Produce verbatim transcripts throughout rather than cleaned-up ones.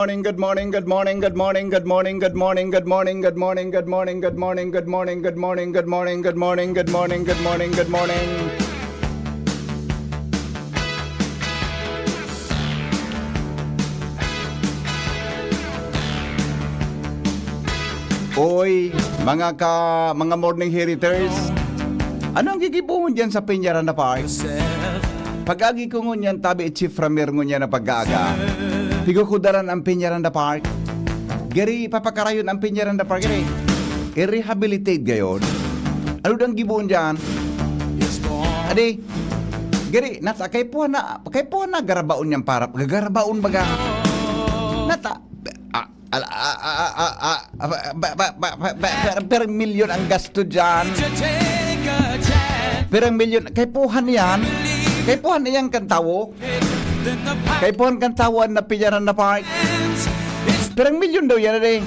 Morning, good morning, good morning, good morning, good morning, good morning, good morning, good morning, good morning, good morning, good morning, good morning, good morning, good morning, good morning, good morning, good morning, good morning. Oy, mga ka, mga morning heriters, ano ang gigibohon diyan sa Peñaranda Park? Pag-agi ko ngunyan, tabi Chief Ramir ngunyan na pag-aaga. Pigukudaran ang Peñaranda Park. Gari, papakarayon ang Peñaranda Park, gari. I-rehabilitate gayon. Ano dang gibohon diyan? Adi, gari, nata, kay puha na, kay puha na garabaon niyang para, gagarabaon baga. Nata, ah, ala, ah, ah, ah, ah, ah, ba, ba, ba, ba, ba, per, per milyon ang gasto diyan. Perang milyon, kay puhan yan. Kay puhan yan kan tawo. Kay puhan kan tawo an napiyaran na park. Perang milyon daw yan, eh.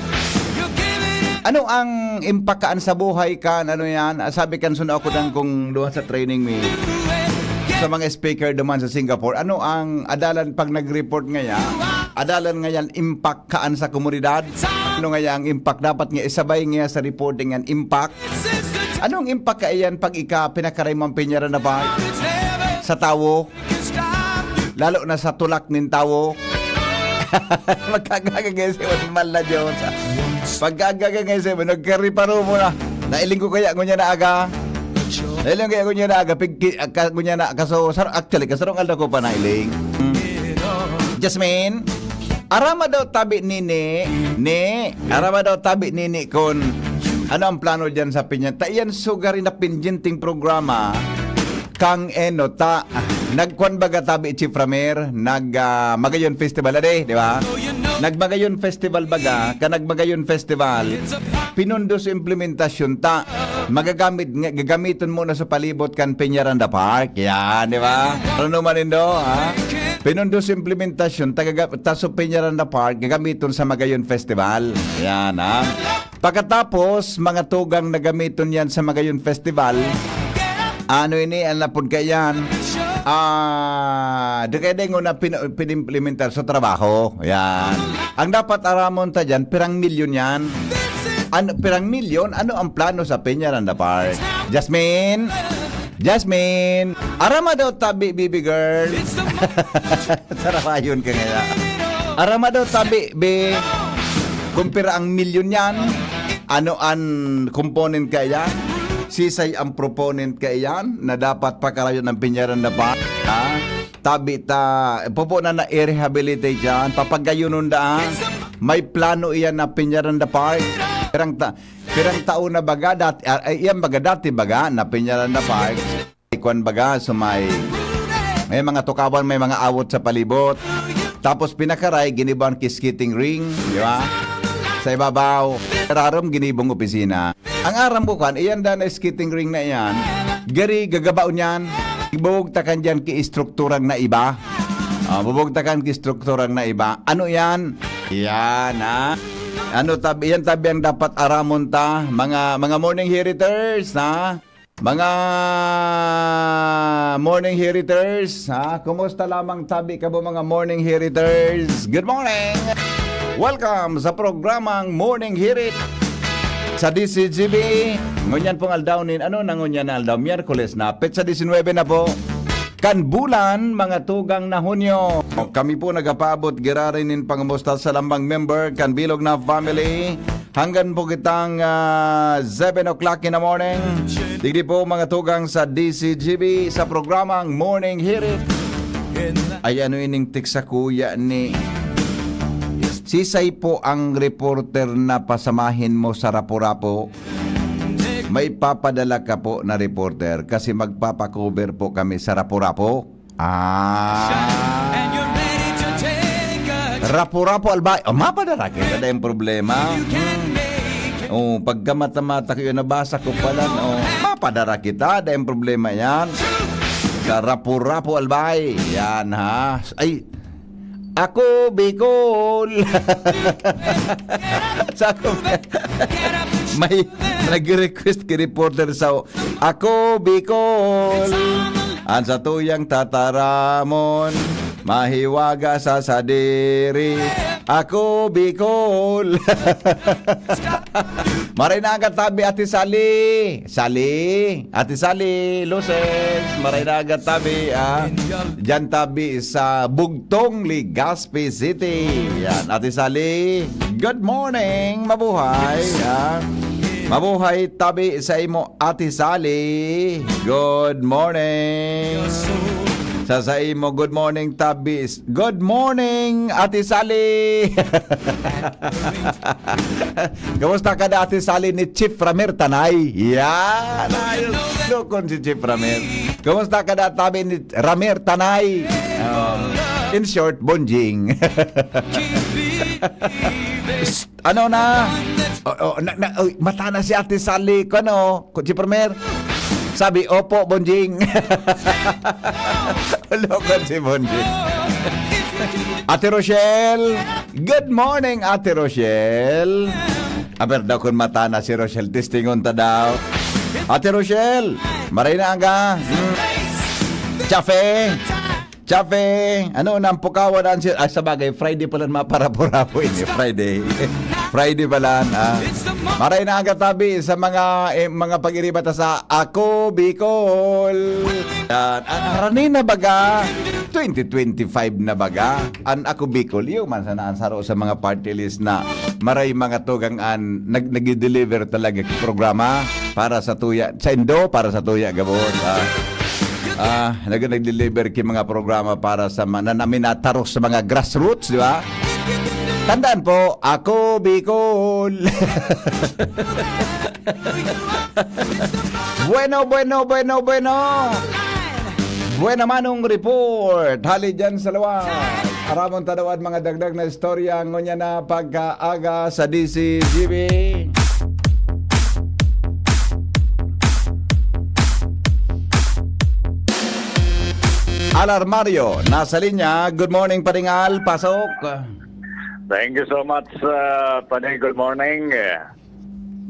Ano ang impact kaan sa buhay kan, ano yan? Ah, sabi kan suno ako dan kung duha sa training mi, sa mga speaker duman sa Singapore, ano ang adalan pag nag-report ngaya? Adalan ngayan impact kaan sa komunidad? Ano ngaya ang impact? Dapat nga isabay nga sa reporting an impact. Anong impact kaiyan pag ika pinakaray mo ang pinyara na park sa tawo? Lalo na sa tulak nin tawo. Magkagaga ngayon si Mal na Diyos. Pagkagaga ngayon si nagkariparo mo na. Nailing ko kaya ngunyan na aga. Nailing kaya ngunyan na aga. Pigki, ka, ngunyan na kaso, sar, actually, kasarong aldaw ko pa nailing. Hmm. Jasmine, arama daw tabi nini, ni, arama daw tabi nini kon ano ang plano dyan sa Piña. Ta iyan sugari na pinjinting programa kang eno ta. Nagkwan baga tabi Chief Ramer, nag, ah, Magayon Festival, ade, di ba? Nagmagayon Festival baga, ka nagmagayon festival, pinundos implementasyon ta. Magagamit, nga, gagamiton mo na sa palibot kan Peñaranda Park. Yan, di ba? Ano naman indo, ha? Pinundos implementasyon, taga, ta sa Peñaranda Park, gagamiton sa Magayon Festival. Yan, ha? Pagkatapos, mga tugang na gamiton yan sa Magayon Festival. Ano ini, ang lapod ka yan? Ah, di kaya dengon na pin-, pinimplementar sa trabaho. Yan. Ang dapat aramon ta dyan, pirang milyon yan. Ano, pirang milyon? Ano ang plano sa Peñaranda Park? Jasmine? Jasmine? Arama daw tabi, baby girl. Sarawayon ka ngaya. Arama daw tabi, be. Kumpira ang milyon yan. Ano an component kaya? Sisay ang proponent kaya na dapat pakarayon ang Peñaranda Park? Ha? Tabi ta, pupo na na i-rehabilitate yan. Papagayunon daan. May plano iyan na Peñaranda Park. Pirang ta, pirang taon na baga, dati, ah, ay, iyan baga, dati baga, na Peñaranda Park. Kwan baga, so may, may mga tukawan, may mga awot sa palibot. Tapos pinakaray, ginibuan ki skating ring, di ba? Sa ibabaw, rarom, ginibong opisina. Ang aram ko kan, iyan da na skating ring na iyan, gari gagabaon yan. Ibubugtakan diyan ki istrukturang na iba. Ah, bubugtakan ki istrukturang na iba. Ano yan? Yan, ha? Ano tabi, yan tabi ang dapat aramon ta, mga, mga morning heriters, ha? Mga morning heriters, ha? Kumusta lamang tabi kamo, mga morning heriters? Good morning! Welcome sa programang Morning Hirit sa D C G B. Ngunyan pong aldaw nin, ano na ngunyan na aldaw? Miyerkules na, petsa disinwebe na po. Kan bulan, mga tugang na Hunyo. Kami po nagapaabot giraray nin pangamusta sa lambang member kan bilog na family. Hanggang po kitang, ah, seven o'clock in the morning. Digdi po, mga tugang, sa D C G B, sa programang Morning Hirit. Ay, ano ining text sa kuya ni? Sisay po ang reporter na pasamahin mo sa Rapu-Rapu? May papadala ka po na reporter kasi magpapakover po kami sa Rapu-Rapu. Ah. Rapu-Rapu, Albay. Oh, mapadara kita, dai problema. Hmm. Oh, pagkamata-mata ko yun, nabasa ko pala, oh, mapadara kita, dai problema yan. Sa Rapu-Rapu, Albay. Yan, ha? Ay, ako, Bicol. Sa ako, may nag-request ki reporter sa Ako, Bicol. An satuyang tataramon, mahiwaga sa sadiri. Ako, Bicol. Maray na aga tabi, Ate Sally. Sally. Ate Sally, Luces. Maray na aga tabi, ah. Diyan tabi sa Bugtong, Legazpi City. Yan, Ate Sally. Good morning. Mabuhay, ah. Mabuhay tabi sa imo, Ate Sally. Good morning. Sa, sa imo, good morning, tabi. Good morning, Ate Sally. Kamusta ka na, Ate Sally, ni Chief Ramir Tanay? Yan. Ayos. Lukon si Chief Ramir. Kamusta ka na, tabi ni Ramir Tanay? Oh. In short, Bonjing. Psst, ano na? Oh, oh, na, na, oh, mata na si Ate Sally. Kano? Ko, Chief Ramir? Sabi, "Opo, Bonjing." Lukon si Bonjing. Ate Rochelle. Good morning, Ate Rochelle. Aber daw kun mata na si Rochelle. Testingon ta daw. Ate Rochelle, maray na aga. Hmm. Chafe. Chafe. Ano, nampukawan ang si-, ah, sa bagay, Friday pala, maparapo-rapo ini. Friday. Friday pala, ah. Maray na aga tabi sa mga, eh, mga pag-iriba ta sa Ako Bicol. Yan. Ah, harani na baga, twenty twenty-five na baga. An Ako Bicol, iyo man sana ang saro sa mga party list na maray mga tugang an nag-, nag-deliver talaga programa para sa tuya. Sa Indo, para sa tuya, gabos, ah. Ah, nag-, nag-deliver ki mga programa para sa ma-, na, na minataros sa mga grassroots, di ba? Tandaan po, Ako Bicol. Bueno, bueno, bueno, bueno. Buena Manong Report. Hali dyan sa luwas. Aramon ta daw an mga dagdag na istorya ngunyan na pagkaaga sa D C G B. Al Armario, nasa linya. Good morning, Paring Al. Pasok. Thank you so much, uh, Pare. Good morning.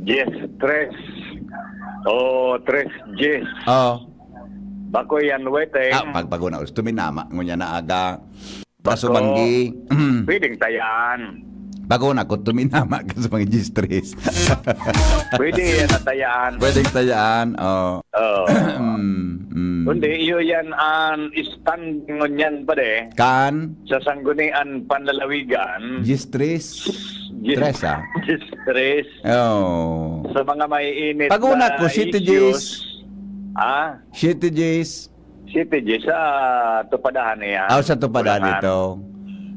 Yes, tres. O, tres, yes. Oo. Bako yan, waiting. Ah, pagbago na. Tuminama, ngunyan na aga. Bako, Kasumanggi. Pwedeng tayaan. Bago na, kung tuminama ka sa mga diyes tres. Pwede yan na tayaan. Pwedeng tayaan, oh. Oo. Mm, mm. Kundi, iyo yan ang stand ngunyan, pare. Kan? Sa Sanggunian Panlalawigan. Diyes tres. Diyes, Tres, ah. Diyes tres. Oh. Sa mga maiinit Pag-una na ko, siyete issues. Diyes. Ah? Siyete diyes. Siyete diyes sa tupadahan niya. Ah, sa tupadahan Tupadahan. Ito.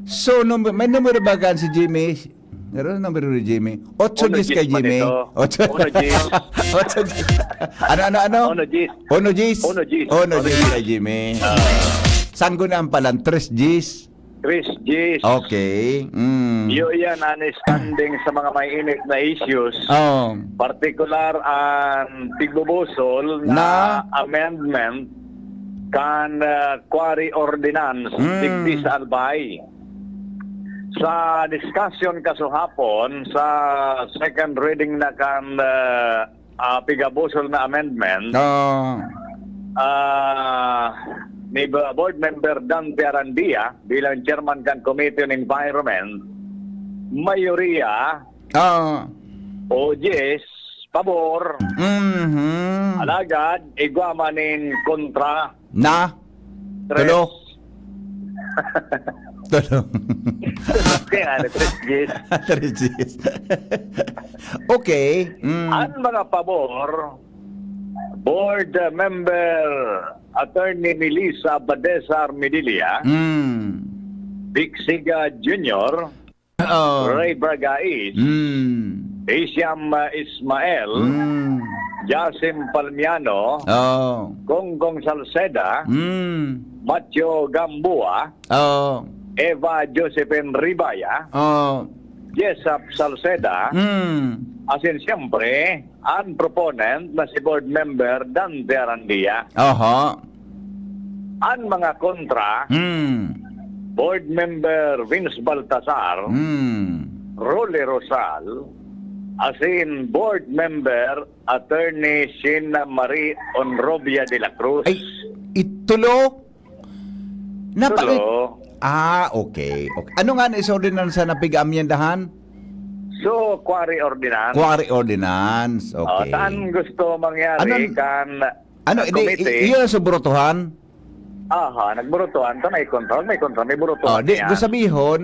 So, num-, may numero ba kan si Jimmy? Meron numero ni Jimmy? Otso Uno diyes diyes kay pa Jimmy. Nito. Otso. Uno diyes. Otso diyes. Ano, ano, ano? Uno diyes. Uno diyes. Uno diyes. Uno Uno diyes diyes. Kay Jimmy. Ah. Sanggunian pala, tres diyes. Tres diyes. Okay. Mm. Iyo yan ang standing sa mga mainit na issues. Oh. Partikular ang tigbubusol na Na? amendment kan, ah, quarry ordinance Mm. digdi sa Albay. Sa discussion kasuhapon, sa second reading na kan, ah, ah, pigabusol na amendment, Oo. ah, ni Bo-, Board Member Dante Arandia bilang chairman kan Committee on Environment, mayoriya Oo. o diyes, pabor. Mhm. Alagad, igwa man nin kontra. Na? Tres. Tulo. Tulo. Kaya nga, tres diyes. Tres diyes. Okay. Mm. Ang mga pabor, Board Member Attorney Melissa Badesar Medilla, Mm. Vic Siga Junior, Oo. Ray Bragais, Mm. Asiam, uh, Ismael, Mm. Jasim Palmiano, Oo. Gonggong Salceda, Mm. Matthew Gamboa, Oo. Eva Josephine Ribaya, Oo. Jessup Salceda, Mm. asin siyempre, ang proponent na si Board Member Dante Arandia. Oho. Ang mga kontra, Mm. Board Member Vince Baltasar, Mm. Rolly Rosal, asin Board Member Attorney Sheena Marie Onrobia de la Cruz. Ay, itulo? Napa-, Tulo. Ah, okay, okay. Ano nga ni sa ordinansa na piga-amyendahan? So, quarry ordinance. Quarry ordinance, Oh, okay. saan gusto mangyari Ano, kan, ano, ah, di, committee? i-, iyon ang subrotohan? Aha, nagburotohan ta, may kontra, may kontra, may burotohan Oh, di, niya. gusto sabihon,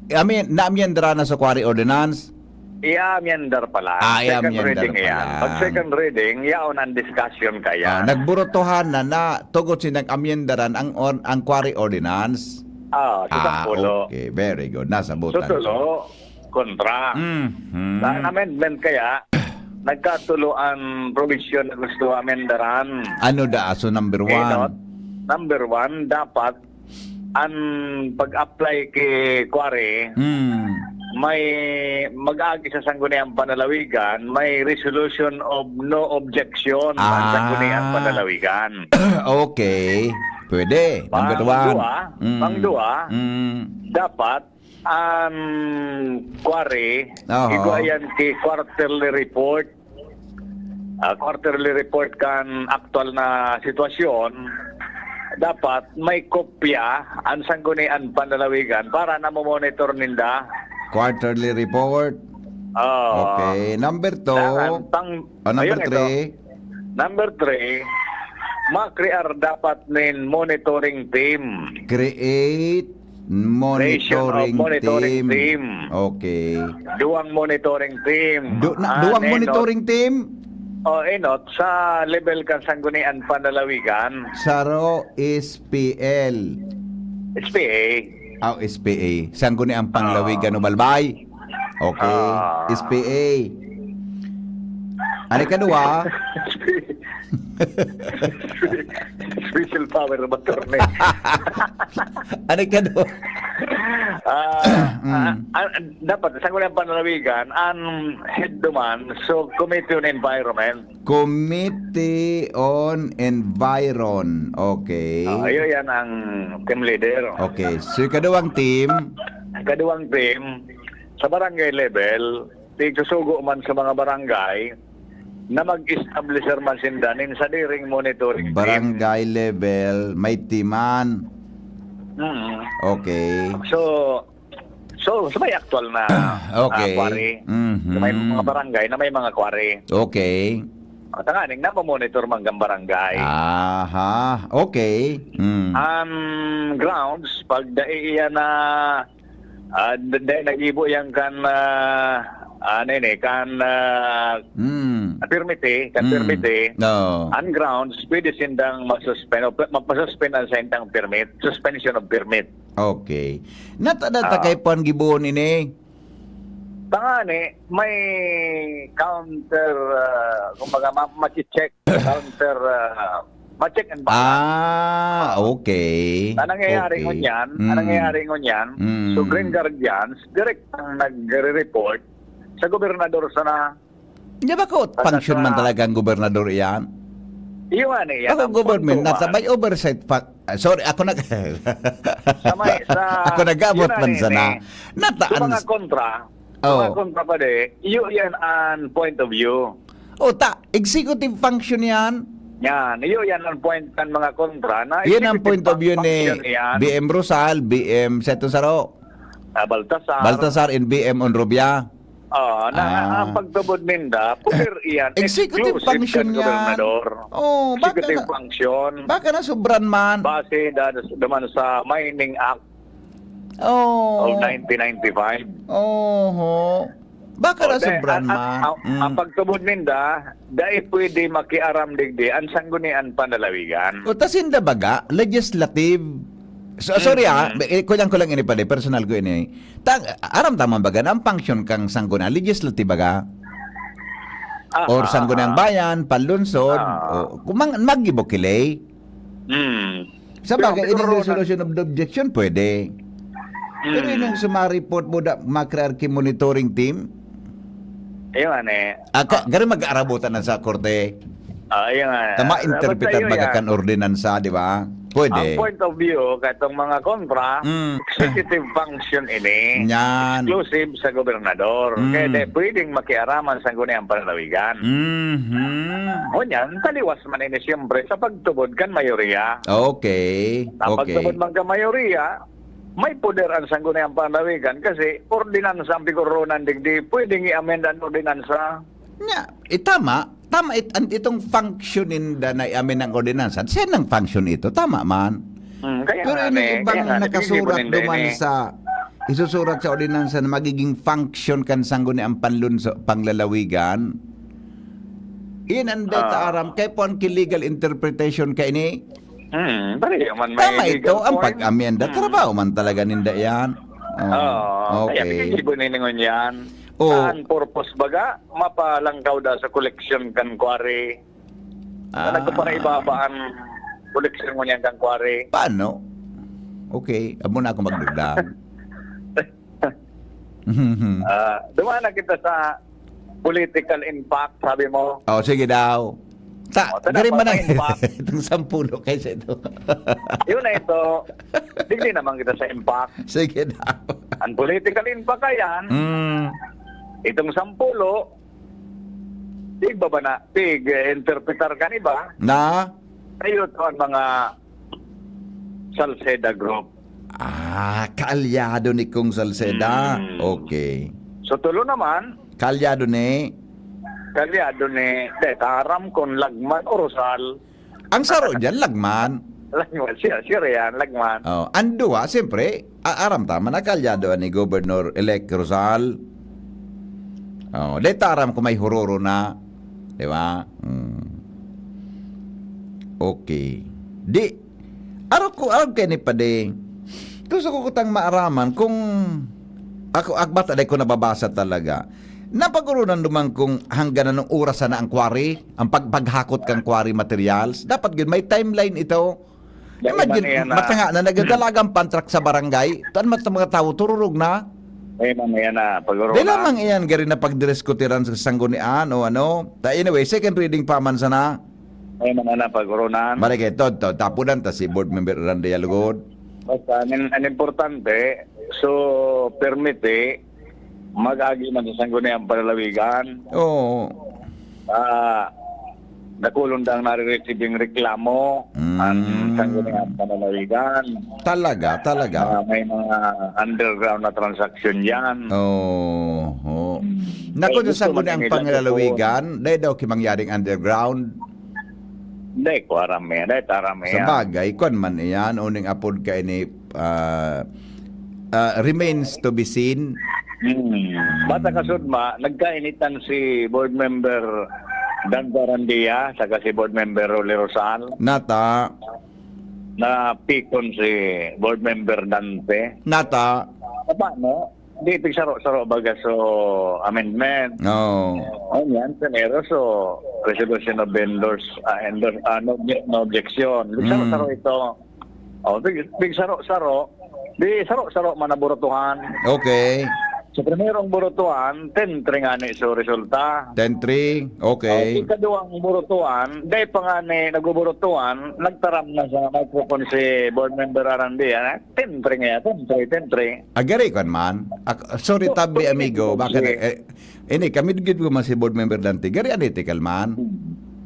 I mean, naamyendra na sa quarry ordinance? I-amyendar pa lang. Ah, Second i-amyendar reading pa iyan. Pag lang. second reading, yaon ang discussion kaya. Ah, nagburotohan na, na tugod si nag-amyendaran ang or-, ang quarry ordinance. Ah, sa Ah, sampulo. okay. Very good. Nasa So, butan. tulo, kontra. Mhm. Sa amendment kaya, nagkatulo ang provision na gusto amendaran. Ano da? So, number one. Enot, number one, dapat ang pag-apply kay quarry, Hmm. may mag-agi sa Sangguniang Panlalawigan, may resolution of no objection ang Ah. Sangguniang Panlalawigan. Okay. Pwede. Number one. Pangduwa, Mm. pangduwa, Mm. dapat ang quarry, Oho. igwa yan ki quarterly report. Ah, quarterly report kan aktual na sitwasyon. Dapat may kopya ang Sangguniang Panlalawigan para namomonitor ninda. Quarterly report. Oo. Okay. Number two. Dangan, pang-, Oh, number ayun, ito. three. Number three, makrear dapat nin monitoring team. Create Creation of monitoring monitoring team. team. Okay. Duwang monitoring team. Du-, na, Ah, duwang enot. monitoring team? Oh, enot, sa level kan Sangguniang Panlalawigan. Saro, S P L. S P A. Ah, S P A. Sangguniang Panlalawigan Ah. o Balbay? Okay. Ah. S P A. Ano ikaduwa? Special power of attorney. Ano ikaduwa? Ah, Mm. ah, ah, dapat, Sangguniang Panlalawigan, ang head duman, so, Committee on Environment. Committee on Environ. Okay. Ah, iyo yan ang team leader. Okay. So, ikaduwang team? Ikaduwang team, sa barangay level, tigsusugo man sa mga barangay na mag-establisher man sinda nin sadiring monitoring team. Barangay level, may timan. Mm. Okay. So, so, sa may aktual na, Okay. ah, quarry. Mhm. Sa may mga barangay na may mga quarry. Okay. At tanganing napamonitor man kan barangay. Aha. Okay. Mm. Ang grounds, pag dai iyan na, ah, d-, dai nagibo yan kan, ah, ano yun eh, kan, ah, Mm. permit eh, kan Mm. permit eh. Oo. Ang grounds, pwede sindang masuspend o pe-, mapasuspend ang sa intang permit, suspension of permit. Okay. Nata-, nata Oo. kay Juan Gibon ini? Tangani, may counter, ah, kumbaga, ma-, machi-check, counter, ah, ma-check and balance. Ah, okay. Ang nangyayari Okay. ngunyan, ang Mm. nangyayari ngunyan, Mm. so Green Guardians, direct ang nagre-report sa gobernador sana. Di ba ko, Basta function man sa talaga ang gobernador iyan? Iyo nga ni, yan Ako ang government, punto nasa man. may oversight pa-, ah, sorry, ako nag- Sa may, sa, Ako nag-abot yun man na sana. ni, eh. Nataan Sa mga s- kontra, sa Oh. mga kontra pa di, iyo yan ang point of view. O, ta, executive function yan. Yan, iyo yan ang point ng mga kontra na Yun ang executive point of view ni function yan. B M Rosal, B M Seto Saro. Ah, Baltasar. Baltasar and B M Onrubia. Oo, na Ah. ang pagtubod ninda, poder iyan, Executive exclusive function kan yan. gobernador. Oh, baka Executive na, function. baka na sobran man. Base da-, naman sa Mining Act Oh. of nineteen ninety-five. Oho. Baka Oh, na dai-, sobran ang, ang, man. ang, Mm. ang pagtubod ninda, dai pwede makiaram digdi ang Sangguniang Panlalawigan. O, ta sinda baga, legislative. So, sorry, ah, Mm. eh, kulang-kulang ini pala, personal ko ini. Ta-, aram ta man baga na ang function kan Sangguniang legislative baga? Aha, Or Sangguniang aha. Bayan, panlungsod, Aha. o, kung mang-, maggibo ki ley. Mm. Sa Pero bagay, siguro ining na resolution of the objection, pwede. Pero Mm. ining sa mga report mo, da-, makrear ki monitoring team? Ayun nga, eh. Ah, ka-, Ah. garo mag-aarabutan na sa korte. Ah, ayun nga. Ta ma-interpretar Basta yun baga yan. kan ordinansa, di ba? Pwede. Ang point of view, katong mga kontra, Mm. executive function ini. Yan. Exclusive sa gobernador. Mm. Kaya di pwedeng makiaraman sa Sangguniang Panlalawigan. Mhm. Ngunyan, taliwas man ini siyempre sa pagtubod kan mayoriya. Okay. Sa Okay. pagtubod man kan mayoriya, may poder ang Sangguniang Panlalawigan kasi ordinansa ang pigoronan digdi. Pwedeng i-amend ang ordinansa. Nya, eh, tama. Tama it-, an-, itong function ninda na i-amend ang ordinansa. Siya nang function ito. Tama man. Hmm, kaya Pero nga, yung eh, ibang kaya nga, nakasurat nag-iisipon ninda duman yun, eh. sa, isusurat sa ordinansa na magiging function kan Sangguniang Panlunso-, Panlalawigan, iyan ang data Ah. aram. Kaya po ang legal interpretation ka ini. Hmm, pareho man may Tama legal ito, ang form. pag-amenda, Hmm. trabaho man talaga ninda yan. Oh, Oo, kaya okay. pinag-ibo niningon yan. Oh. Saan purpose baga? Mapalangkaw da sa koleksyon kan quarry. Ah. Na nagpaparaiba-iba ang koleksyon mo niyan kan quarry. Paano? Okay, amo na ako magdugdan. Ah, duman na kita sa political impact, sabi mo. Oh, sige daw. Ta, Oh, tara, diri man ang patayin pa. itong sampulo kaysa ito. Yun na ito. Digdi naman kita sa impact. Sige daw. Ang political impact ayan, Mm. itong sampulo, tigbaba na, tig-interpretar ka ni ba? Na? Ayun to ang mga Salceda Group. Ah, kaalyado ni Kong Salceda. Mm. Okay. So, tulo naman. Kaalyado ni? Kaalyado ni, de, taram kung Lagman o Rosal. Ang saro dyan, Lagman. Lagman, siya, siya yan, Lagman. Oh, ang duwa, siyempre, a-, aram ta man na kaalyado ni Governor-elect Rosal. Oh, de, taram ko may huroro na. Di ba? Hmm. Okay. Di, arog ko, arog kay ni Pade. Gusto ko kutang maaraman kung ako, agbata, dai ko nababasa talaga. Napag-urunan duman kung hanggang anong oras sana ang quarry, ang pag-, paghakot kang quarry materials. Dapat yun, may timeline ito. Dai Imagine, man yan na matanga na nagdadalagan pantrak sa barangay. Tan mat mga tawo, tururog na. Dai man yan na pag-urunan. Di lamang iyan, gari na pagdiriskutiran sa sanggunian o ano. Ta, anyway, second reading pa man sana. Dai man yan na pag-urunan. Marikitod, to, tapudan ta si Board Member Randy Alugod. Basta, ang, ang importante, so, permit eh, mag-agi man sa sangguniang panlalawigan. Oo. Ah, dakulon dang nare-receiving reklamo Mm. ang sangguniang panlalawigan. Talaga, talaga. Ah, may mga underground na transaksyon yan. Oo, oo. Naku, Eh, sa gusto sangguniang man nila panlalawigan, dai daw ki mangyaring underground. Dai ko aram yan, dai ta aram Sa yan. bagay, kwan man iyan, uning apod ka ini, ah, ah, remains to be seen. Hmm. Bata kasudma, nagkainitan si Board Member Dante Arandia, saka si Board Member Rolly Rosal. Nata. Na pikon si Board Member Dante. Nata. Paano? Di, pigsaro-saro baga so amendment. Oo. O yan, primero, so resolution of endorse, ah, endorse, ah, no, obje-, no objection. Pigsaro-saro Mm. ito. O, pig-, pigsaro-saro. Di, saro-saro man na burutuhan. Okay. Sa primerong burutuhan, ten three nga ni so resulta. Ten three, okay. O, ikaduwang burutuhan, dai pa nga ni nagbuburutuhan, nagtaram na sa microphone si Board Member Arandia, ten three nga, ten three, ten three. Ah, gari kan man. Ak-, sorry, So, tabli, so, amigo. so, Baka na, sige. eh, ini, kami gid ko man si Board Member Dante. Gari, analytical man.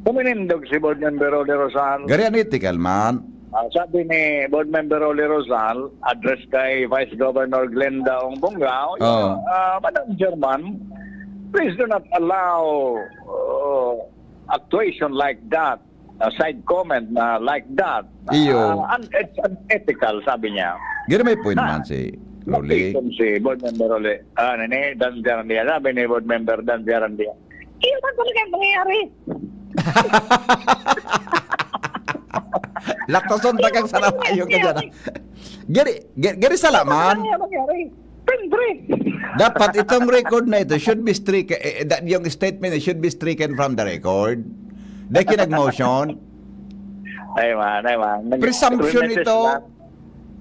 Kuminindog si Board Member Rolly Rosal. Gari, analytical man. Ah, sabi ni Board Member Rolly Rosal, address kay Vice Governor Glenda Ong Bongao, Oh. ah, "Madam Chairman, please do not allow, uh, actuation like that, a side comment na like that." Iyo. Ah, un-, it's unethical, sabi niya. Giri may point Ah, man si Rolly. Nakita si Board Member Rolly. Ah, nini, Dan Jarandia. Sabi ni Board Member Dan Jarandia, "Iyo man talaga ang nangyayari." Latason ta kang sarabayo ka dyan, ah. Giri, giri, giri sala man. Ano nangyayari? Pendre. Dapat itong record na ito should be stricken, eh, eh, that, yung statement should be stricken from the record. Dahil kinag-motion. Ay, man, ay, man. Nag-, Presumption reminisce ito. lang.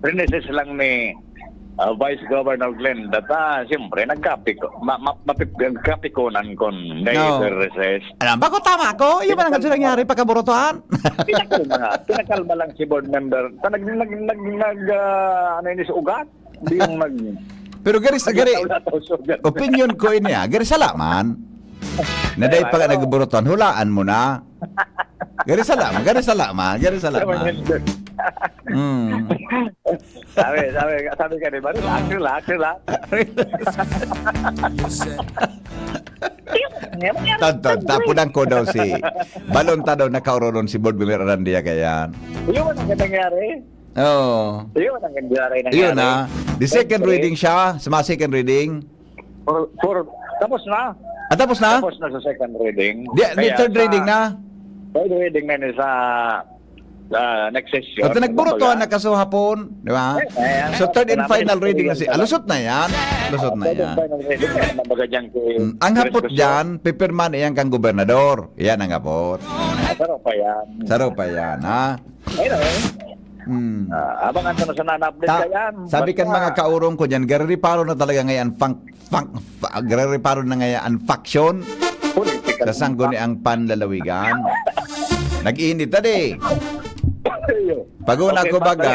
Reminisce lang ni, ah, Vice Governor Glenn Data. Siyempre, nagkapiko-, ma-, ma-, mapip-, nagkapikunan kun dahil No. sa recess. Alam ba kung tama ako? Yung man ang Pinakal- nangyari pagkaburutuhan? Pinakal na nga. Pinakalma lang si board member. Ta-, nag-, nag-, nag-, nag-, ah, ano yun, sa ugat? Di yung nag- Pero gari sa, gari, Wala tao, so, opinion ko ini, ah. Gari sala man. Na dahil Wala pag tao. nagburutuhan, hulaan mo na. Gari sala man, gari sala man, gari sala Wala man. man. Mm. Sabi, sabi, sabi ka, di ba? Relax, relax, relax. Tantod, tapos ang ko daw si balon ta daw nakaoronon si Board Member Arandia kaya. Yun ang nangyari. Oh. Yun ang nangyari. Yun na. The second reading siya, sa mga second reading. For, for, tapos na. Ah, tapos na? Tapos na sa second reading. Di, di third reading na? Third reading na yun sa uh, next session. At nagburutuhan na kaso hapon, di ba? So third and final reading na si, alusot na yan. Alusot na yan. Final reading na yan. Mabaga dyan kay Mm, ang hapot dyan, pipirma na yan kang gobernador. Yan ang hapot. Sarap pa yan. Sarap pa yan, ha? Ayun, eh. Mm. Ah, abangan sa sana na-update Ta- ka yan. sabi kan Basta- mga kaurong ko dyan, garariparo na talaga ngayon funk, funk, fa- garariparo na ngayon ang faction Political. sa sangguniang panlalawigan. Nag-iinit na di. Pag-una Okay, ko pare. baga,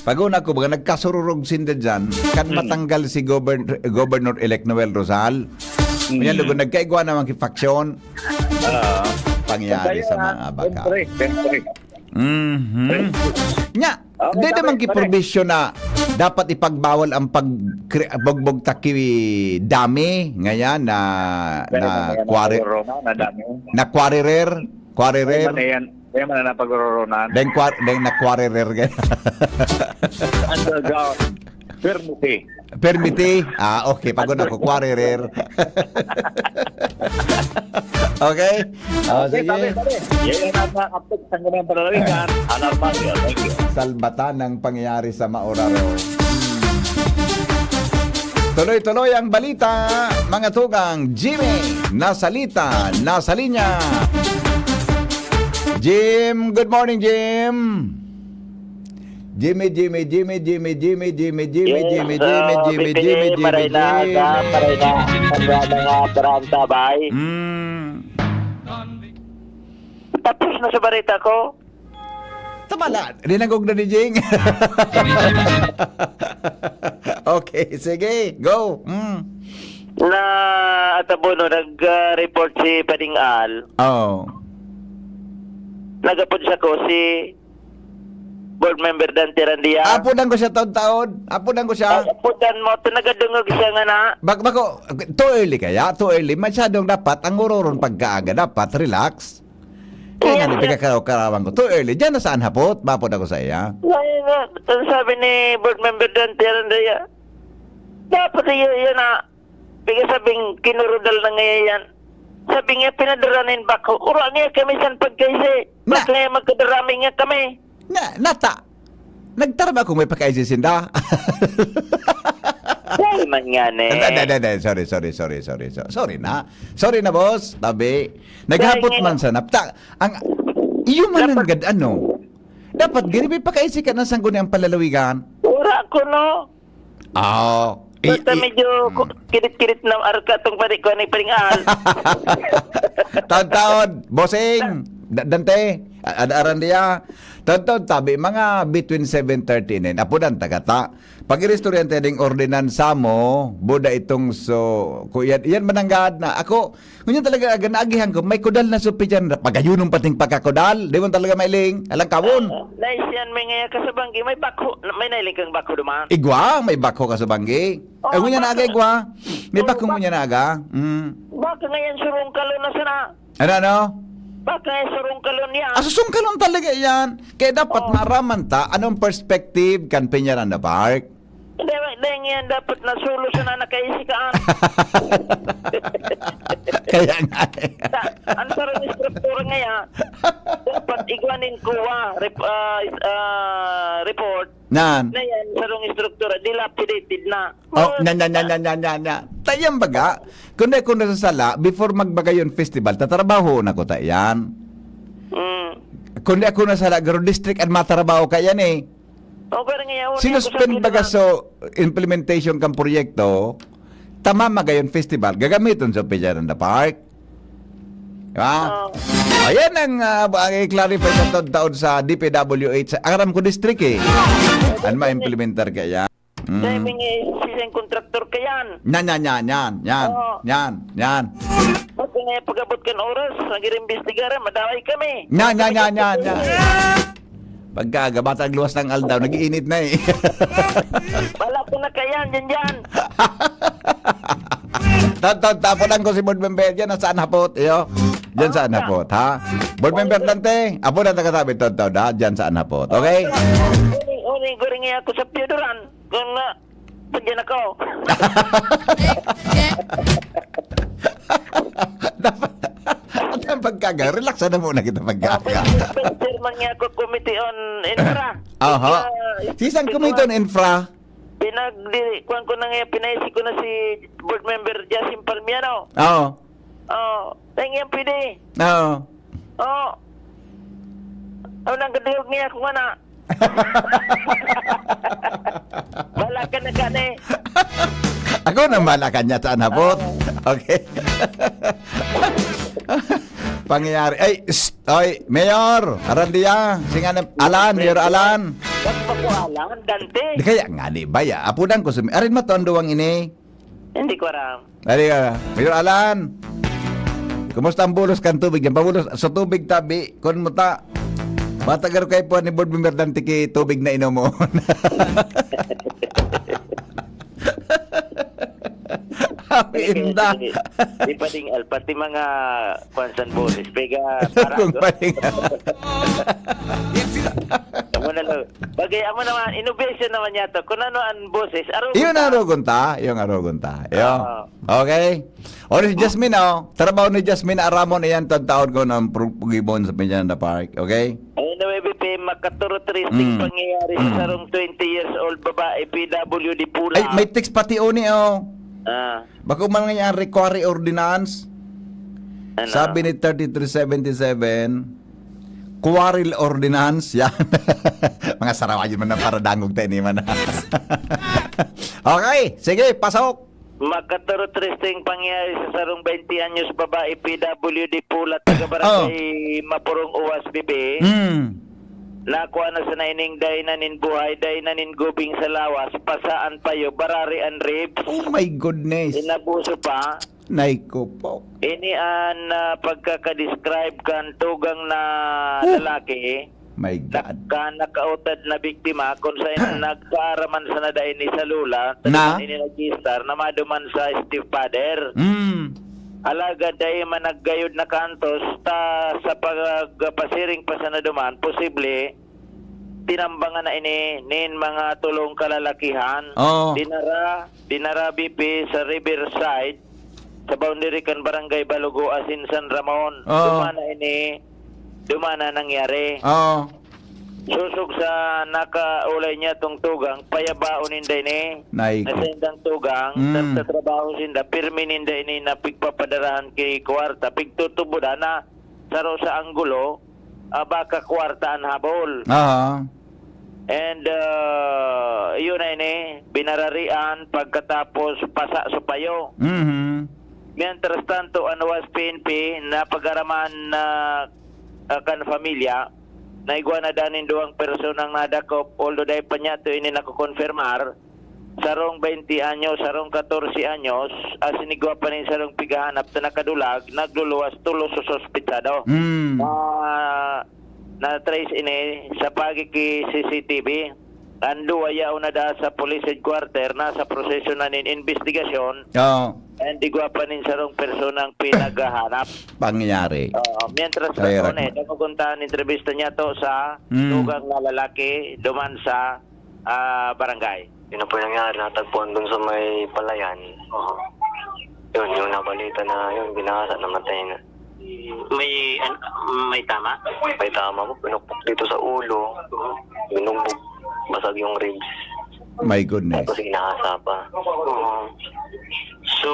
pag-una ko baga, nagkasururog sinda dyan, kan matanggal si Govern- Governor-elect Noel Rosal. Yan, lugo, nagkaigwa naman ki faction. Ah. Pangyari sa Kaya, mga baka. Siyempre, siyempre. Mhm. Nya, Okay, di pare, naman pare. giprobisyon na dapat ipagbawal ang pag bogbog taki dami ngayan na Kaya na naman yan, quarry Corona, na dami. na quarrerer, quarrerer. Kaya man yan, kaya man na napag-ororonan. Deng quar deng na quarrerer ganyan. Underground. Permiti. Permiti? Ah, okay. Pag una ko, quarrerer. Okay? Oh, Okay, sige. Pare, pare. Yan ang mga update sa mga panalawigan. Alarma, thank you. Salbatan ng pangyayari sa Mauraro. Tuloy-tuloy ang balita, mga tugang. Jimmy, nasalita, nasa linya. Jim, good morning, Jim. Jimmy, Jimmy, Jimmy, Jimmy, Jimmy, Jimmy, Jimmy, Yes, Jimmy, ah, Jimmy, Jimmy, P P A, Jimmy, Jimmy, Marinaga, Jimmy. Marinaga, Marinaga, Barangay. Mm. Tapos na sa barita ko. Tama na. Dinagog na ni Jing. Okay, sige. Go. Mm. Na atabono, nag-report si Pading Al. Oh. Nagapod siya ko si board member Dante Randia. Apodan ko siya taon-taon. Apodan ko siya. Ay, apodan mo, ito nagadungog siya nga na. Bak bako, too early kaya? Too early. Masyadong dapat, ang uroron pagkaaga, dapat relax. Kaya nga, Yes, nipikakaraw-karawan ko. Too early. Diyan na saan hapot? Mapod ako sa iya. Ngayon nga, ang sabi ni board member Dante Randia, dapat iyo, yun na, bigay sabing kinurudal na ngayon yan. Sabi niya, pinadara na yung bako. Ura niya kami san pagkaisi. Na- Baka nga magkadarami nga kami. Na, nata. Nagtarba kung may pagkaisi sinda. Dahil man nga, ne. Hindi, hindi, hindi. Sorry, sorry, sorry, sorry. So- Sorry na. Sorry na, boss. Tabi. Naghapot Dahil man nga- sa napta. Ang, iyo man ang gad, ano? Dapat gini may pagkaisi ka ng sangguni ang palalawigan. Ura ko, no? Ah, i- Basta i- medyo ku- kirit-kirit na arka tong pare ko, ano yung paringahan. Taon-taon, bossing, Da- Dante, a- ad- Arandia. Taon-taon, tabi, mga between seven thirty and nine, apo dan tagata. Pag iristoryante ding ordinansa mo, buda itong so, ku- yan, yan mananggad na. Ako, ngunyan talaga, aga, naagihan ko, may kudal na supi dyan. Pagayunon pating pagkakudal, di mo talaga mailing, alang kawon. Nice yan, may ngaya ka sa banggi. May bakho, may nailing kang bakho duman. Igwa, may bakho ka sa banggi. Oo, Ay, ngunyan na bakho. aga, igwa. May Oo, bakho bak- ngunyan na aga. Mm. Baka ngayon surong kalon na sana. Ano, ano? Baka ngayon surong kalon niya. Ah, susungkalon talaga yan. Kaya dapat Oo. maraman ta anong perspective kan Peñaranda Park. Hindi, hindi ngayon dapat na solo sana nakaisi ka. Kaya nga eh. Sa, ang sarong struktura ngayon, dapat igwanin ko ah, rep, ah, is- ah, report Nan. na yan, sarong struktura, dilapidated na. Oh, na, na, na, na, na, na, na. Tayang baga, kundi ako nasasala, before magbagayon festival, tatrabaho na ko tayan. Mm. Kundi ako nasala, garo district at matrabaho ka yan eh. Oh, pero ngayon, Sinuspend baga so implementation kang proyekto, tama magayon festival, gagamiton sa Peñaranda Park. Di ba? Oo. Ayan ang, ah, ang i-clarify sa taon-taon sa D P W H. Ang aram ko district eh. Ano ma-implementar kaya? Dahil Mm. may nga isisang kontraktor ka yan. Yan, yan, yan, yan, yan, Oo. yan, yan. Pag nga pag-abot kan oras, nag-iimbestigar, madaway kami. Yan, yan, yan, yan, yan. Pagkaaga, batang luwas ng aldaw, nag-iinit na eh. Wala ko na kayan, dyan, dyan. Taon-taon, tapulan ko si board member dyan, saan hapot, iyo? Dyan saan hapot, ha? Board member Dante, apo na tagatabi, taon-taon, ha? Dyan saan hapot, okay? Uling, uling, guringi ako sa Pioduran. Kung na, pwede na ko. Dapat, at ang pagkaga, relax na muna kita pagkaga. Chairman niya ako, Committee on Infra. Aha. Sisang Committee on Infra? Pinagdi, kuwan ko na ngayon, pinaisi ko na si board member Justin Palmiano. Oo. Oh, tayo ngayon pwede. Oo. Oh. Ano nang gadihog niya kung ana? Wala ka na gani. Ako na malakan niya sa anabot. Okay. Pangyayari. Ay, shh, oy, Mayor, Arandia, singa na, Alan, Mayor Alan. Ba't pa po Alan, Dante? Di kaya nga ni Baya, apudan ko sumi. Arin mo to ang duwang ini. Hindi ko alam. Ari ka, Mayor Alan. Kumusta ang bulos kan tubig dyan? Pabulos sa tubig tabi, kun mo ta. Matagar kayo po ni Board Member Dante ki tubig na inom mo. Happy inda. Di pa ding al, pati mga kwansan boses. Pega para Kung paling. Amo na lo. Bagay, amo naman, innovation naman niya to. Kung ano ang boses, aro Iyon ta. Arogon ta. Yung Arogon ta. Iyo. Oo. Okay. O si Jasmine, oh. Trabaho ni Jasmine Aramon, iyan, taon ko ng Pugibon sa Pinyan na Park. Okay? Anyway, B P M, makaturot-turistic Mm. pangyayari sa Mm. sarong twenty years old babae, P W D pula. Ay, may text pati oni, oh. Ah, Bako man nga yung Quarry Ordinance. ano? Sabi ni thirty-three seventy-seven, Quarry Ordinance, yan. Mga sarawa yun man ang paradangog tayo ni man. Okay, sige, pasok. Makaturot-turistic pangyayari sa sarong twenty anyos babae, P W D pula, taga barangay Mapurong Uwas, B P. Hmm. Nakuha na sa naining dai na nin buhay, dai na nin gubing sa lawas, pasaan payo, barari an ribs. Oh my goodness. Inabuso pa. Nay ko po. Ini an ah, pagkakadescribe kan tugang na Oh. lalaki. My God. Nagka, nakautad na biktima kung saan nagkaaraman sa nadain ni sa lola, Na? na? Ini nag-star na maduman sa stepfather. Hmm. Alagad dai man naggayod na kantos ta sa pagpasiring pa sa naduman, posible tinambangan na ini nin mga tulong kalalakihan. Oo. Dinara, dinara B P sa Riverside, sa boundary kan Barangay Balugo, asin San Ramon. Oo. Dumana ini, dumana nangyari. Oo. Susog sa nakaulay niya tong tugang, payabaon ninda ini. Nay. Na sindang tugang, Mm. nagtatrabaho sinda, pirmi ninda ini na pigpapadarahan kay kwarta, pigtutubudan na saro sa anggulo, ah, baka kwarta an habol. Aha. And uh, yun na ini, binararian pagkatapos pasa sa payo. Mhm. Mientras tanto, an was P N P, napagaraman na ah, kan pamilya, naigwa na danin duwang personang nadakop, although dai pa niya to ini nakokonfirmar, sarong twenty anyos, sarong katorse anyos, asin igwa pa nin sarong pigahanap na nakadulag, nagluluwas tulos sa suspitsado. Mm. Na, na-trace ini sa pagi ki C C T V. Ang duwa yaon na da sa police headquarter, nasa proseso na nin investigasyon. Oo. And igwa pa nin sarong personang pinaghahanap. Pangyayari. Oo, mientras Kaya tanto rak- na, eh, nakukunta ang entrevista niya to sa Mm. tugang na lalaki duman sa ah, barangay. Yun na po yung nangyari, natagpuan dun sa may palayan. Oo. Yun, yung nabalita na yun, binasa, namatay na. May, an- may tama? May tama po, pinukpok dito sa ulo. Binugbog, basag yung ribs. My goodness. Tapos hinahasa pa. Oo. So,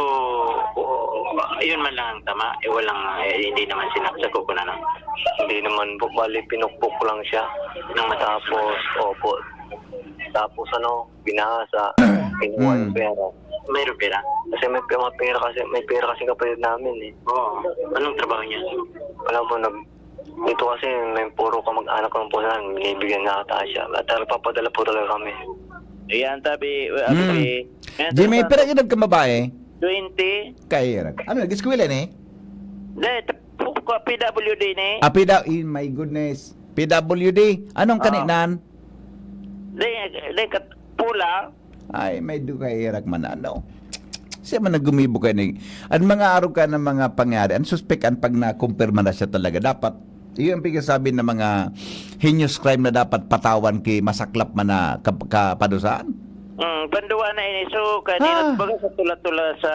yun man lang ang tama. Eh, walang, eh, hindi naman sinaksak o kung ano. Hindi naman po, bali pinukpok lang siya. Ng mata- Tapos, opo. Tapos ano, binasa, kinuha yung Mm. pera. Mayroon pera? Kasi may mga pera kasi, may pera kasi kapatid namin eh. Oo. Anong trabaho niya? Alam mo, nag, ito kasi may puro kamag-anak lang po sa amin, binibigyan na ata siya. At nagpapadala po talaga kami. Ayan, tabi, uh, Mm. Abi, Jimmy, pero edad ka babae? twenty. Kaya, ano, nag-eskwela ni? Hindi, tap- ko P W D ni. Api daw, in my goodness. P W D. Anong Oo. kaninan? Di, di kat pula. Ay, may duga irak man ano. Siya man naggumibo kaini. An mga arog ka ng mga pangyari, ang suspek an pag nakumpirma na siya talaga, dapat, iyo ang pigsasabi ng mga heinous crime na dapat patawan ki masaklap man na kap- kapadusan. Mm, panduwa na ini. So, kanina, Ah. baga sa tula-tula sa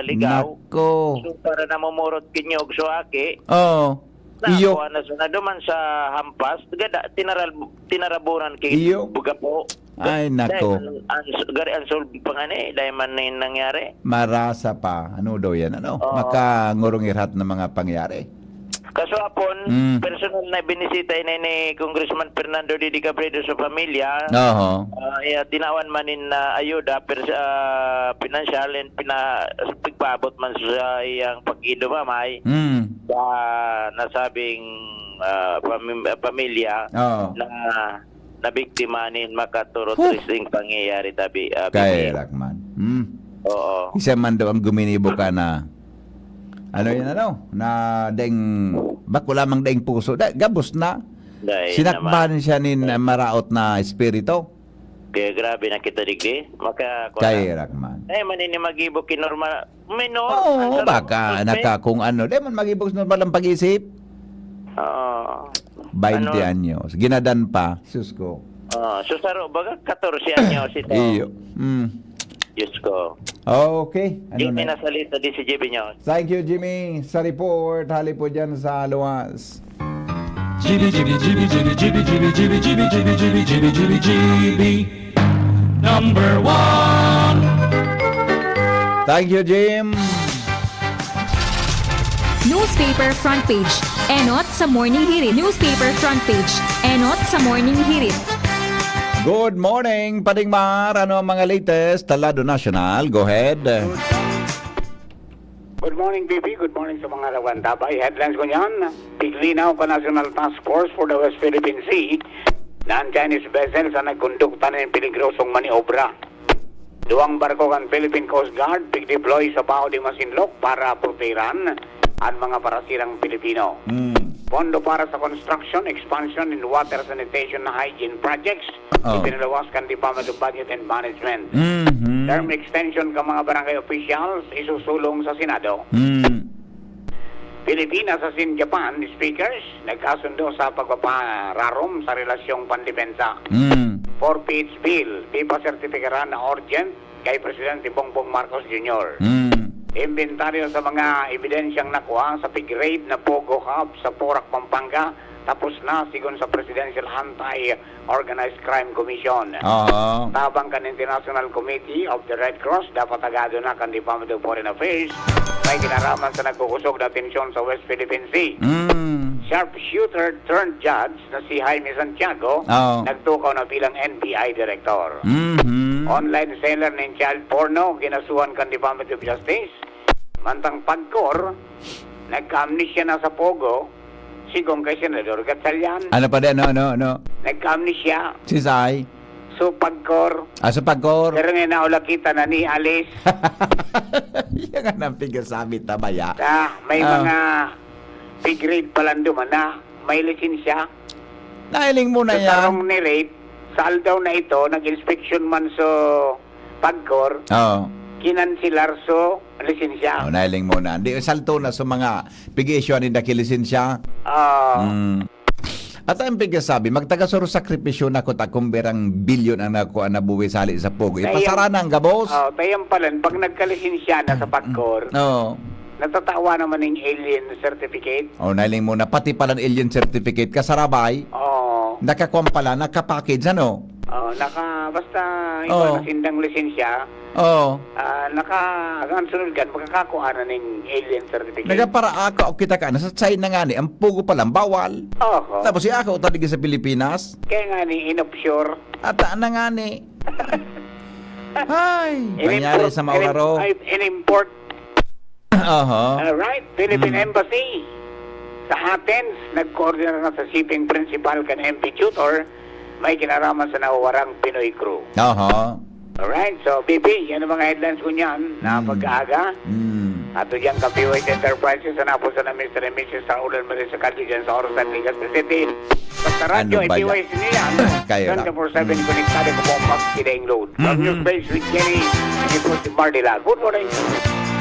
ligaw. Nako. So, para namumurot kinyog, so aki, Oh. Iyo. nakuha na sa naduman sa hampas, gada, tinaral, tinarabunan kay Iyo. Bugapo. Ay, nako. Dahil ang, ang, gari ang solve pa nga ni, dahil man na yung nangyari. Marasa pa. Ano daw yan? Ano? Oo. Makangurong irhat ng mga pangyari. Kaswapon, Mm. personal na binisita ini ni Congressman Fernando Didi Cabredo sa pamilya. Oho. Ah, iya, tinawan man in ah, ayuda per, ah, pinansyal and pina, pigpaabot man sa iyang pag-idumamay Mm. sa nasabing ah, pami- ah, pamilya Oo. na nabiktima nin makaturot Huh. rising pangyayari tabi. Ah, Kaya Bibi. Rakman. Mm. Oo. Isa man daw ang guminibo ka na, ano yan, ano? Na daing, bako lamang daing puso. Da, gabos na. Dahil Sinakban naman. siya nin uh, maraot na espiritu. Kaya grabe na kita digdi. Maka, Kaya Rakman. Eh, manini magibo ki normal. Minor. Oo, Ang sarap. baka Okay. naka kung ano. Di man magibog sa normal ang pag-isip. Oo. Bainte Ano? anyos. Ginadan pa. Sus ko. Oh, so saro, baga katorse anyos ito. Iyo. Mm. Diyos ko. Okay. Ano Hindi na? na salita di si J B News. Thank you, Jimmy, sa report. Hali po dyan sa luwas. G B, G B, G B, G B, G B, G B, G B, G B, G B, G B, G B, G B, G B. Number one. Thank you, Jim. Newspaper front page. Enot sa Morning Hirit. Newspaper front page. Enot sa Morning Hirit. Good morning, Pading Mar. Ano ang mga latest? Talado National. Go ahead. Good morning, B B. Good morning sa mga lawan tabay. Headlines ko niyan, piglinaw kan National Task Force for the West Philippine Sea na an Chinese vessels an nagkondukta nin peligrosong maniobra. Duwang barko kan Philippine Coast Guard pigdeploy sa Bao de Masinloc para protehiran an mga parasirang Pilipino. Mm. Pondo para sa construction, expansion, and water sanitation na hygiene projects Oh. ipinaluwas kan Department of Budget and Management. Mhm. Term extension kan mga barangay officials isusulong sa Senado. Mm. Pilipinas asin Japan, speakers, nagkasundo sa pagpapararom sa relasyong pandepensa. Mm. Four P H bill, pipasertipikaran na urgent kay Presidente Bongbong Marcos Junior. Mm. Imbentaryo sa mga ebidensyang nakuha sa pig-raid na Pogo Hub sa Porac, Pampanga, tapos na, sigon sa Presidential Anti-Organized Crime Commission. Oo. Tabang kan International Committee of the Red Cross, dapat agado na kan Department of Foreign Affairs may kinaraman sa nagkukusog na tensyon sa West Philippine Sea. Mm. Sharpshooter turned judge na si Jaime Santiago Oo. nagtukaw na bilang N B I director. Mhm. Online seller nin child porno, ginasuhan kan Department of Justice. Mantang Pagcor, nagka-amnesia na sa Pogo, sigon kay Senador Gatchalian. Ano pa din? No, no, no. Nagka-amnesia. Si Sai. So, Pagcor, Ah, sa Pagcor. pero ngayon naulakita na ni Alice. Yan nga nang pigasabi tabaya. Ah, may Ah. mga pig-raid palanduman na may lisensya. Nahiling mo na So, yan. tarong ni raid, sa aldaw na ito, nag-inspection man so Pagcor, Oo. kinansilar so lisensya. Oh, nahiling mo na. Di, salto na sa mga pig-issue ni Daki lisensya. Ah, Mm. At ang pigasabi, magtagasuro sakripisyo na kung takong berang bilyon ang nakuha na buwi sali sa Pogo. Kaya- Ipasara na ang gabos. Oh, tayo palan, pag nagkalisensya na sa Pagcor, Oo. natatawa naman yung alien certificate. Oh, nahiling mo na. Pati pala ang alien certificate, kasarabay. Oh, Nakakuha pala, nakapackage, ano? oh, naka, basta Oh. iba na sindang lisensya, Oo. ah, naka, ang sunod kan, makakakuha na ning alien certificate. Nagapara ako, o kita ka, nasa China nga ni, ang Pogo pa lang, bawal. Oho. Tapos si ako, tadig sa Pilipinas. Kaya nga ni, in-offshore. Ata na nga ni. Ay, In-import- nangyari sa Mauraro. in-, ay, in-import. Oho. Alright, Philippine Mm. Embassy sa Athens, nagkoordinar na sa shipping principal kan M V Tutor, may kinaraman sa nawawarang Pinoy crew. Oho. Alright, so B P, yan ang mga headlines ko niyan na Mm. pag-aaga. Mm. Ato dyan ka P Y S Enterprises, sa napos na Mister and Missus Sir Ulan Marie sa Kalye dyan sa Orosan, Legazpi City. Basta radyo, Ano ba yan? P Y S niya. Kayo lang. Twenty-four seven konektado ko po ang Pax Kidaing Load. From Mhm. News Base with Jenny, and it was si Mardy Lag. Good morning.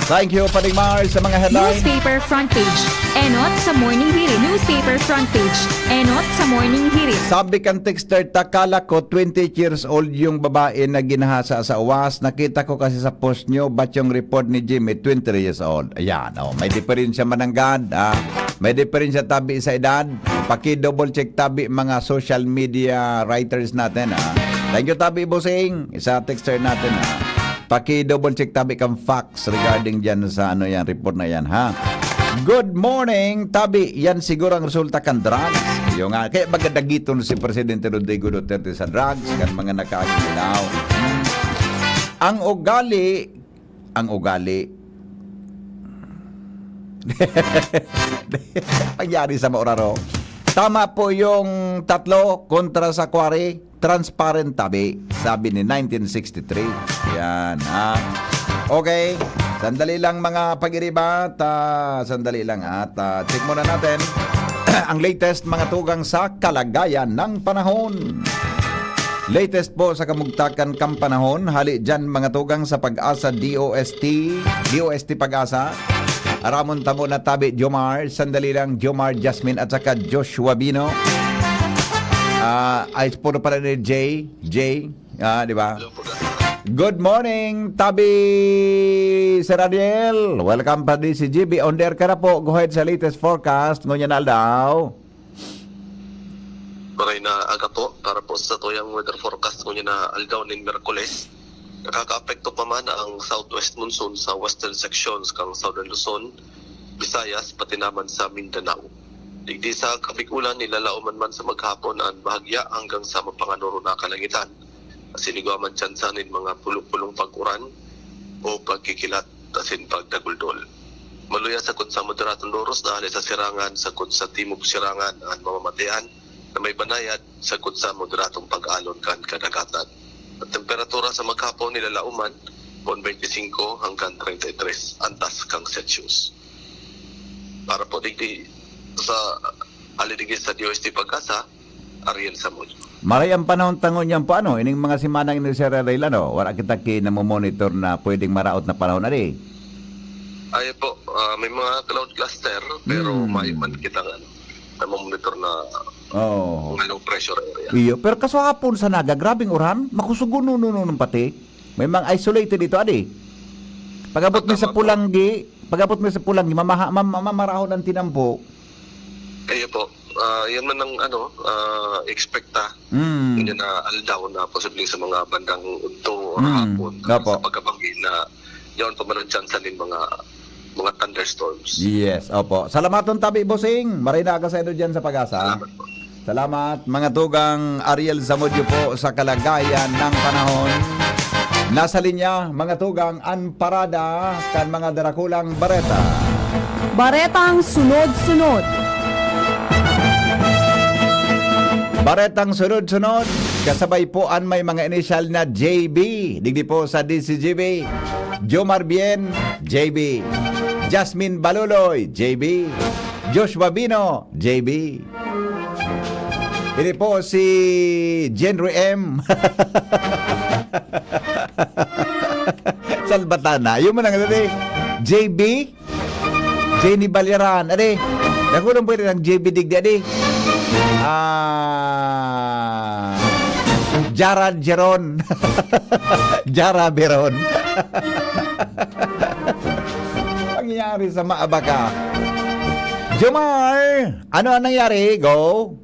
Thank you, Paring Mar, sa mga headline. Newspaper front page. Enot sa Morning Hirit. Newspaper front page. Enot sa Morning Hirit. Sabi kan texter, "Takala ko, twenty-eight years old yung babae na ginahasa sa uwas. Nakita ko kasi sa post nyo, but yung report ni Jimmy, twenty years old." Ayan, oh, may diferensya mananggad, ah. May diferensya tabi sa edad. Paki-double check tabi mga social media writers natin, ah. Thank you, tabi, Bossing, sa texter natin, ah. Paki-double check tabi kang fact regarding dyan sa ano yan, report na yan, ha? Good morning, tabi. Yan siguro ang resulta kan drugs. Yung nga, kaya magadagiton si Presidente Rodrigo Duterte sa drugs, kan mga nakaaginaw. Hmm. Ang ugali, ang ugali. Nangyari sa Mauraro. Tama po yung tatlo kontra sa quarry. Transparent tabi, sabi ni nineteen sixty-three. Yan, ha? Okay. Sandali lang, mga pag-iribat. Ah, sandali lang at, ah, check muna natin ang latest, mga tugang, sa kalagayan ng panahon. Latest po sa kamugtakan kang panahon, hali dyan, mga tugang, sa Pag-asa D O S T, D O S T Pag-asa. Aramon tamo na tabi, Jomar. Sandali lang, Jomar, Jasmine, at saka Joshua Bino. Ah, ay, puro pala ni J, J, ah, di ba? Hello po, guys. Good morning, tabi, Sir Ariel. Welcome pa di si G B. On the air ka na po. Go ahead sa latest forecast ngunyan na aldaw. Maray na aga po para po sa tuyang weather forecast ngunyan na aldaw nin Miyerkules. Nakakaapekto pa man ang southwest monsoon sa western sections kan Southern Luzon, Visayas, pati naman sa Mindanao. Digdi sa Kabig-ulan, nilalaoman man sa maghapon an bahagya hanggang sa mapanganoro na kalangitan. Asin igwa man tsansa nin mga pulo-pulong pag-uran o pagkikilat asin pagdaguldol. Maluya sagkod sa moderadong loros na hale sa sirangan, sagkod sa timog sirangan an mamamatean na may banayad, sagkod sa moderadong pag-alon kan kadagatan. At temperatura sa maghapon nilalaoman, pon twenty-five hanggang thirty-three antas kan Celsius. Para po digdi sa, hale digdi sa D O S T Pag-asa, Ariel Samudio. Maray ang panahon tangon niyan po, ano, ining mga simanang ini, Sir Ariel, ano, wala kita ki namomonitor na pwedeng maraot na panahon, ali? Ay po, ah, may mga cloud cluster, pero Hmm. may man kitang, ano, namomonitor na Oo. mga low pressure area. Iyo, pero kaso hapon sa Naga, grabing uran, makusugon, no, no, no, no, pati. May mga isolated dito, adi. Pag-abot mi sa Tama po. Pulanggi, pag-abot mi sa Pulanggi, mamaha-, mam-, mamarahon ang tinampo. Kayo po, ah, yan man ang, ano, ah, expect ta. Mm. Yun na aldaw na posibleng sa mga bandang udto or Mm. hapon, Opo. sa pagkabanggi na yun pa man ang tsansa nin mga, mga thunderstorms. Yes, opo. Salamaton tabi, Bossing. Maray na aga sa inyo dyan sa Pag-asa. Salamat po. Salamat, mga tugang. Ariel Zamudio po sa kalagayan ng panahon. Nasa linya, mga tugang, ang parada kan mga darakulang bareta. Baretang sunod-sunod. Baretang sunod-sunod, kasabay po an may mga inisyal na J B. Digdi po sa D C G B. Jomar Bien, J B. Jasmine Baluloy, J B. Joshua Bino, J B. Ini po si Jenry M. Salbatana. Yun mo nang, ano, eh, J B, Jenny Balyaran. Ade, nakulang po rin ang J B Digdi, ade. Ah, Jara Jeron. Jara Beron. Pangyayari sa maabaka. Jomar, ano ang nangyari? Go.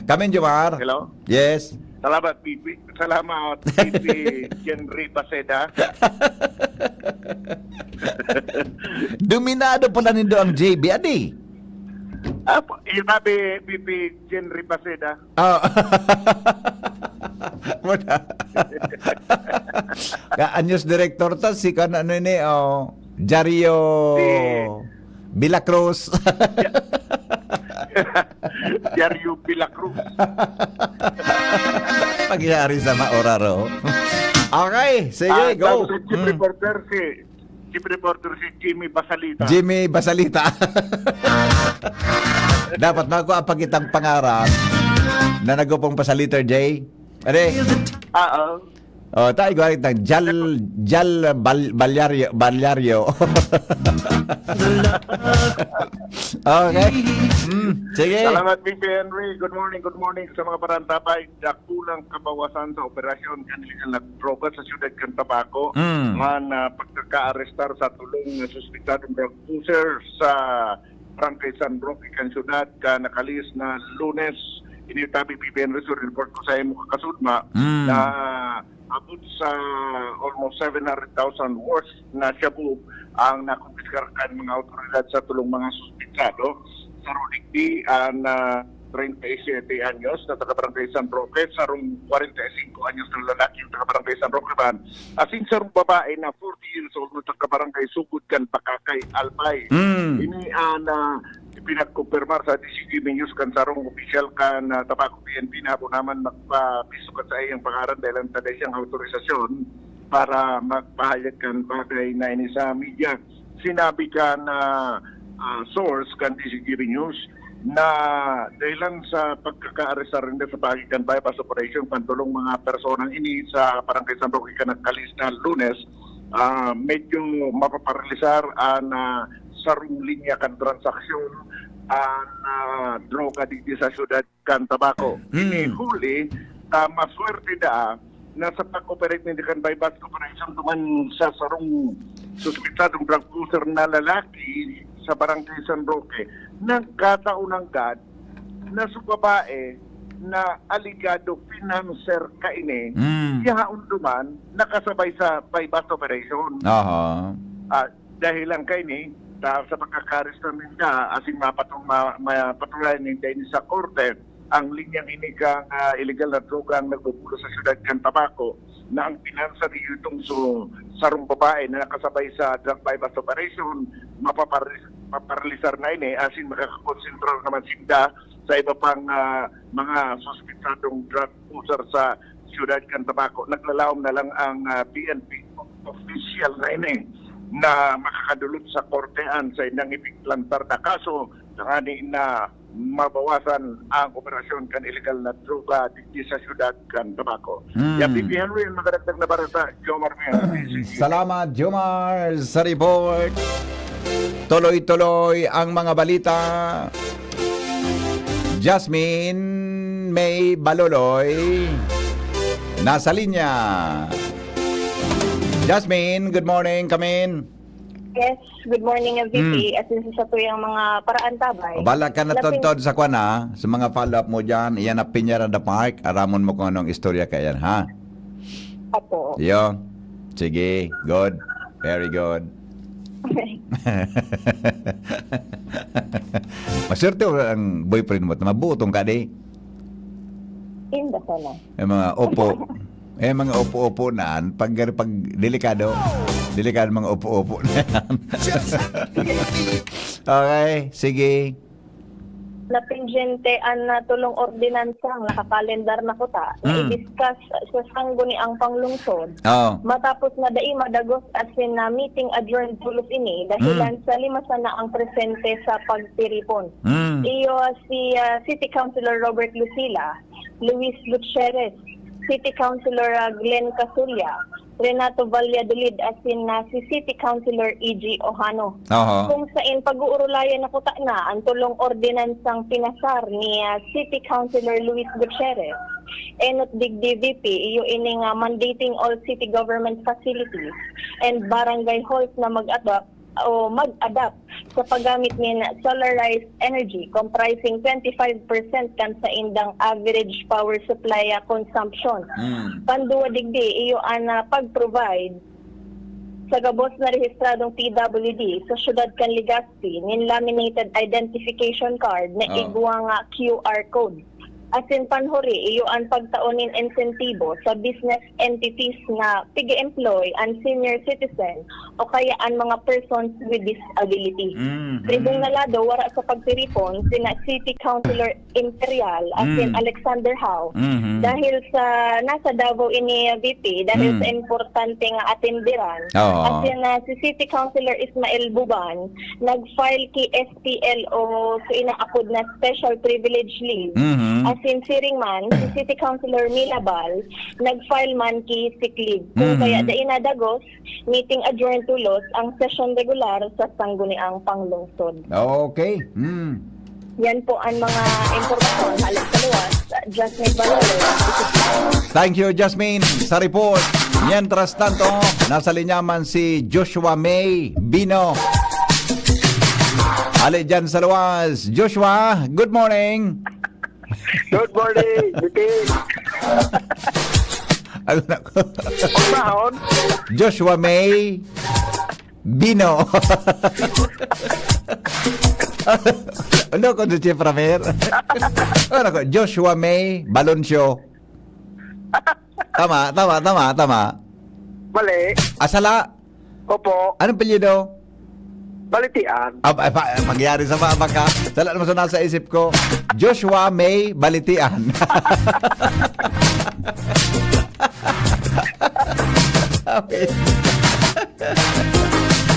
Kamin, Jomar. Hello? Yes. Salamat, P P. Salamat, P P Jenry Paseda. Dominado pala nindo ang J B, adi. Ah, pa-, yung sabi, P P Jenry Paseda. Ah. Wala. Ka-, ang news director ta, si kan-, ano ini, oh, Jario Si Villa Cruz. Ja-, Diaryo Villa Cruz. Pagyari sa maoraro. Okay, sige, Ah, go. Ang chief Mm. reporter si chief reporter si Jimmy Basalita. Jimmy Basalita. Dapat makuha pa kitang pangaran na nagupong pa sa letter J. Are? Oo. Oh, tayo gwarit ng Jal, Jal Bal, Balyario, Balyario. Okay. Mm, sige. Salamat, V P Henry. Good morning, good morning sa mga parantabay. Dakulang kabawasan sa operasyon kan illegal na droga sa siyudad kan Tabaco. Mm. Man, ah, pagkaka-arestar sa tulong na suspitadong drug pusher sa Barangay San Roque kan siyudad kan nakalihis na Lunes. Ini tabi, V P Henry, so report ko sa imo kakasudma Mm. na abot sa almost seven hundred thousand worth na shabu ang nakumpiskar kan mga awtoridad sa tulong mga suspitsado. Sa Rodigdi, ang, ah, treinta y siete anyos na taga Barangay San Roque, sarong kwarenta y singko anyos na lalaki yung taga Barangay San Roque man, asin sarong babae na forty years old na taga Barangay Sugod kan Pakakay, Albay. Mm. Ini ang, ah, ipinagkumpirmar sa D C T V News kan sarong opisyal kan, ah, Tabaco P N P na ako naman magpapiso kan sa iyang pangaran dahil ang tada siyang autorisasyon para magpahayag kan bagay na ini sa media. Sinabi kan, ah, ah, source kan D C T V News na dahilan sa pagkakaarestar ninda sa paagi kan buy-bust operation kan tulong mga personang ini sa Barangay San Roque kan nagkalihis na Lunes, ah, medyo mapaparalisar ang, ah, sarong linya kan transaksyon an, ah, droga digdi sa siyudad kan Tabaco. Hmm. Ini huli, ah, maswerte daa na sa pag-operate ninda kan buy-bust operation duman sa sarong suspitsadong drug pusher na lalaki sa Barangay San Roque, nagkataon nanggad na sa babae na alegado financer kaini, Hmm. yaon duman nakasabay sa buy-bust operation. Aha. Ah, dahilan kaini, ta-, sa pagkakaaresta ninda, asin mapatu-, ma-, mapatunayan ninda ini sa korte, ang linyang ini kan, ah, illegal na droga ang nagbubulos sa siyudad kan Tabaco, na ang pinansa niyo itong su-, sarong babae na nakasabay sa drug buy-bust operation, mapapar-, maparalisar na ini, asin makakakonsentrar naman sinda sa iba pang, ah, mga suspitsadong drug pusher sa siyudad kan Tabaco. Naglalaom na lang ang, ah, P N P official na ini na makakadulot sa kortean sa indang ipigplantar na kaso, tangani na mabawasan ang operasyon kan illegal na droga digdi sa siyudad kan Tabaco. Hmm. Yan, V P Henry, ang makadagdag na bareta, Jomar Mia. Salamat, Jomar, sa report. Tuloy-tuloy ang mga balita. Jasmine May Baloloy, nasa linya. Jasmine, good morning. Come in. Yes, good morning, V P. Hmm. At yun sa tuyang mga paraan tabay. O, bala ka na Lapin- tontod sa kwan, ha? Sa mga follow-up mo dyan, iyan na Piñera the Park. Aramon mo kung anong istorya ka yan, ha? Apo. Yo. Sige, good. Very good. Maswerte ang boyfriend mo. Mabuotong ka, di? Inda sana. Yung mga opo. Eh, mga opo-opo na, pag, pag delikado, delikado mga opo-opo na yan. Okay, sige. Napinjente an, ah, tulong ordinansa nga nakakalendar na kuta na Mm. i-discuss sa sangguniang panglungsod. Oo. Matapos na dai madagos asin na meeting adjourned pulos ini, dahilan Mm. sa lima sana ang presente sa pagtiripon. Mm. Iyo si, ah, City Councilor Robert Lucila, Luis Gutierrez, City Councilor, ah, Glenn Casulla, Renato Valladolid asin na si City Councilor E G Ojano. Aha. Kung sain pag-uurulayan na kuta na ang tulong ordinansang pinasar ni, ah, City Councilor Luis Gutierrez, enot digdi V P, iyo ini nga mandating all city government facilities and barangay halls na mag-adapt o mag-adapt sa paggamit nin solarized energy comprising twenty-five percent kan saindang average power supply, ah, consumption. Mm. Panduwa digdi, iyo an, ah, pag-provide sa gabos na rehistradong P W D sa siyudad kan Legazpi nin laminated identification card na Oh. igwa nga Q R code. Asin panhuri, iyo an pagtao nin insentibo sa business entities na pig-e-employ an senior citizen o kaya an mga persons with disability. Mhm. Sa ibong na lado, wara sa pagtiripon sina City Councilor Imperial asin Mm. Alexander Hao Mhm. dahil sa nasa Davao ini, V P, dahil Mm. sa importante nga atenderan. Oo. Asin na si City Councilor Ismael Buban nag-file ki S P L o sa inaapod na special privilege leave. Mhm. Asin siring man, si City Councilor Mila Bal nag-file man ki sick leave. Kung Mhm. kaya dai nadagos, meeting adjourned tolos ang session regular sa Sangguniang Panglungsod. Okay. Hmm. Yan po ang mga impormasyon. Halik sa luwas, Jasmine Valores. Thank you, Jasmine, sa report. Mientras tanto, nasa linya man si Joshua May Bino. Ali dyan sa luwas. Joshua, good morning. Good morning, Bitin. Ano na ko? Pagmahon? Joshua May Bino. Ano ko si Chief Ramer? Ano ko? Joshua May Baloncio. Tama, tama, tama, tama. Mali. Asala. Opo. Anong apelyido? Balitian. Ah, pa, pa, pagyari sa mama ka. Sala naman sa nasa isip ko. Joshua May Balitian. Okay.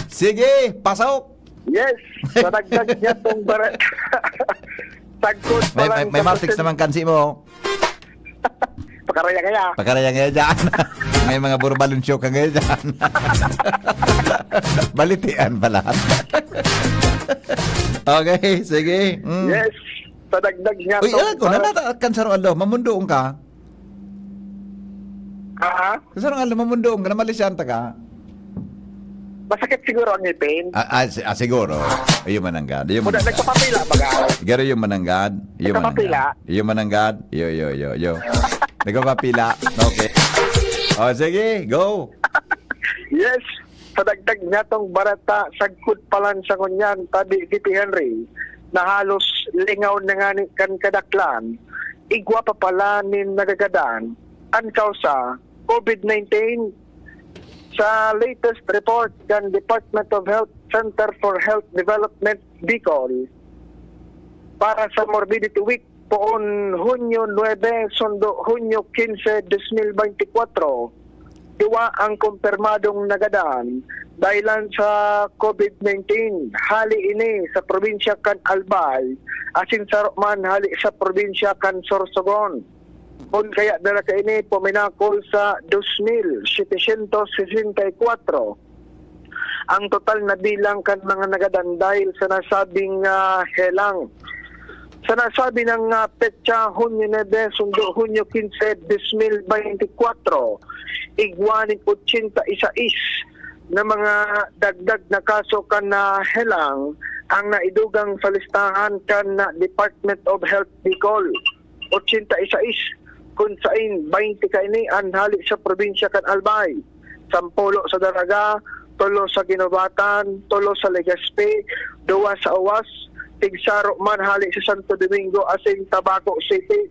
Sige, pasok. Yes. Sa dagdag niya tong barat. Sagkod pa May, lang may, may sa martix kusin- naman kansi mo. Pakaraya kaya. Pakaraya nga dyan. May mga burbalon show ka ngayon dyan. Balitian pala. Okay, sige. Mm. Yes. Sa dagdag niya Uy, tong alam ko, barat- nanata kan sarong aldaw, mamundoon ka. Ha? Kan sarong aldaw, mamundoon ka, namalisyan ta ka. Masakit siguro ang ngipin. Ah, ah, si- ah, siguro. Ayun mananggad. Ayun Muna, mananggad. nagpapapila baga. Siguro yung mananggad. Yung Nagpapapila. mananggad. Yung mananggad. Yo, yo, yo, yo. Nagpapapila. Okay. O, sige. Go. Yes. Sa dagdag niya tong barata, sagkod pa lang sa ngunyan, tabi si P. Henry, na halos lingaw na nga ni kan kadaklan, igwa pa pala nin nagagadan. Ang kausa, COVID nineteen. Sa latest report kan Department of Health Center for Health Development, Bicol, para sa Morbidity Week, poon Hunyo nuebe sundo Hunyo kinse, dos mil beintikwatro, duwa ang kumpirmadong nagadan dahilan sa COVID nineteen. Hali ini sa probinsya kan Albay, asin saro man hali sa probinsya kan Sorsogon. Kun kaya dara kaini puminakol sa dos mil setecientos sesenta y cuatro ang total na bilang kan mga nagadan dahil sa nasabing, ah, helang. Sa nasabi ng, ah, petsa, Hunyo nuebe sundo Hunyo kinse, dos mil beintikwatro, igwa nin ochenta y seis na mga dagdag na kaso kan, ah, helang ang naidugang sa listahan kan, ah, Department of Health Bicol. Ochenta y seis, kun sain baynte kaini an hali sa probinsya kan Albay, sampulo sa Daraga, tolo sa Guinobatan, tolo sa Legazpi, duwa sa Oas, tigsaro man hali sa Santo Domingo asin Tabaco City.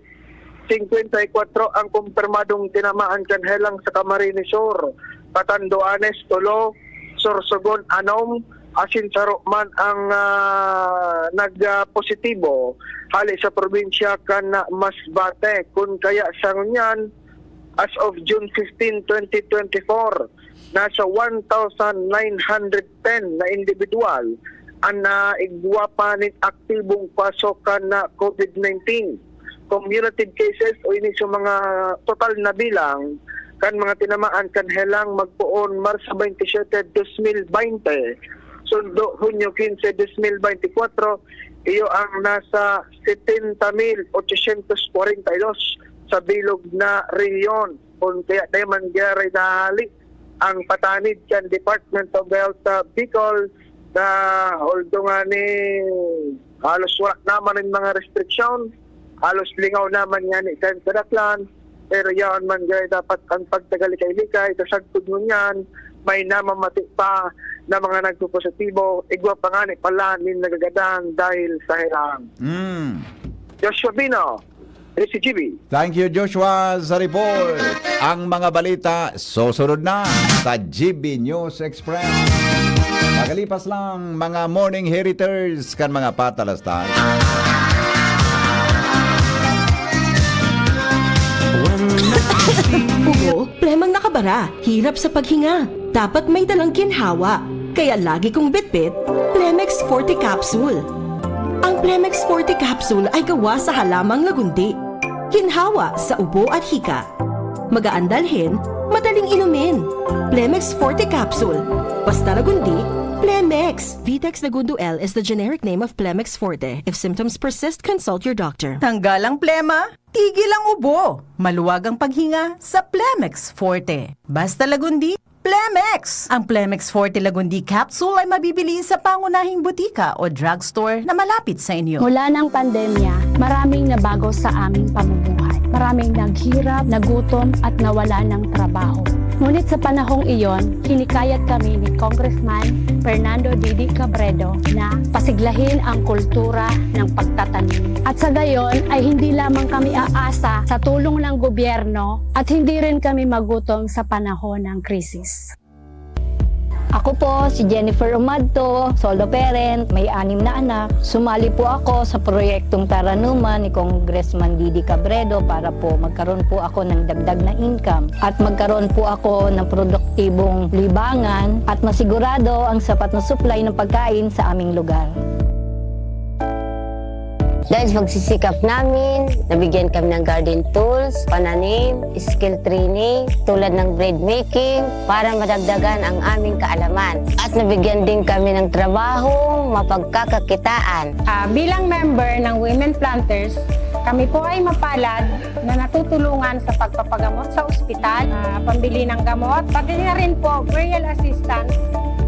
Singkwenta y kwatro ang kumpirmadong tinamaan kan helang sa Camarines Sur, Catanduanes, tolo, Sorsogon, anom, asin saro man ang, ah, nag, ah, positibo hali sa probinsya kan Masbate. Kun kaya sa ngunyan, as of June fifteen, twenty twenty-four, nasa one thousand nine hundred ten na individual ang naigwa pa nin aktibong kaso kan COVID nineteen. Cumulative cases o ini sa mga total na bilang kan mga tinamaan kan helang magpoon Marso baynte siyete, dos mil baynte, sundo Hunyo kinse, dos mil baynte kwatro, iyo ang nasa setenta mil ochocientos kwarenta y dos sa bilog na rehiyon. Kun kaya dai man gyaray nahali ang patanid kan Department of Health sa Bicol na although nga ni halos wala naman ang mga restriksyon, halos lingaw naman nga ni kan kadaklan, pero yaon man gaya dapat ang pagtagalikay-likay sa sagkod ngunyan, may namamati pa na mga nagpopositibo, igwa pa nga ni pala nin nagagadan dahil sa helang. Mm. Joshua Bino, Ito si G B. Thank you, Joshua, sa report. Ang mga balita susunod na sa G B News Express. Magalipas lang, mga morning heriters kan mga patalastan. Ubo, plemang nakabara, hirap sa paghinga. Dapat may dalang ginhawa. Kaya lagi kong bitbit, Plemex Forte Capsule. Ang Plemex Forte Capsule ay gawa sa halamang lagundi. Ginhawa sa ubo at hika. Magaan dalhin, madaling inumin. Plemex Forte Capsule. Basta lagundi, Plemex. Vitex Lagundo L is the generic name of Plemex Forte. If symptoms persist, consult your doctor. Tanggal ang plema, tigil ang ubo. Maluwag ang paghinga sa Plemex Forte. Basta lagundi, Plemex! Ang Plemex Forte Lagundi Capsule ay mabibili sa pangunahing butika o drugstore na malapit sa inyo. Mula ng pandemya, maraming nabago sa aming pamumuhay. Maraming naghirap, nagutom at nawala ng trabaho. Ngunit sa panahong iyon, hinikayat kami ni Congressman Fernando Didi Cabredo na pasiglahin ang kultura ng pagtatanim. At sa gayon ay hindi lamang kami aasa sa tulong ng gobyerno at hindi rin kami magutom sa panahon ng krisis. Ako po si Jennifer Umadto, solo parent, may anim na anak. Sumali po ako sa proyektong Taranuman ni Congressman Didi Cabredo para po magkaroon po ako ng dagdag na income at magkaroon po ako ng produktibong libangan at masigurado ang sapat na supply ng pagkain sa aming lugar. Dahil sa pagsisikap namin, nabigyan kami ng garden tools, pananim, skill training tulad ng bread making para madagdagan ang aming kaalaman. At nabigyan din kami ng trabahong mapagkakakitaan. Ah, bilang member ng Women Planters, kami po ay mapalad na natutulungan sa pagpapagamot sa ospital, ah, pambili ng gamot, pati na rin po burial assistance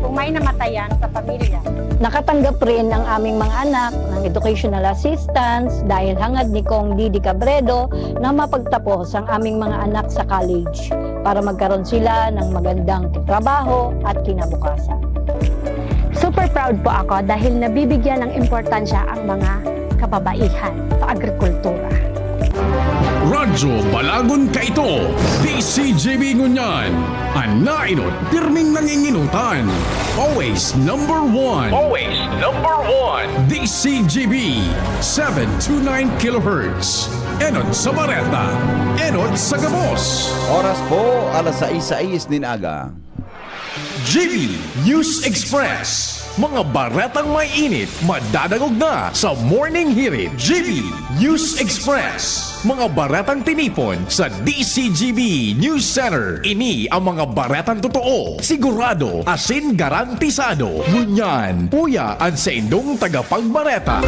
kung may namatayan sa pamilya. Nakatanggap rin ang aming mga anak ng educational assistance dahil hangad ni Cong Didi Cabredo na mapagtapos ang aming mga anak sa college para magkaroon sila ng magandang trabaho at kinabukasan. Super proud po ako dahil nabibigyan ng importansya ang mga kababaihan sa agrikultura. Radyo Balagon Kaito, D C G B ngunyan, an nainot pirming nanginginutan. Always number one. Always number one. D C G B, seven two nine kilohertz. Enot sa Bareta, enot sa Gabos. Oras po, alas sais sais nin aga. G B News Express. Mga baretang may init, madadangog na sa Morning Hirit. G B News Express. Mga baretang tinipon sa D C G B News Center. Ini ang mga baretang totoo, sigurado, asin garantisado. Ngunyan, uya an saindong tagapagbareta.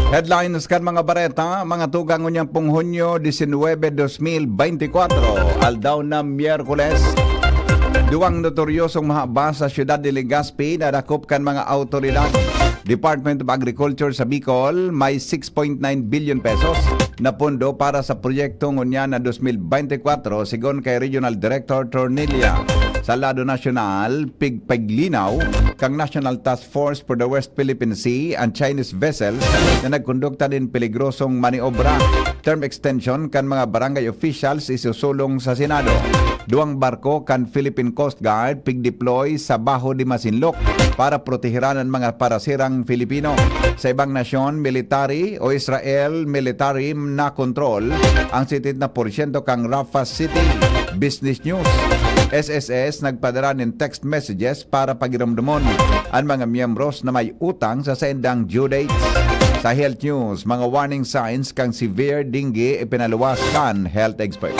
Headlines kan mga bareta, mga tugang, ngunyan pong Hunyo disinwebe, dos mil beintikwatro, aldaw na Miyerkules. Duwang notoryosong mahaba sa siyudad de Legazpi nadakop kan mga awtoridad. Department of Agriculture sa Bicol, may six point nine billion pesos na pondo para sa proyekto ngunyan na dos mil beintikwatro, sigon kay Regional Director Tornilla. Sa lado nasyonal, pigpaglinaw kan National Task Force for the West Philippine Sea an Chinese vessel na nagkondukta nin peligrosong maniobra. Term extension kan mga barangay officials isusulong sa Senado. Duwang barko kan Philippine Coast Guard pig-deploy sa Baho de Masinloc para proteheran an mga parasirang Filipino. Sa ibang nasyon, military o Israel military na kontrol ang setenta porsyento kan Rafah City. Business News. S S S nagpadara nin text messages para pagiromdomon an mga miyembros na may utang sa saindang due dates. Sa health news, mga warning signs kan severe dengue ipinaluwas kan health experts.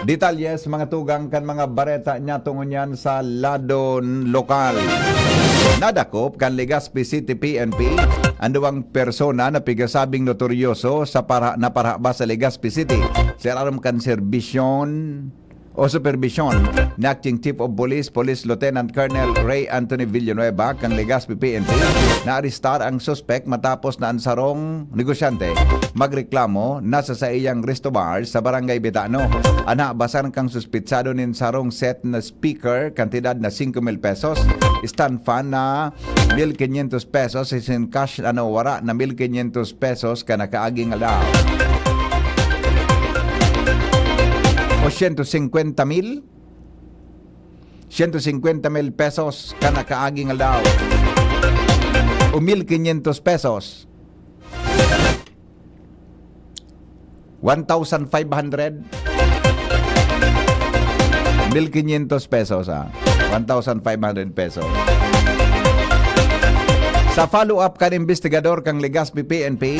Detalye sa mga tugang kan mga bareta niya tungon yan sa ladon lokal. Nadakop kan Legazpi City P N P ang duwang persona na pigasabing notoryoso sa para, na parhaba sa Legazpi City sa ilarom kan serbisyon o superbisyon ni Acting Chief of Police, Police Lieutenant Colonel Ray Anthony Villanueva kan Legazpi P N P, naarestar ang suspek matapos na an sarong negosyante magreklamo na sa saiyang resto bar sa Barangay Betano. An habasan kan suspetsado nin sarong set na speaker, kantidad na singko mil pesos, stand fan na mil quinientos pesos, asin cash na nawara na mil quinientos pesos kan nakaaging aldaw. O siyento singkwenta mil? Siyento singkwenta mil pesos kan nakaaging aldaw. O mil quinientos pesos. One thousand five hundred. Mil quinientos pesos, ah. One thousand five hundred pesos. Sa follow-up kan investigador kan Legazpi P N P,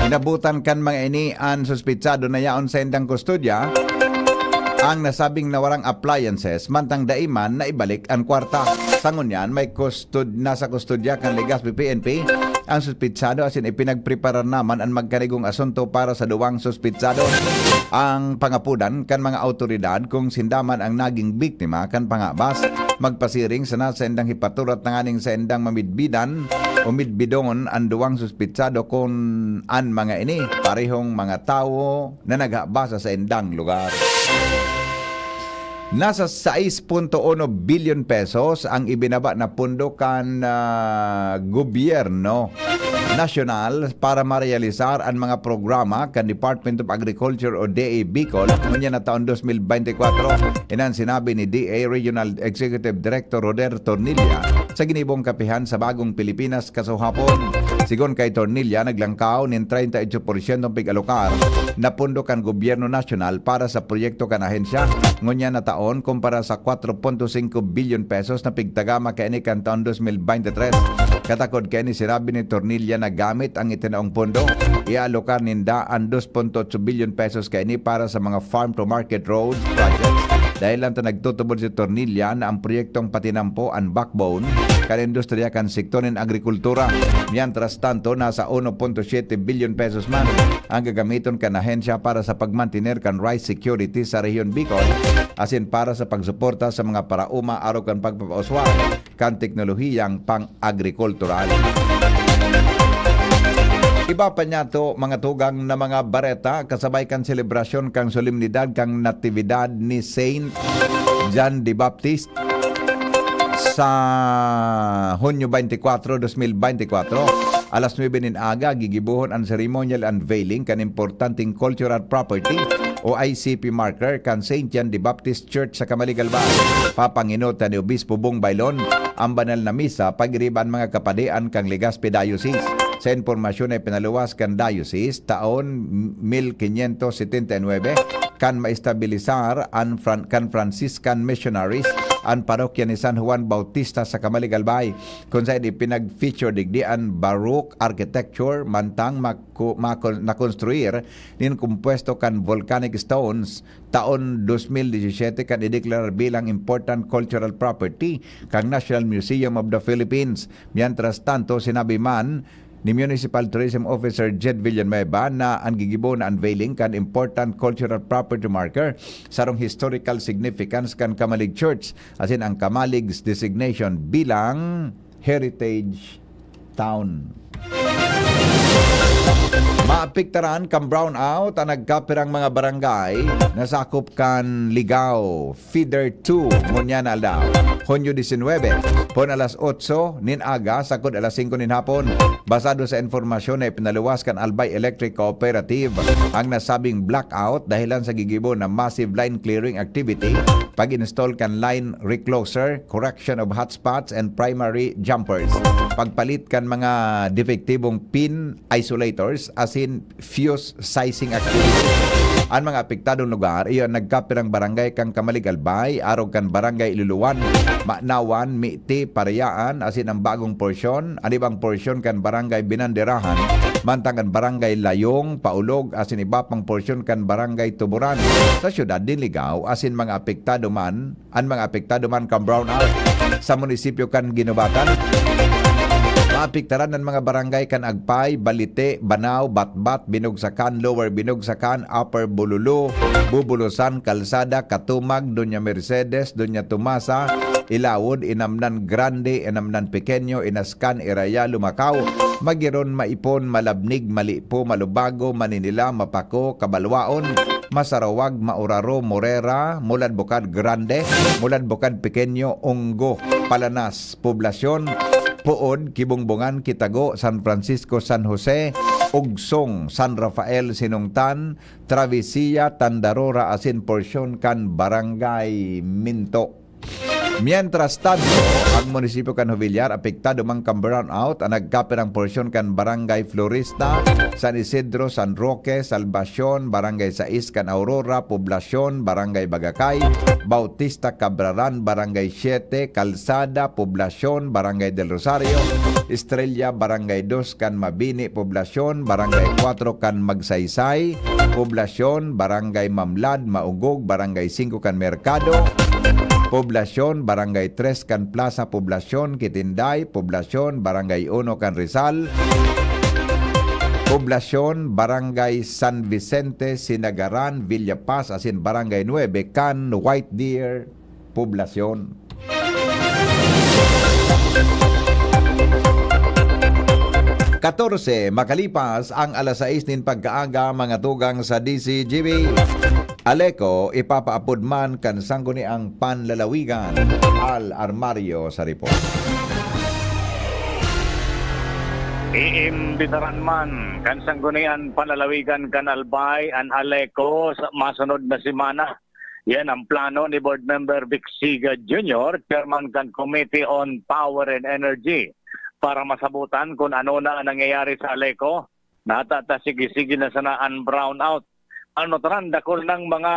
inabutan kan mga ini an suspetsado na yaon sa indang kustodya ang nasabing nawarang appliances, mantang dai man naibalik an kwarta. Sa ngunyan, may kustud-, nasa kustodya kan Legazpi P N P ang suspetsado asin ipinagpreparar naman an magkanigong asunto para sa duwang suspetsado. Ang pangapodan kan mga awtoridad kung sinda man ang naging biktima kan pangabas. Magpasiring sana sa indang hipaturat tanganing sa indang mamidbidan o midbidon an duwang suspetsado kun an mga ini parehong mga tawo na naghabas sa indang lugar. Nasa sais punto uno bilyon pesos ang ibinaba na pondo kan, ah, gobyerno nasyonal para marealisar an mga programa kan Department of Agriculture o D A Bicol ngunyan na taon dos mil bente kwatro. Iyan an sinabi ni D A Regional Executive Director Roder Tornilla sa ginibong kapihan sa Bagong Pilipinas kasuhapon. Sigon kay Tornilla, naglangkaw nin treinta y ocho por ciento ang pig-alokar na pondo kan gobyerno nasyonal para sa proyekto kan ahensya ngunyan na taon, kumpara sa kwatro punto singko bilyon pesos na pigtagama kaini kan taon dos mil bente tres. Katakod kaini, sinabi ni Tornilla na gamit ang itinaong pondo, iaalokar ninda an dos punto otso bilyon pesos kaini para sa mga farm to market road projects. Dahilan ta nagtutubod si Tornilla na ang proyektong patinampo an backbone kan industriya kan sektor nin agrikultura. Mientras tanto, nasa uno punto siyete bilyon pesos man ang gagamiton kan ahensya para sa pagmantener kan rice security sa Rehiyon Bicol, asin para sa pagsuporta sa mga paraoma arog kan pagpapauswag kan teknolohiyang pang-agrikultural. Iba pa niyato, mga tugang na mga bareta, kasabay kan selebrasyon kan solemnidad kan Natividad ni Saint John the Baptist sa Hunyo bente kwatro, dos mil bente kwatro, alas nuebe nin aga, gigibohon an ceremonial unveiling kan importanteng cultural property o I C P marker kan Saint John the Baptist Church sa Camaligalbay. Papangenotan ni Obispo Bong Baylon ang banal na misa pag-iriba an mga kapadian kan Legazpi Diocese. Sa impormasyon na ipinaluwas kan diocese, taon mil quinientos setenta y nuebe, kan maestabilisar an Fran-, kan Franciscan Missionaries an parokya ni San Juan Bautista sa Camaligalbay, kun saen ipinag-feature digdi an Baroque architecture, mantang maku-, makon-, nakonstruir nin kompuesto kan volcanic stones. Taon dos mil disisiyete kan ideklarar bilang Important Cultural Property kan National Museum of the Philippines. Mientras tanto, sinabi man ni Municipal Tourism Officer Jed Villanueva na an gigibo na unveiling kan Important Cultural Property Marker, sarong historical significance kan Camalig Church, asin ang Camalig's designation bilang Heritage Town. Maapektaran kan brownout an nagkapirang mga barangay na sakop kan Ligao Feeder two ngunyan na aldaw, Hunyo disinwebe, pon alas otso nin aga sagkod alas singko nin hapon. Basado sa impormasyon na ipinaluwas kan Albay Electric Cooperative, ang nasabing blackout dahilan sa gigibo na massive line clearing activity, pag-install kan line recloser, correction of hotspots and primary jumpers, pagpalit kan mga depektibong pin isolators asin fuse sizing activity. An mga apektadong lugar, iyo an nagkapirang barangay kan Camalig-Albay, arog kan Barangay Iluluan, Manawan, Miti, Parayaan, asin ang bagong porsyon, an ibang porsyon kan Barangay Binanderahan, mantang an Barangay Layong, Paulog, asin iba pang porsyon kan Barangay Tuburan sa siyudad nin Ligao, asin mga apektado man, an mga apektado man kan brownout sa munisipyo kan Guinobatan. Maapektaran an mga barangay kan Agpay, Balite, Banao, Batbat, Binugsakan, Lower Binugsakan, Upper Bulolo, Bubulusan, Kalsada, Katumag, Doña Mercedes, Doña Tomasa, Ilawod, Inamnan Grande, Inamnan Pequeño, Inascan, Iraya, Lumacao, Magiron, Maipon, Malabnig, Malipo, Malubago, Maninila, Mapaco, Cabalwaon, Masarawag, Mauraro, Morera, Mulad Bukad Grande, Mulad Bukad Pequeño, Onggo, Palanas, Poblacion, Pood, Kibongbongan, Kitago, San Francisco, San Jose, Ugsong, San Rafael, Sinungtan, Travesía, Tandarora, asin porsyon kan Barangay Minto. Mientras tanto, ang munisipyo kan Jovellar apektado man kan brownout, an nagkapirang porsyon kan Barangay Florista, San Isidro, San Roque, Salvacion, Barangay sais kan Aurora, Poblacion, Barangay Bagacay, Bautista, Cabraran, Barangay siete, Calzada, Poblacion, Barangay del Rosario, Estrella, Barangay dos kan Mabini, Poblacion, Barangay kuwatro kan Magsaysay, Poblacion, Barangay Mamlad, Maugog, Barangay singko kan Mercado, Poblacion, Barangay tres kan Plaza Poblacion, Kitinday, Poblacion, Barangay uno kan Rizal, Poblacion, Barangay San Vicente, Sinagaran, Villa Paz, asin Barangay nuebe kan White Deer, Poblacion. Katorse, makalipas ang alas sais nin pagkaaga, mga tugang sa D C G B, Aleco, ipapaapod man kan Sangguniang Panlalawigan, Al Armario sa report. Iimbitaran man kan Sangguniang Panlalawigan kan Albay an Aleco sa masunod na semana. Yan ang plano ni Board Member Vic Siga Junior, Chairman kan Committee on Power and Energy, para masabutan kun ano na ang nangyayari sa Aleco. Nata ta sige-sige na sana an brownout. Ano taran, dakul nang mga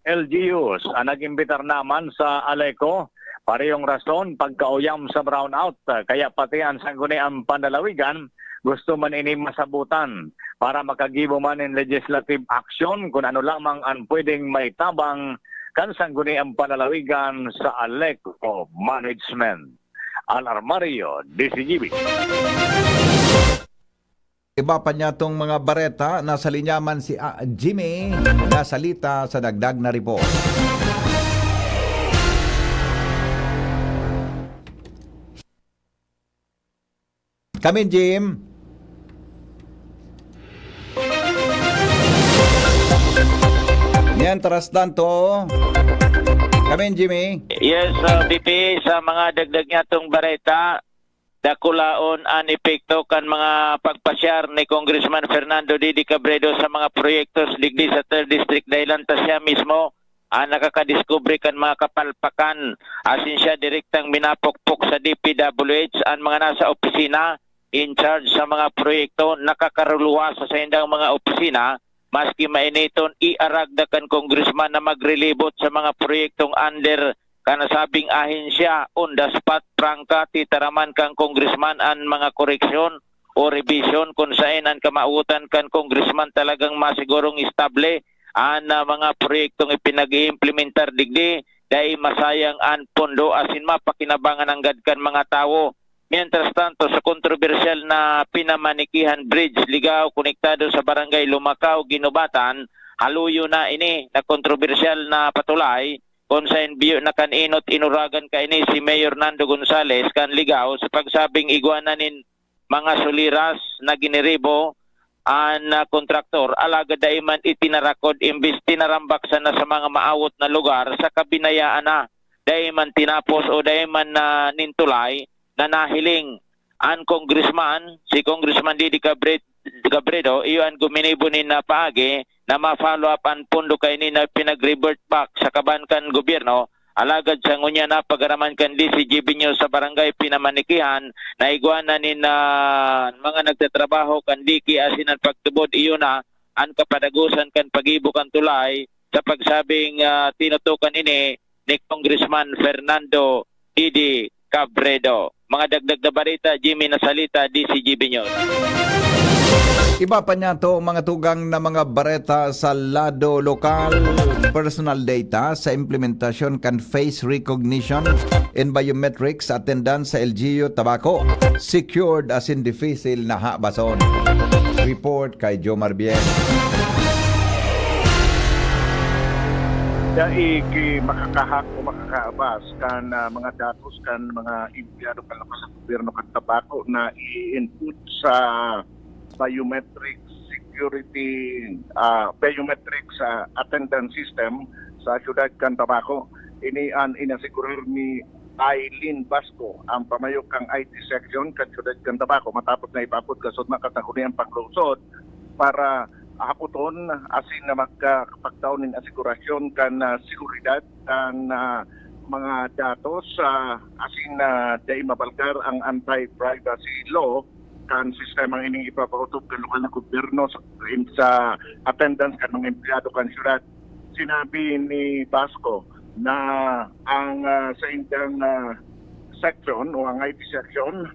L G Us ang nag-imbitar naman sa Aleco. Parehong rason, pagkauyam sa brownout. Kaya pati an Sangguniang Panlalawigan gusto man ini masabutan para makagibo man nin legislative action kun ano lamang an pwedeng maitabang kan Sangguniang Panlalawigan sa Aleco management. Al Armario, D C G B. Iba pa niya tong mga bareta, nasa linya man si, ah, Jimmy Nasalita sa dagdag na report. Kamin, Jim. Mientras tanto, kamin, Jimmy. Yes, uh, B P, sa mga dagdag niya tong bareta, dakulaon an epekto kan mga pagpasyar ni Congressman Fernando Didi Cabredo sa mga proyektos digdi sa third District, dahilan ta siya mismo an nakakadiskubre kan mga kapalpakan. Asin siya direktang minapokpok sa D P W H an mga nasa opisina in charge sa mga proyekto, nakakaruluwas sa saindang mga opisina, maski mainiton, iaragda kan congressman na magrelibot sa mga proyektong under kan nasabing ahensya. On the spot, prangka, titaraman kan congressman an mga koreksyon o rebisyon kun saen an kamawotan kan congressman talagang masigurong estable an, ah, mga proyektong ipinag-iimplementar digdi, dai masayang an pondo asin mapakinabangan nanggad kan mga tawo. Mientras tanto, sa kontrobersyal na Pinamanikihan Bridge, Ligao, konektado sa Barangay Lumacao, Guinobatan, haluyo na ini na kontrobersyal na patulay, kun saen biyo na kan enot inuragan kaini si Mayor Nando Gonzales kan Ligao sa pagsabing igwa na nin mga suliras na giniribo an, ah, kontraktor, alagad dai man itinarakod, imbes tinarambak sana sa mga maawot na lugar, saka binayaan na, dai man tinapos o dai man na nin tulay na nahiling. An congressman, si Congressman Didi Cabre-, Cabredo, iyo an guminibo nin, ah, paagi na ma-follow up an pondo kaini na pinag-revert back sa kaban kan gobyerno. Alagad sa ngunyan na pag-araman kan D C G B News sa Barangay Pinamanikihan, na igwa na nin, ah, mga nagtatrabaho kan D K asin an pagtubod iyo na an kapadagosan kan paggibo kan tulay sa pagsabing, ah, tinutukan ini ni Congressman Fernando Didi Cabredo. Mga dagdag na bareta, Jimmy Nasalita, D C G B News. Iba pa niya to, mga tugang na mga bareta sa lado lokal. Personal data sa implementasyon kan face recognition and biometrics attendance sa L G U Tabaco. Secured asin dipisil na habason. Report kay Jomar Bien. Dai ki makakahak o makakaabas kan, ah, mga datos kan mga empleyado kan lokal na gobyerno kan Tabaco na i-input sa biometric security, ah, biometric sa attendance system sa siyudad kan Tabaco. Ini an inasigurar ni Aileen Basco, ang pamayo kan I T section kan siyudad kan Tabaco, matapos na ipaabot kan Sodma kan Sangguniang Panglungsod para hapoton asin na magkapagtaon nin asigurasyon kan, ah, seguridad kan, ah, mga datos, ah, asin na dai mabalgar ang anti-privacy law kan sistemang ining ipapaotob kan lokal na gobyerno sa, sa attendance kan mga empleyado kan syudad. Sinabi ni Basco na ang, ah, saindang, ah, section o ang I T section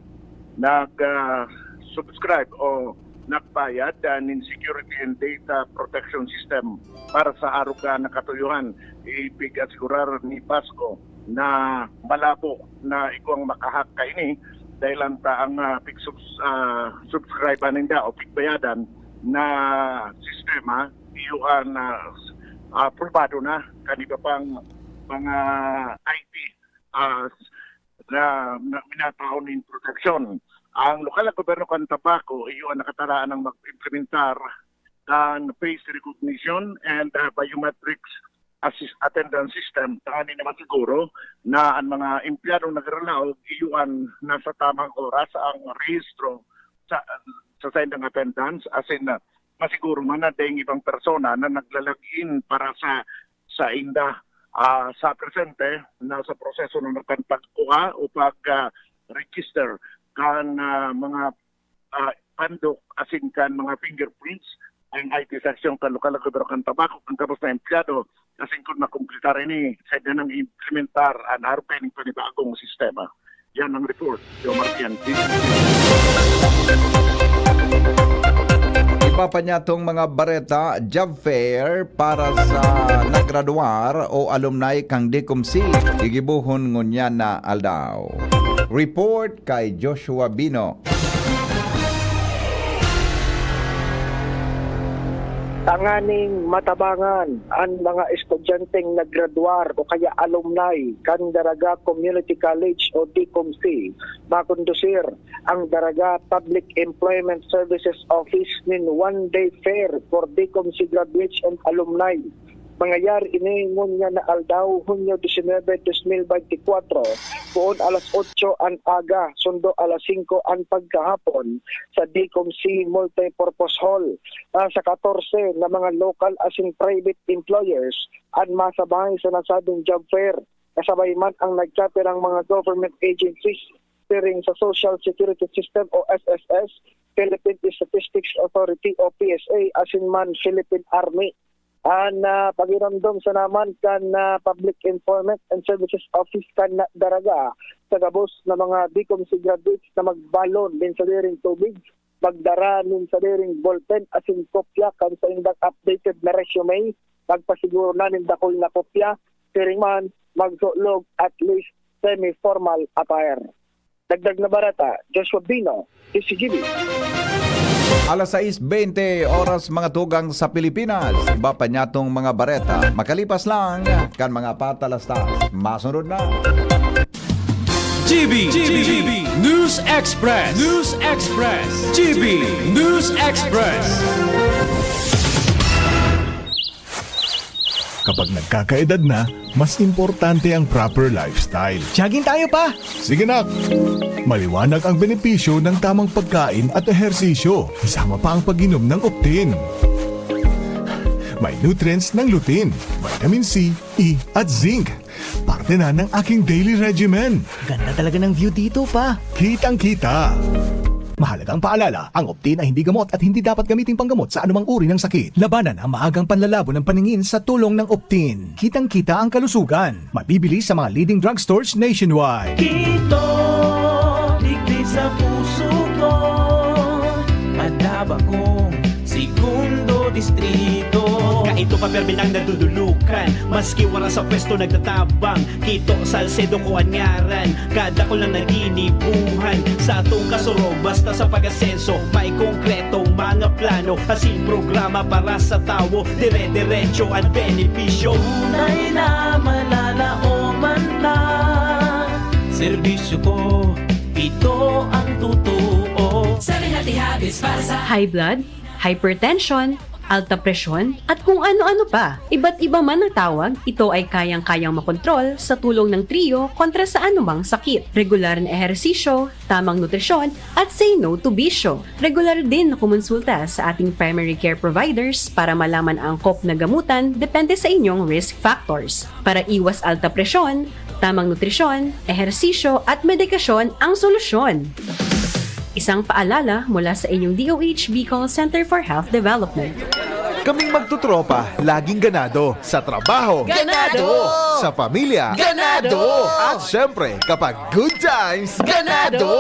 nag, ah, subscribe o nagbayad, ah, nin security and data protection system para sa arog na katuyuhan. Ipig-asigurar ni Basco na malabo na igwang makahack kaini, dahilan ta ang, ah, pig-subs-, ah, subscribe ninda o pigbayadan na sistema, iyo an, ah, ah, probado na kan iba pang mga I T, ah, na, na minataon nin proteksyon. Ang lokal na gobyerno kan Tabaco, iyo an nakataraan na mag-implementar kan face recognition and, ah, biometrics assist-, attendance system, tanganing na masiguro na ang mga empleyadong nagralaog, iyo an nasa tamang oras ang rehistro sa, sa saindang attendance, asin, ah, masiguro man na daing ibang persona na naglalagin para sa, sa inda, ah, sa presente, nasa proseso na kan pagkuha o pag, ah, register kan, ah, mga, ah, pandok asin kan mga fingerprints ang I T section kan lokal na gobyerno kan Tabaco, kan gabos na empleyado, asin kun makumpletar ini, sa nang implementar an arog kaining panibagong sistema. Yan ang report, Jomar Pian. Iba pa niya tong mga bareta, job fair para sa naggraduar o alumni kan DICOMC, gigibohon ngunyan na aldaw. Report kay Joshua Bino. Tanganing matabangan an mga estudyanteng naggraduar o kaya alumni kan Daraga Community College o DICOMC, makondusir ang Daraga Public Employment Services Office nin one-day fair for DICOMC graduates and alumni. Mangyayari ini ngunyan na aldaw, Hunyo disinebe, dos mil bente kwatro, poon alas otso an aga, sundo alas singko an pagkahapon, sa DICOMC Multipurpose Hall. Nasa katorse na mga local asin private employers an masabay sa nasabing job fair. Kasabay man ang nagkapirang mga government agencies, siring sa Social Security System o S S S, Philippine Statistics Authority o P S A, asin man Philippine Army. An, ah, pagiromdom sana man kan, ah, Public Employment and Services Office kan Daraga sa gabos na mga DICOMC graduates na magbalon nin sadiring tubig, magdara nin sadiring ballpen asin kopya kan saindang updated na resume, magpasiguro na nin dakul na kopya, siring man, magsulog at least semi-formal attire. Dagdag na bareta, Joshua Bino, D C G B. Alas sais bente oras, mga tugang sa Pilipinas. Iba pa niya tong mga bareta. Makalipas lang kan mga patalastas. Masunod na. G B, G B, News Express, News Express, G B News Express. Kapag nagkakaedad na, mas importante ang proper lifestyle. Jogging tayo, pa! Sige, nak! Maliwanag ang benepisyo ng tamang pagkain at ehersisyo, kasama pa ang pag-inom ng Optin. May nutrients ng lutein, vitamin C, E, at zinc. Parte na ng aking daily regimen. Ganda talaga ng view dito, pa. Kitang-kita. Mahalagang paalala, ang Optin ay hindi gamot at hindi dapat gamitin panggamot sa anumang uri ng sakit. Labanan ang maagang panlalabo ng paningin sa tulong ng Optin. Kitang-kita ang kalusugan. Mabibili sa mga leading drugstores nationwide. Kito, digdi sa puso ko, madaba kong Distrito. Kaito pa permi nang nadudulukan, maski wara sa pwesto nagtatabang. Kito Salcedo ko an ngaran, kadakul na naginibuhan. Sa atong kasurog, basta sa pag-asenso, may konkretong mga plano. Asin programa para sa tawo, dire-diretso an benepisyo. Tunay na malalaoman ta. Serbisyo ko, ito ang totoo. Seven Healthy Habits para sa High blood, hypertension, alta presyon, at kung ano-ano pa. Iba't iba man ang tawag, ito ay kayang-kayang makontrol sa tulong ng Trio kontra sa anumang sakit. Regular na ehersisyo, tamang nutrisyon, at say no to bisyo. Regular din na kumonsulta sa ating primary care providers para malaman ang angkop na gamutan depende sa inyong risk factors. Para iwas alta presyon, tamang nutrisyon, ehersisyo at medikasyon ang solusyon. Isang paalala mula sa inyong D O H Bicol Center for Health Development. Kaming magtutropa, laging ganado. Sa trabaho. Ganado! Sa pamilya. Ganado! At syempre, kapag good times. Ganado!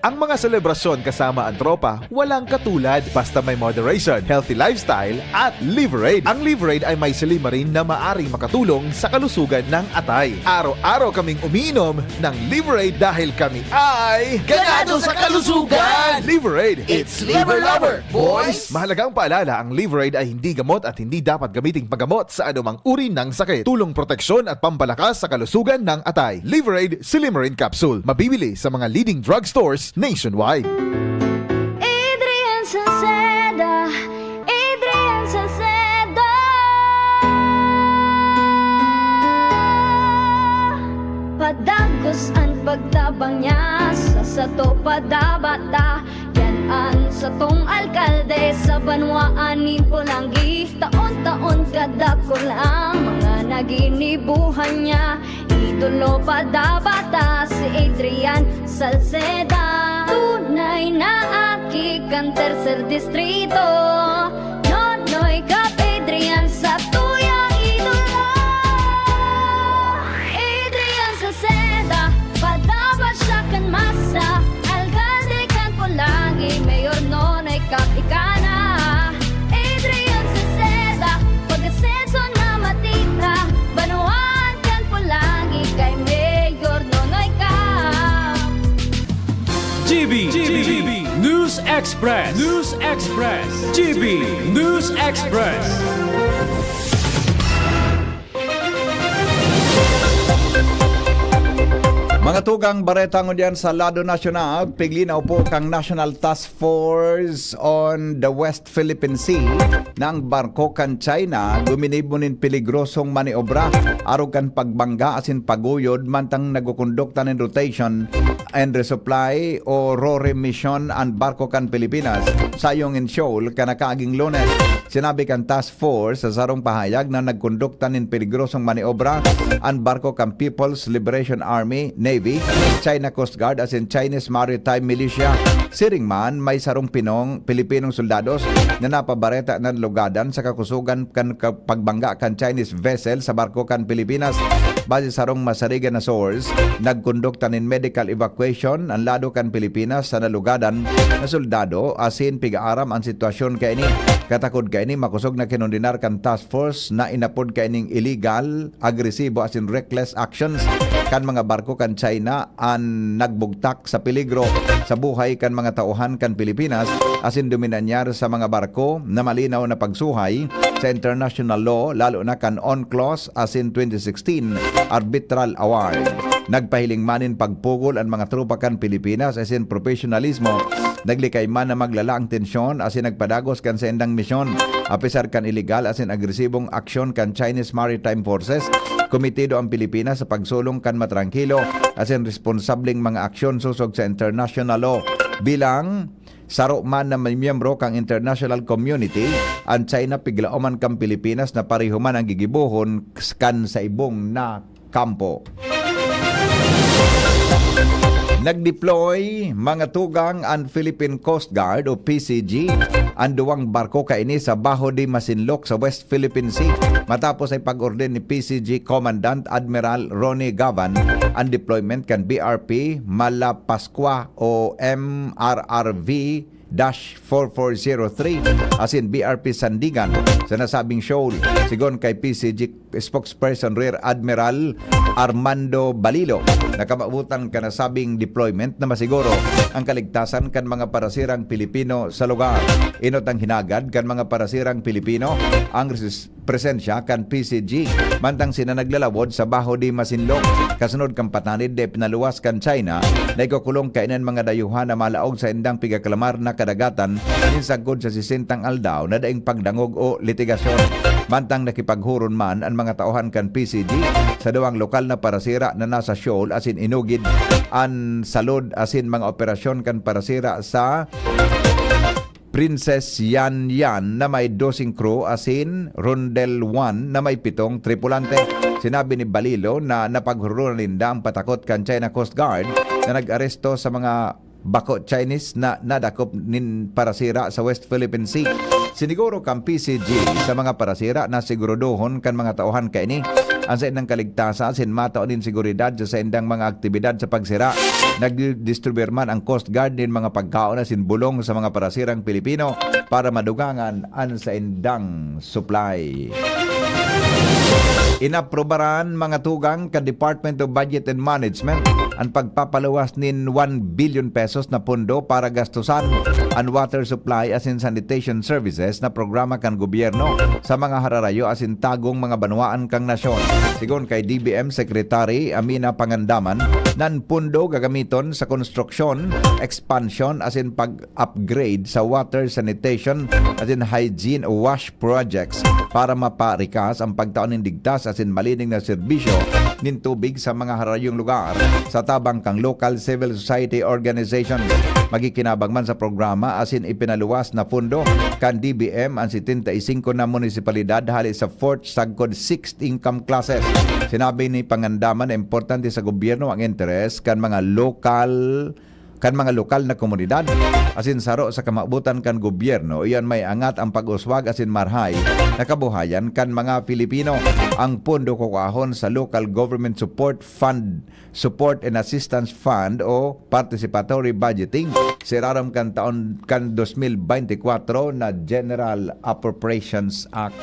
Ang mga selebrasyon kasama ang tropa, walang katulad. Basta may moderation, healthy lifestyle, at Liverade. Ang Liverade ay may silymarin na maaring makatulong sa kalusugan ng atay. Araw-araw kaming umiinom ng Liverade dahil kami ay Ganado sa kalusugan! Liverade. It's Liver Lover, boys! Mahalagang paalala, ang Liverade ay hindi gamot at hindi dapat gamiting paggamot sa anumang uri ng sakit. Tulong proteksyon at pampalakas sa kalusugan ng atay. Liverade Silymarin Capsule. Mabibili sa mga leading drugstores nationwide. Adrian Salceda, Adrian Salceda. Padagos an pagtabang niya sa sato padabata. Yan an satong alkalde sa banwaan nin Polangui. Taon-taon kadakul ang mga naginibuhan niya. Idolo padabata si Adrian Salceda. Tunay na aki kan tercer distrito. Nonoy Cap Adrian sa tuyang idolo. Adrian Salceda, padaba siya kan masa. Alkalde kan Polangui, Mayor Nonoy Cap ika na. Adrian Salceda, pag-asenso na matira. Banwaan kan Polangui kay Mayor Nonoy Cap. G B, G B, News Express, News Express, G B News Express. Mga tugang, bareta ngunyan sa lado nasyonal, piglinaw po kang National Task Force on the West Philippine Sea na ang barko kan China guminibo nin peligrosong maniobra arog kan pagbangga asin paguyod mantang nagkukondukta nin rotation and resupply o RORE mission an barko kan Pilipinas, sayong in Seoul, kan nakaaging Lunes. Sinabi kan task force sa sarong pahayag na nagkondukta nin peligrosong maniobra an barko kan People's Liberation Army, Navy, China Coast Guard asin Chinese Maritime Militia. Siring man, may sarong pinong Pilipinong soldados na napabareta na nalugadan sa kakusogan kan ka-, pagbangga kan Chinese vessel sa barko kan Pilipinas. Base sa sarong masarigan na source, nagkondukta nin medical evacuation an lado kan Pilipinas sa nalugadan na soldado asin pig-aaram an sitwasyon kaini. Katakod kaini, makosog na kinondenar kan task force na inapod kaining illegal, agresibo asin reckless actions kan mga barko kan China an nagbugtak sa peligro sa buhay kan mga tauhan kan Pilipinas asin duminanyar sa mga barko na malinaw na pagsuhay sa international law, lalo na kan UNCLOS asin twenty sixteen arbitral award. Nagpahiling man nin pagpugol an mga tropa kan Pilipinas asin profesionalismo. Naglikay man na maglala ang tensyon asin nagpadagos kan saindang misyon. Apisar kan iligal asin agresibong aksyon kan Chinese Maritime Forces, komitido ang Pilipinas sa pagsulong kan matrangkilo asin responsableng mga aksyon sosog sa international law. Bilang saro man na miyembro kan international community, an China piglaoman kan Pilipinas na pareho man ang gigibohon kan sa ibong na kampo. Nag-deploy mga tugang an Philippine Coast Guard o P C G, an duwang barko kaini sa Baho de Masinloc sa West Philippine Sea. Matapos ay pag-orden ni P C G Commandant Admiral Ronnie Gavan, ang deployment kan B R P Malapascua o M R R V dash four four zero three asin B R P Sandigan sa nasabing shoal. Sigon kay P C G spokesperson Rear Admiral Armando Balilo, nakamabutan kan nasabing deployment na masiguro ang kaligtasan kan mga parasirang Pilipino sa lugar. Inot ang hinagad kan mga parasirang Pilipino ang resis- presensya kan P C G, mantang sina naglalawod sa Baho de Masinloc. Kasunod kan patanid na ipinaluwas kan China, na ikukulong kaiyan mga dayuhan na malaog sa indang pigaklamar na kadagatan, nin sagkod sa sesentang aldaw na daing pagdangog o litigasyon. Mantang nakipaghuron man ang mga tauhan kan P C G sa duwang lokal na parasira na nasa shoal asin inugid an salod asin mga operasyon kan parasira sa Princess Yan Yan na may doseng crew asin Rondel One na may pitong tripulante. Sinabi ni Balilo na napaghurunan ninda ang patakot kan China Coast Guard na nag-aresto sa mga bako Chinese na nadakop nin parasira sa West Philippine Sea. Siniguro kan P C G sa mga parasira na siguradohon kan mga tauhan kaini ang saindang kaligtasan asin matao nin seguridad sa saindang mga aktibidad sa pagsira. Nagdistribuir man ang Coast Guard nin mga pagkaon asin bulong sa mga parasirang Pilipino para madugangan an saindang supply. Inaprubaran mga tugang kan Department of Budget and Management an pagpapaluwas nin one billion pesos na pondo para gastusan an water supply asin sanitation services na programa kan gobyerno sa mga hararayo asin tagong mga banwaan kan nasyon. Sigon kay D B M Secretary Amina Pangandaman, nan pondo gagamiton sa konstruksyon, expansion asin pag-upgrade sa water, sanitation asin hygiene wash projects para maparikas ang pagtao nin ligtas asin malinig na serbisyo nin tubig sa mga harayong lugar sa tabang kan local civil society organizations. Magikinabang man sa programa asin ipinaluwas na pondo kan D B M ang setenta y cinco na munisipalidad hali sa fourth sagkod sixth income classes. Sinabi ni Pangandaman na importante sa gobyerno ang interes kan mga lokal kan mga lokal na komunidad. Asin saro sa kamabutan kan gobyerno, iyan may angat ang pag-uswag asin marhay na kabuhayan kan mga Filipino. Ang pondo kukuahon sa Local Government Support Fund, Support and Assistance Fund o Participatory Budgeting sa irarom kan taon kan dos mil bente kwatro na General Appropriations Act.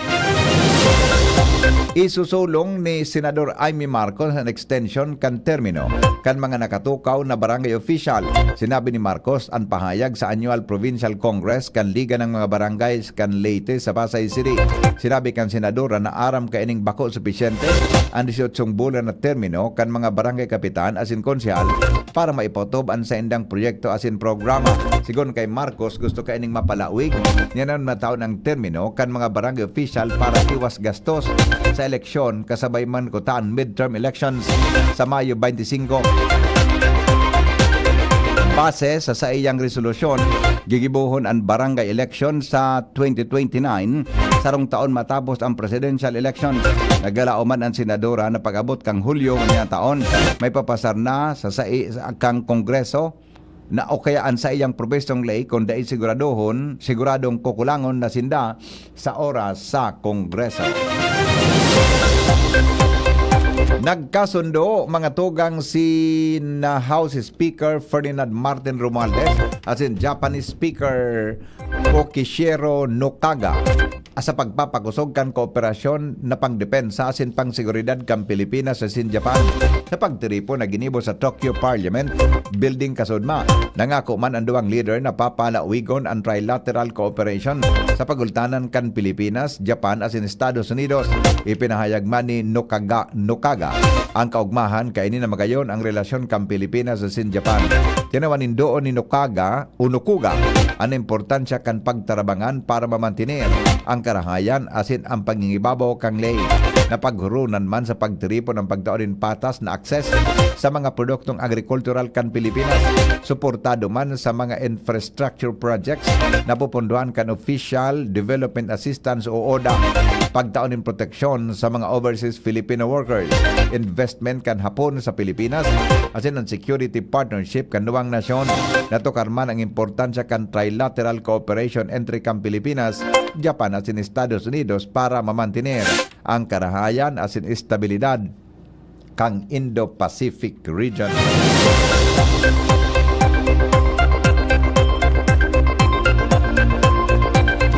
Isusulong ni Senador Imee Marcos an extension kan termino kan mga nakatukaw na barangay official. Sinabi ni Marcos an pahayag sa Annual Provincial Congress kan Liga ng mga Barangay kan Leyte sa Pasay City. Sinabi kan senador na aram kaining bako supisyente an disyotsyong bulan na termino kan mga barangay kapitan asin konsehal para maipotob an saindang proyekto asin programa. Sigon kay Marcos, gusto kaining mapalawig niya na mataon ang termino kan mga barangay official para iwas gastos sa eleksyon kasabay man kuta an midterm elections sa Mayo twenty-five. Base sa saiyang resolusyon, gigibohon an barangay election sa twenty twenty-nine, sarong taon matapos ang presidential election. Naglalaom man an senadora na pag-abot kan Hulyo ngayang taon, may papasar na sa sai-, sa, kan Kongreso na o kaya an saiyang propestong ley, kung dai siguradohon, siguradong kukulangon na sinda sa oras sa Kongreso. Nagkasundo, mga tugang, si na House Speaker Ferdinand Martin Romualdez asin Japanese Speaker Kokishiro Nokaga sa pagpapakosog kan kooperasyon na pangdepensa asin pangseguridad kan Pilipinas asin Japan sa pagtiripon na ginibo sa Tokyo Parliament Building kasudma. Nangako man an duwang lider na papalawigon an trilateral cooperation sa pagultanan kan Pilipinas, Japan asin Estados Unidos. Ipinahayag man ni Nokaga, Nokaga ang kaugmahan kaini na magayon ang relasyon kan Pilipinas asin Japan. Tinawan nin duon ni Nokaga o Nokuga an importansya kan pagtarabangan para mamantener ang karahayan asin ang pangingibabaw kan ley. Napaghurunan man sa pagtiripon ang pagtao nin patas na akses sa mga produktong agrikultural kan Pilipinas, suportado man sa mga infrastructure projects na pupunduhan kan Official Development Assistance o ODA, pagtao nin proteksyon sa mga overseas Filipino workers, investment kan Hapon sa Pilipinas, asin ang security partnership kan duwang nasyon. Natukar man ang importansya kan trilateral cooperation entre kan Pilipinas, Japan asin Estados Unidos para mamantener ang karahayan asin estabilidad kan Indo-Pacific region.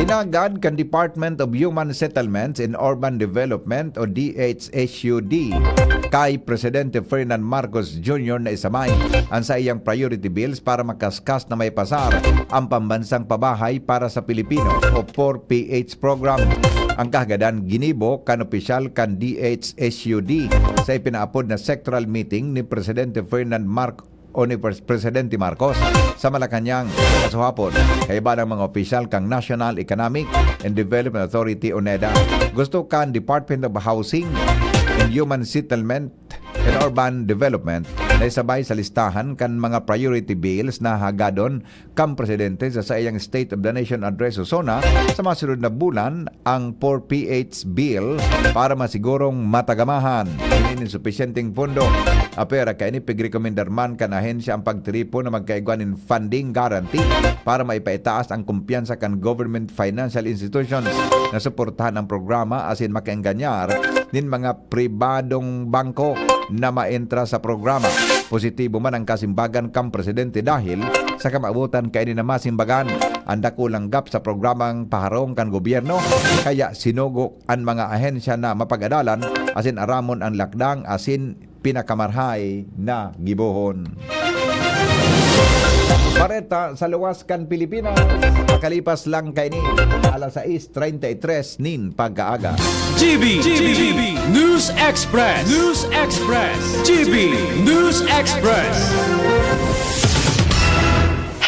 Hinagad kan Department of Human Settlements and Urban Development o D H S U D kay Presidente Ferdinand Marcos Junior na isamay an saiyang priority bills para makaskas na maipasar ang pambansang pabahay para sa Pilipino o four P H program. Ang kahagadan ginibo kan opisyal kan D H S U D sa ipinaapod na sectoral meeting ni Presidente Ferdinand Marcos o ni Pres-, Presidente Marcos sa Malacañang kasuhapon, kaiba ng mga opisyal kan National Economic and Development Authority o NEDA. Gusto kan Department of Housing and Human Settlement and Urban Development na isabay sa listahan kan mga priority bills na hagadon kan Presidente sa saiyang State of the Nation Address o SONA sa masunod na bulan ang four P H Bill para masigurong matagamahan. Ini nin supisyenteng pondo. Apwera kaini, pigrekomendar man kan ahensya ang pagtiripon na magkaigwa nin funding guarantee para maipaitaas ang kumpiyansa kan government financial institutions na suportahan ang programa asin makaenganyar nin mga pribadong bangko na maentra sa programa. Positibo man ang kasimbagan kan Presidente dahil sa kamaabotan kaini na masimbagan ang dakulang gap sa programang paharong kan gobyerno, kaya sinugo an mga ahensya na mapag-adalan asin aramon ang lakdang asin pinakamarahay na gibohon. Bareta sa luwas kan Pilipinas, makalipas lang kaini, alas sais treinta y tres nin pagkaaga. G B, G B, News Express, News Express, G B News Express.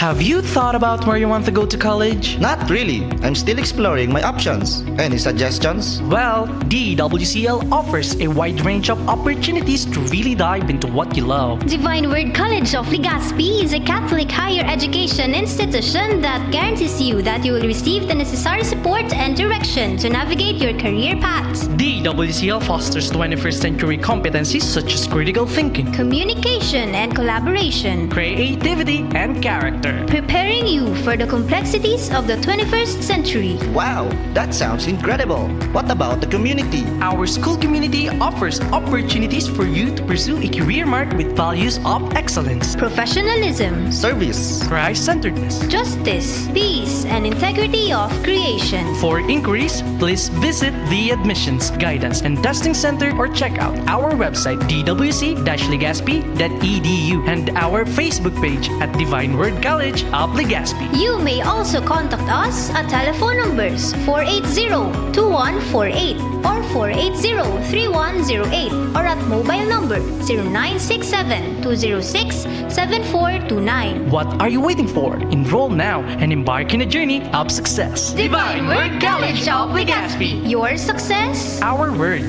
Have you thought about where you want to go to college? Not really. I'm still exploring my options. Any suggestions? Well, D W C L offers a wide range of opportunities to really dive into what you love. Divine Word College of Legazpi is a Catholic higher education institution that guarantees you that you will receive the necessary support and direction to navigate your career path. D W C L fosters twenty-first century competencies such as critical thinking, communication and collaboration, creativity, and character, preparing you for the complexities of the twenty-first century. Wow, that sounds incredible. What about the community? Our school community offers opportunities for you to pursue a career marked with values of excellence, professionalism, service, Christ-centeredness, justice, peace, and integrity of creation. For inquiries, please visit the Admissions, Guidance, and Testing Center or check out our website, d w c dash legazpi dot e d u, and our Facebook page at Divine Word College of Legazpi. You may also contact us at telephone numbers four eight zero, two one four eight or four eight zero, three one zero eight or at mobile number zero nine six seven, two zero six, seven four two nine. What are you waiting for? Enroll now and embark in a journey of success. Divine Word College of Legazpi. Your success, our word.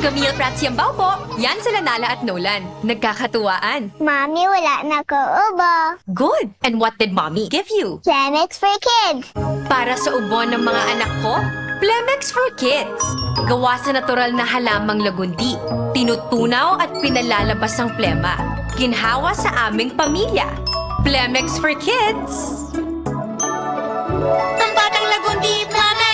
Camille Prats Yambao po. Yan sila Nala at Nolan. Nagkakatuwaan. Mami, wala na ko ubo. Good. And what did Mommy give you? Plemex for Kids. Para sa ubo ng mga anak ko, Plemex for Kids. Gawa sa natural na halamang lagundi. Tinutunaw at pinalalabas ang plema. Ginhawa sa aming pamilya. Plemex for Kids. Ang batang lagundi, Plemex!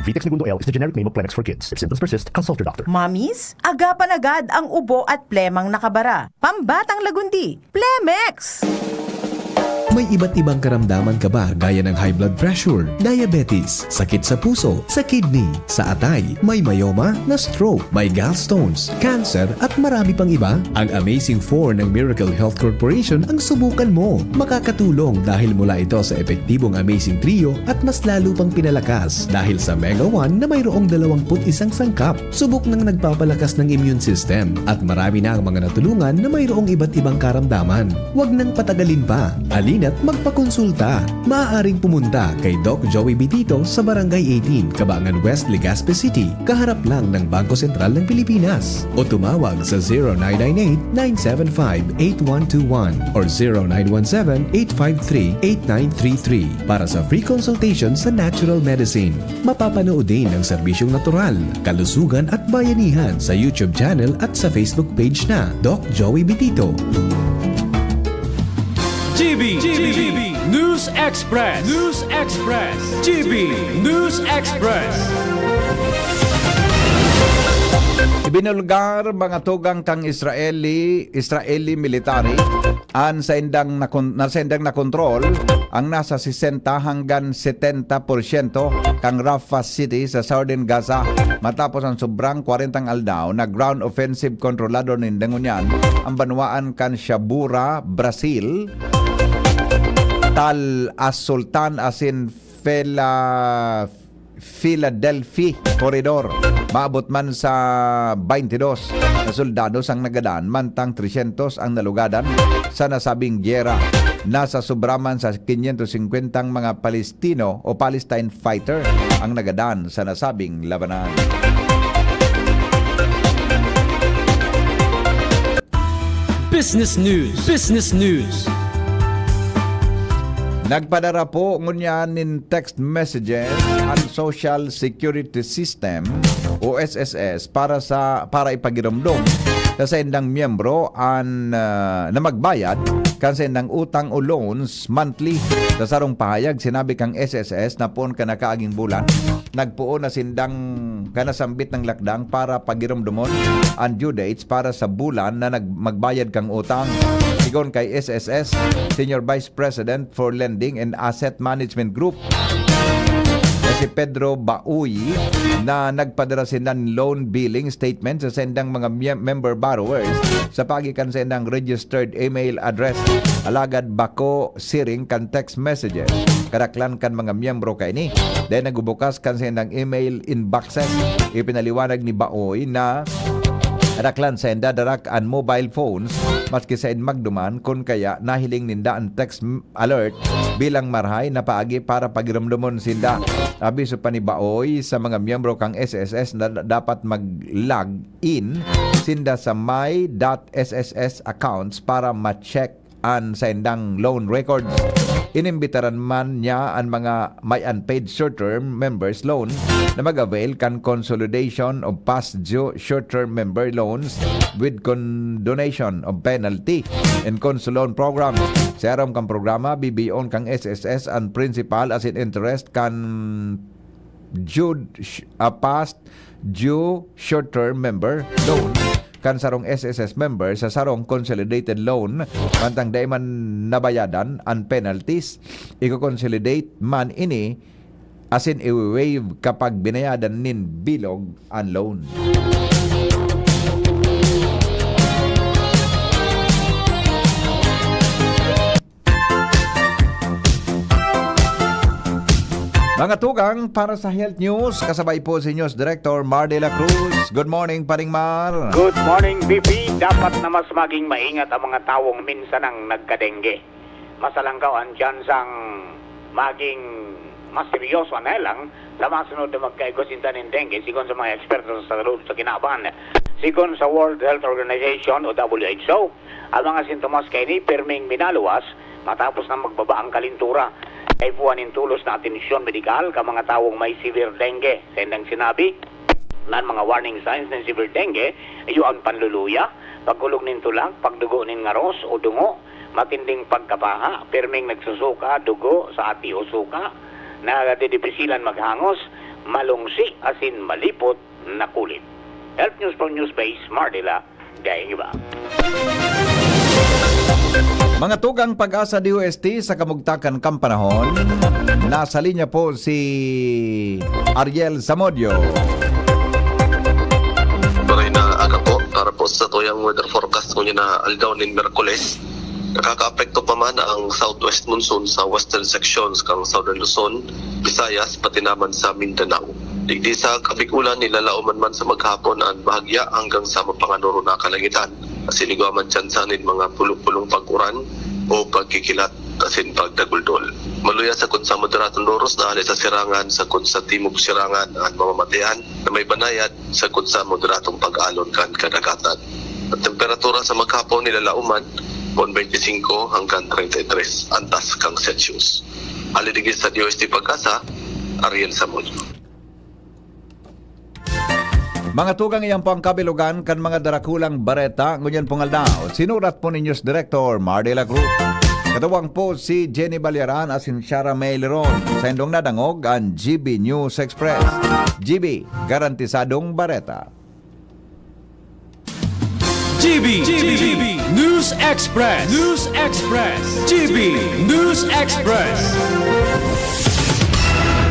Vitex Negundo L is the generic name of Plemex for Kids. If symptoms persist, consult your doctor. Mommies, agapan agad ang ubo at plemang nakabara. Pambatang lagundi, Plemex! May iba't ibang karamdaman ka ba, gaya ng high blood pressure, diabetes, sakit sa puso, sa kidney, sa atay, may myoma, na-stroke, may gallstones, cancer, at marami pang iba? Ang Amazing four ng Miracle Health Corporation ang subukan mo. Makakatulong dahil mula ito sa epektibong Amazing Trio at mas lalo pang pinalakas dahil sa Mega one na mayroong dalawampu't isang sangkap. Subok nang nagpapalakas ng immune system at marami na ang mga natulungan na mayroong iba't ibang karamdaman. Huwag nang patagalin pa. Halina't magpakonsulta. Maaaring pumunta kay Doc Joey Bitito sa Barangay eighteen, Cabangan West, Legazpi City, kaharap lang ng Bangko Sentral ng Pilipinas. O tumawag sa zero nine nine eight, nine seven five, eight one two one or zero nine one seven, eight five three, eight nine three three para sa free consultation sa natural medicine. Mapapanood din ang serbisyong natural, kalusugan at bayanihan sa YouTube channel at sa Facebook page na Doc Joey Bitito. G B, G B, News Express, News Express, G B News Express. Ibinulgar mga tugang kan Israeli, Israeli military an saindang nakon-, na saindang nakontrol ang nasa sesenta hanggan setenta porsyento kan Rafah City sa Southern Gaza matapos an sobrang kwarentang aldaw na ground offensive. Kontrolado ninda ngunyan an banwaan kan Shabura, Brazil, Tal as Sultan asin Fela-, Philadelphia Corridor. Maabot man sa twenty-two na soldados ang nagadan, mantang tresyentos ang nalugadan sa nasabing gyera. Nasa sobra man sa quinientos cincuenta mga Palestino o Palestine fighter ang nagadan sa nasabing labanan. Business News. Business News. Nagpadara po ngunyan nin text messages ang Social Security System o S S S para sa, para ipagiromdom sa saindang miyembro an, ah, na magbayad kan saindang utang o loans monthly. Sa sarong pahayag, sinabi kang S S S na poon kan nakaaging bulan, nagpoon na sindang kanasambit ng lakdang para pagiromdomon an due dates para sa bulan na nag-, magbayad kang utang. Sigon kay S S S Senior Vice President for Lending and Asset Management Group na si Pedro Baoy, na nagpadara sinda nin loan billing statement sa sendang mga mye-, member borrowers sa paagi kan sendang registered email address. Alagad bako siring kan text messages. Kadaklan kan mga miyembro kaini dahil nagbubukas kan saindang email inboxes. Ipinaliwanag ni Baoy na kadaklan sainda darak an mobile phones maski sain magduman, kun kaya nahiling ninda an text m-, alert bilang marahay na paagi para pagiromdomon sinda. Abiso pa ni Baoy sa mga miyembro kan S S S na da-, dapat mag-log in sinda sa my dot S S S accounts para ma-check an saindang loan records. Inimbitaran man niya an mga may unpaid short-term members loan na mag-avail kan consolidation of past due short-term member loans with condonation of penalty in Conso Loan Program. Sa aram kan programa, bibiyoon kan S S S an principal asin interest kan due sh-, ah, past due short-term member loan kan sarong S S S member sa sarong consolidated loan, mantang dai man nabayadan an penalties. Iko-consolidate man ini asin i-waive kapag binayadan nin bilog an loan. Mga tugang, para sa health news, kasabay po si News Director Mar de la Cruz. Good morning, Paring Mar. Good morning, B P. Dapat na mas maging maingat ang mga tawong minsan ang nagkadengge. Masalangkaw ang tsansang maging mas seryoso na lang sa masunod na magkaigwa sinda nin dengue, sigon sa mga eksperto sa salud sa kinaban. Sigon sa World Health Organization o W H O, ang mga sintomas kaini pirming minaluwas matapos na magbaba ang kalintura. Kaipuhan nin tolos na atensyon medikal kan mga tawong may severe dengue. Sa indang sinabi, na ang mga warning signs ng severe dengue, iyo ang panluluya, pagkulog nin tulak, pagdugo nin ngaros o dungo, matinding pagkapaha, pirming nagsusuka, dugo sa ati o suka, nadidipisilan maghangos, malungsi asin malipot na kulit. Health News for Newspace, Mardila, daing iba. Mga tugang Pag-asa D O S T sa kamugtakan kan panahon, nasa linya po si Ariel Zamudio. Maray na aga po, para po sa tuyang weather forecast ngunyan na aldaw nin Miyerkules. Nakakaapekto pa man ang southwest monsoon sa western sections kan Southern Luzon, Visayas, pati naman sa Mindanao. Digdi sa Kabig-ulan, nilalaoman man sa maghapon an bahagya hanggang sa mapanganoro na kalangitan. Asin igwa man tsansa nin mga pulo-pulong pag-uran o pagkikilat asin pagdaguldol. Maluya sa kun sa moderadong loros na hale sa sirangan, sa kun sa timog sirangan an mamamatean na may banayad, sa kun sa moderadong pag-alon kan kadagatan. An temperatura sa maghapon nilalaoman, pon twenty-cinco hanggang treinta y tres antas kan Celsius. Hale digdi sa D O S T Pag-asa, Ariel Samudio. Mga tugang, iyan po ang kabilugan kan mga darakulang bareta ngunyan pong aldaw. Sinurat po ni News Director Mar de la Cruz. Katuwang po si Jenny Balyaran asin Shara May Leron. Sa indong nadangog, ang G B News Express. G B, garantisadong bareta. G B, G B, News Express, News Express, G B News Express.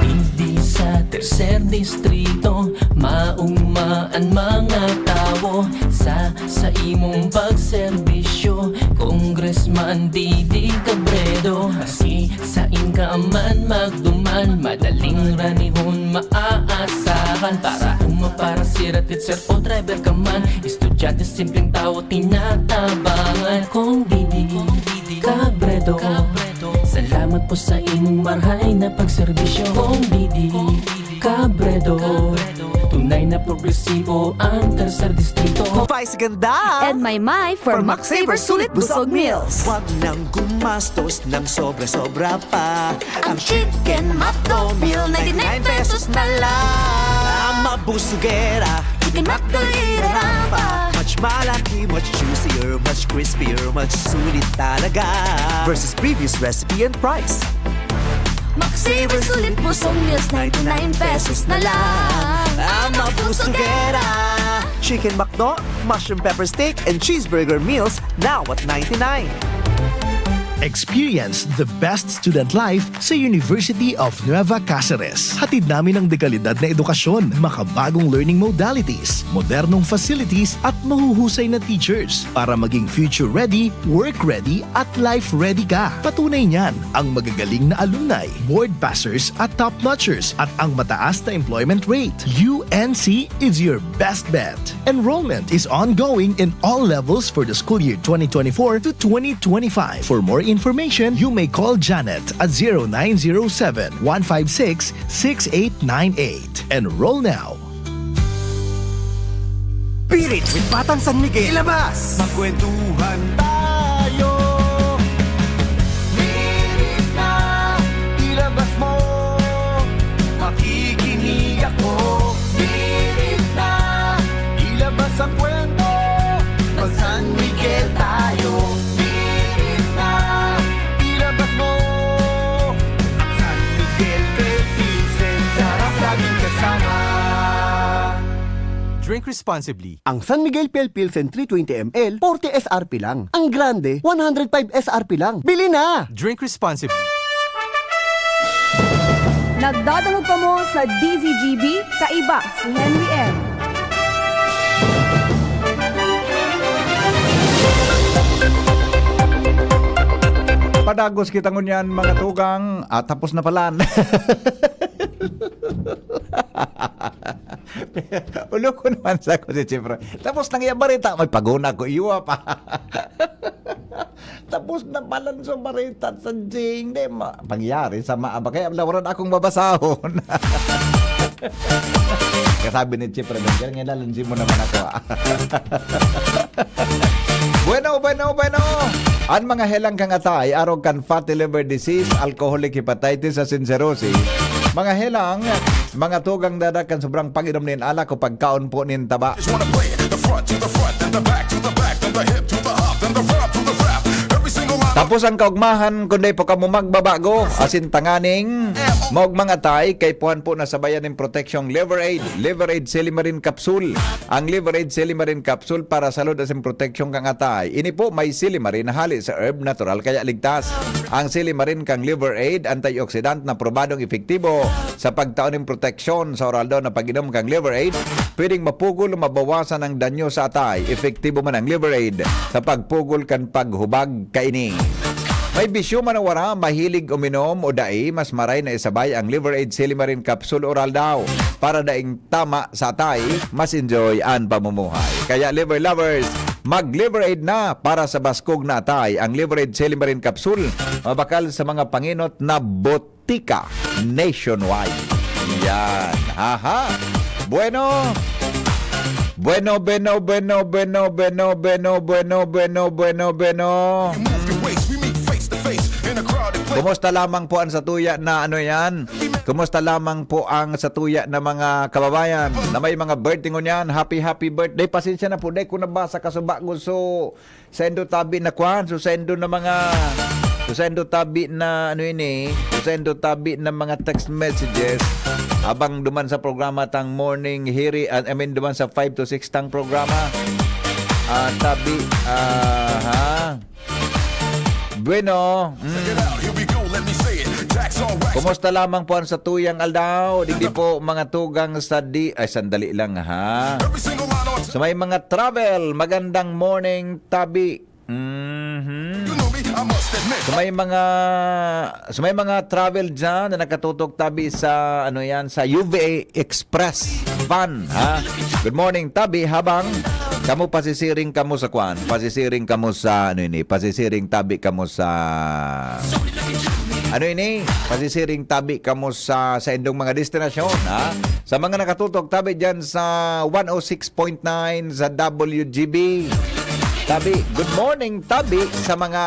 Digdi sa tercer distrito, mauma an mga tawo sa, sa imong pagserbisyo, Congressman Didi Cabredo. Asi, sain ka man magduman, madaling ranihon maaasahan. Para uma, para sira, teacher o driver ka man, estudyante, simpleng tawo, tinatabangan. Kong Didi Cabredo, salamat po sa imong marhay na pagserbisyo. Kong Didi Cabredo, tunay na progresibo ang tercer distrito. Vice Ganda! And my my for For Max Saver Max Saver Sulit Sulit Busog Busog Meals. Huwag nang gumastos ng sobra-sobra pa. Ang Chicken McDo Meal, ninety-nine pesos na lang. Ang mabusugera, Chicken McDo irarapa. Much malaki, much juicier, much crispier, much sulit talaga. Versus previous recipe and price. Max Saver Sulit Busog Meals, ninety-nine pesos na lang. Ang mabusugera. Chicken McDo, mushroom pepper steak, and cheeseburger meals now at ninety-nine. Experience the best student life sa University of Nueva Caceres. Hatid namin ang dekalidad na edukasyon, makabagong learning modalities, modernong facilities at mahuhusay na teachers para maging future-ready, work-ready at life-ready ka. Patunay niyan ang magagaling na alumni, board passers at top-notchers at ang mataas na employment rate. U N C is your best bet. Enrollment is ongoing in all levels for the school year twenty twenty-four to twenty twenty-five. For more information, you may call Janet at zero nine zero seven, one five six, six eight nine eight. Enroll now. Pirit with Batang San Miguel. Ilabas! Magkwentuhan tayo. Pirit na, ilabas mo. Makikinig ako. Pirit na, ilabas ang kwento. Mag San Miguel tayo. Pirit na, ilabas mo. San Miguel Pale Pilsen, sarap laging kasama. Drink responsibly. Ang San Miguel Pale Pilsen three twenty M L, forty S R P lang. Ang grande, one hundred five S R P lang. Bili na! Drink responsibly. Nagdadangog kamo sa D Z G B, kaiba si Henry M. Padagos kita ngunyan, mga tugang, at tapos na palan. Ulo ko naman sa ko si Chipre. Tapos nang iya barita, magpaguna ko, iwa pa. Tapos na palan sa barita sa Jing. Di ma, pangyari sa maaba. Kaya lawaran akong mabasahon. Kasabi ni Chipre, "Dongger, ngayon lalansi mo naman ako, ah." Bueno, bueno, bueno. Ang mga helang kang atay, arog kan fatty liver disease, alcoholic hepatitis, asin cirrhosis. Mga helang, mga tugang dadak kan sobrang pag-inom nin alak o pagkaon po nin taba. Just wanna play it. The front to the front, then the back to the back, then the hip to the hop, then the rap to the rap. Every single line. Tapos ang kaugmahan, kundi po kamo magbabago, asin tanganing maugmang atay, kay puhan po na sabayan nin proteksyong Liver Aid, Liver Aid Silimarin Capsule. Ang Liver Aid Silimarin Capsule para salud asin proteksyon kang atay. Ini po may silimarin na hali sa herb, natural kaya ligtas. Ang silimarin kang Liver Aid, antioxidant na probadong epektibo sa pagtao nin proteksyon. Sa oral daw na pag-inom kang Liver Aid, pwedeng mapugol o mabawasan ang danyo sa atay. Epektibo man ang Liver Aid sa pagpugol kan paghubag kaini. May bisyo man o wara, mahilig uminom o dai, mas maray na isabay ang Liver Aid Silimarin Capsule Oral daw. Para daing tama sa atay, mas enjoy an pamumuhay. Kaya Liver Lovers, mag Liver Aid na para sa baskog na atay. Ang Liver Aid Silimarin Capsule, mabakal sa mga panginot na botika nationwide. Yan. Aha. Bueno. Bueno, bueno, bueno, bueno, bueno, bueno, bueno, bueno, bueno, bueno. Move your waist, we meet face to face in a crowded place. Kumusta lamang po ang satuya na ano yan? Kumusta lamang po ang satuya na mga kababayan na may mga birthday ngunyan? Happy, happy birthday. Pasensya na po, dai ko nabasa kaso bago so sendo tabi na kwan, so sendo na mga so sendo tabi na ano ini, so sendo tabi na mga text messages habang duman sa programa tang morning hiri, I mean duman sa five to six tang programa. Ah, tabi. Aha. Bueno. Mm. Kumusta lamang po ang satuyang aldaw? Digdi po, mga tugang sa di-, ay, sandali lang, ha? Sa may mga travel, magandang morning, tabi. Mhm. Sa may mga, sa may mga travel dyan na nakatutok, tabi, sa, ano yan, sa U V A Express van, ha? Good morning, tabi, habang kamo pasisiring kamo sa kwan, pasisiring kamo sa, ano ini, pasisiring tabi kamo sa, ano ini, pasisiring tabi kamo sa, sa indong mga destinasyon, ha? Sa mga nakatutok, tabi, dyan sa one oh six point nine sa W G B. Tabi, good morning, tabi, sa mga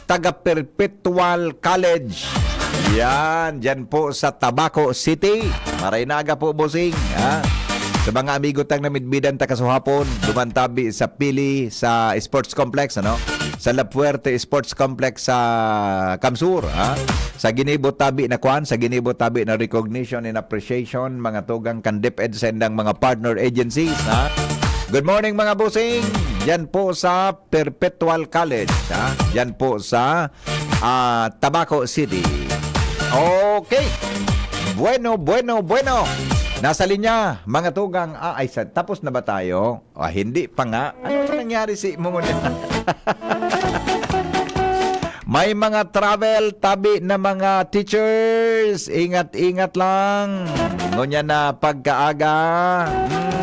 taga Perpetual College. Yan, dyan po sa Tabaco City. Maray na aga po, bossing, ha? Sa mga amigo tang namidbidan ta kasuhapon, duman tabi sa Pili, sa Sports Complex, ano? Sa La Fuerte Sports Complex sa Kamsur, ha? Sa ginibo tabi na kwan, sa ginibo tabi na recognition and appreciation, mga tugang kan DepEd sa indang mga partner agencies, ha? Good morning, mga bossing. Yan po sa Perpetual College, ha? Yan po sa, ah, Tabaco City. Okay. Bueno, bueno, bueno. Nasa linya, mga tugang. Ah, ay, sa, tapos na ba tayo? Ah, hindi pa nga. Ano na nangyari si mo ngunyan? May mga travel tabi na mga teachers. Ingat-ingat lang. Ngunyan na pagkaaga. Hmm.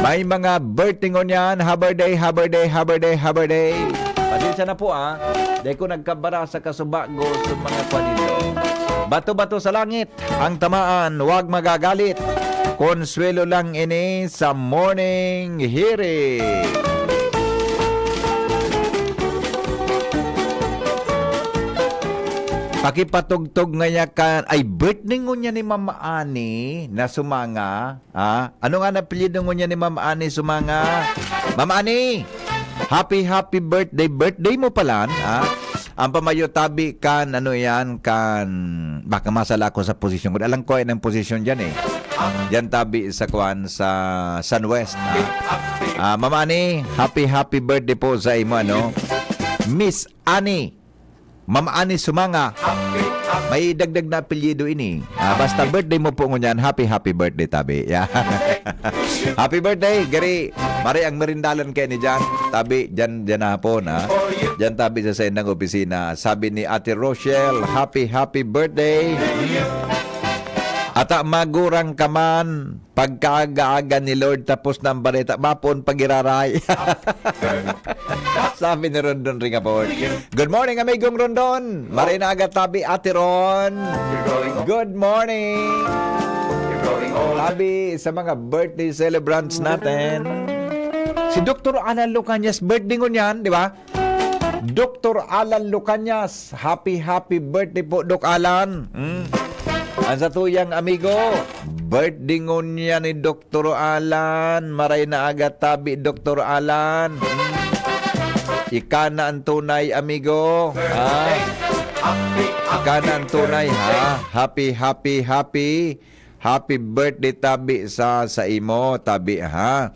May mga birthday ngunyan. Happy birthday, happy birthday, happy birthday, happy birthday. Pasensya na po, ah. Dahil ko nagkabara sa kasubago sa mga kwan nito. Bato-bato sa langit. Ang tamaan, huwag magagalit. Konsuwelo lang ini sa morning hirit. Pakipatugtog ngaya kan, ay, birthday ngunyan ni Mama Ani na Sumanga. Ah, ano nga na apelyido ngunyan ni Mama Ani Sumanga? Mama Ani! Happy, happy birthday. Birthday mo pala, ah? Ang pamayo tabi kan, ano yan, kan, baka masala ako sa posisyon ko. Alam ko yan ang posisyon dyan eh. Yan tabi sa kwan, sa San West, ah. Ah, Mama Ani, happy, happy birthday po sa imo, ano? Miss Ani. Mama Ani Sumanga. May dagdag na apelyido ini. Ah, basta birthday mo po ngunyan, happy, happy birthday, tabi. Yeah. Happy birthday, gari. Mari ang merindalan kay ni Jan. Tabi, dyan, dyan na hapon, ha? Dyan tabi sa saindang opisina. Sabi ni Ate Rochelle, "Happy, happy birthday." Ata magurang ka man, pagkaaga-aga ni Lord, tapos na ang bareta, mapon pagiraray. Sabi ni Rondon Ringapon. Good morning, amigong Rondon. Maray na aga tabi, Ate Ron. Good morning. Tabi sa mga birthday celebrants natin. Si Doktor Alan Lucanias, birthday ngunyan, di ba? Doktor Alan Lucanias, happy, happy birthday po, Doc Alan. Hmm. Ang satuyang amigo, birthday ngunyan ni Doktor Alan. Maray na aga tabi, Doktor Alan. Hmm. Ika na ang tunay, amigo. Ha? Ika na ang tunay, ha? Happy, happy, happy. Happy birthday tabi sa, sa imo, tabi, ha.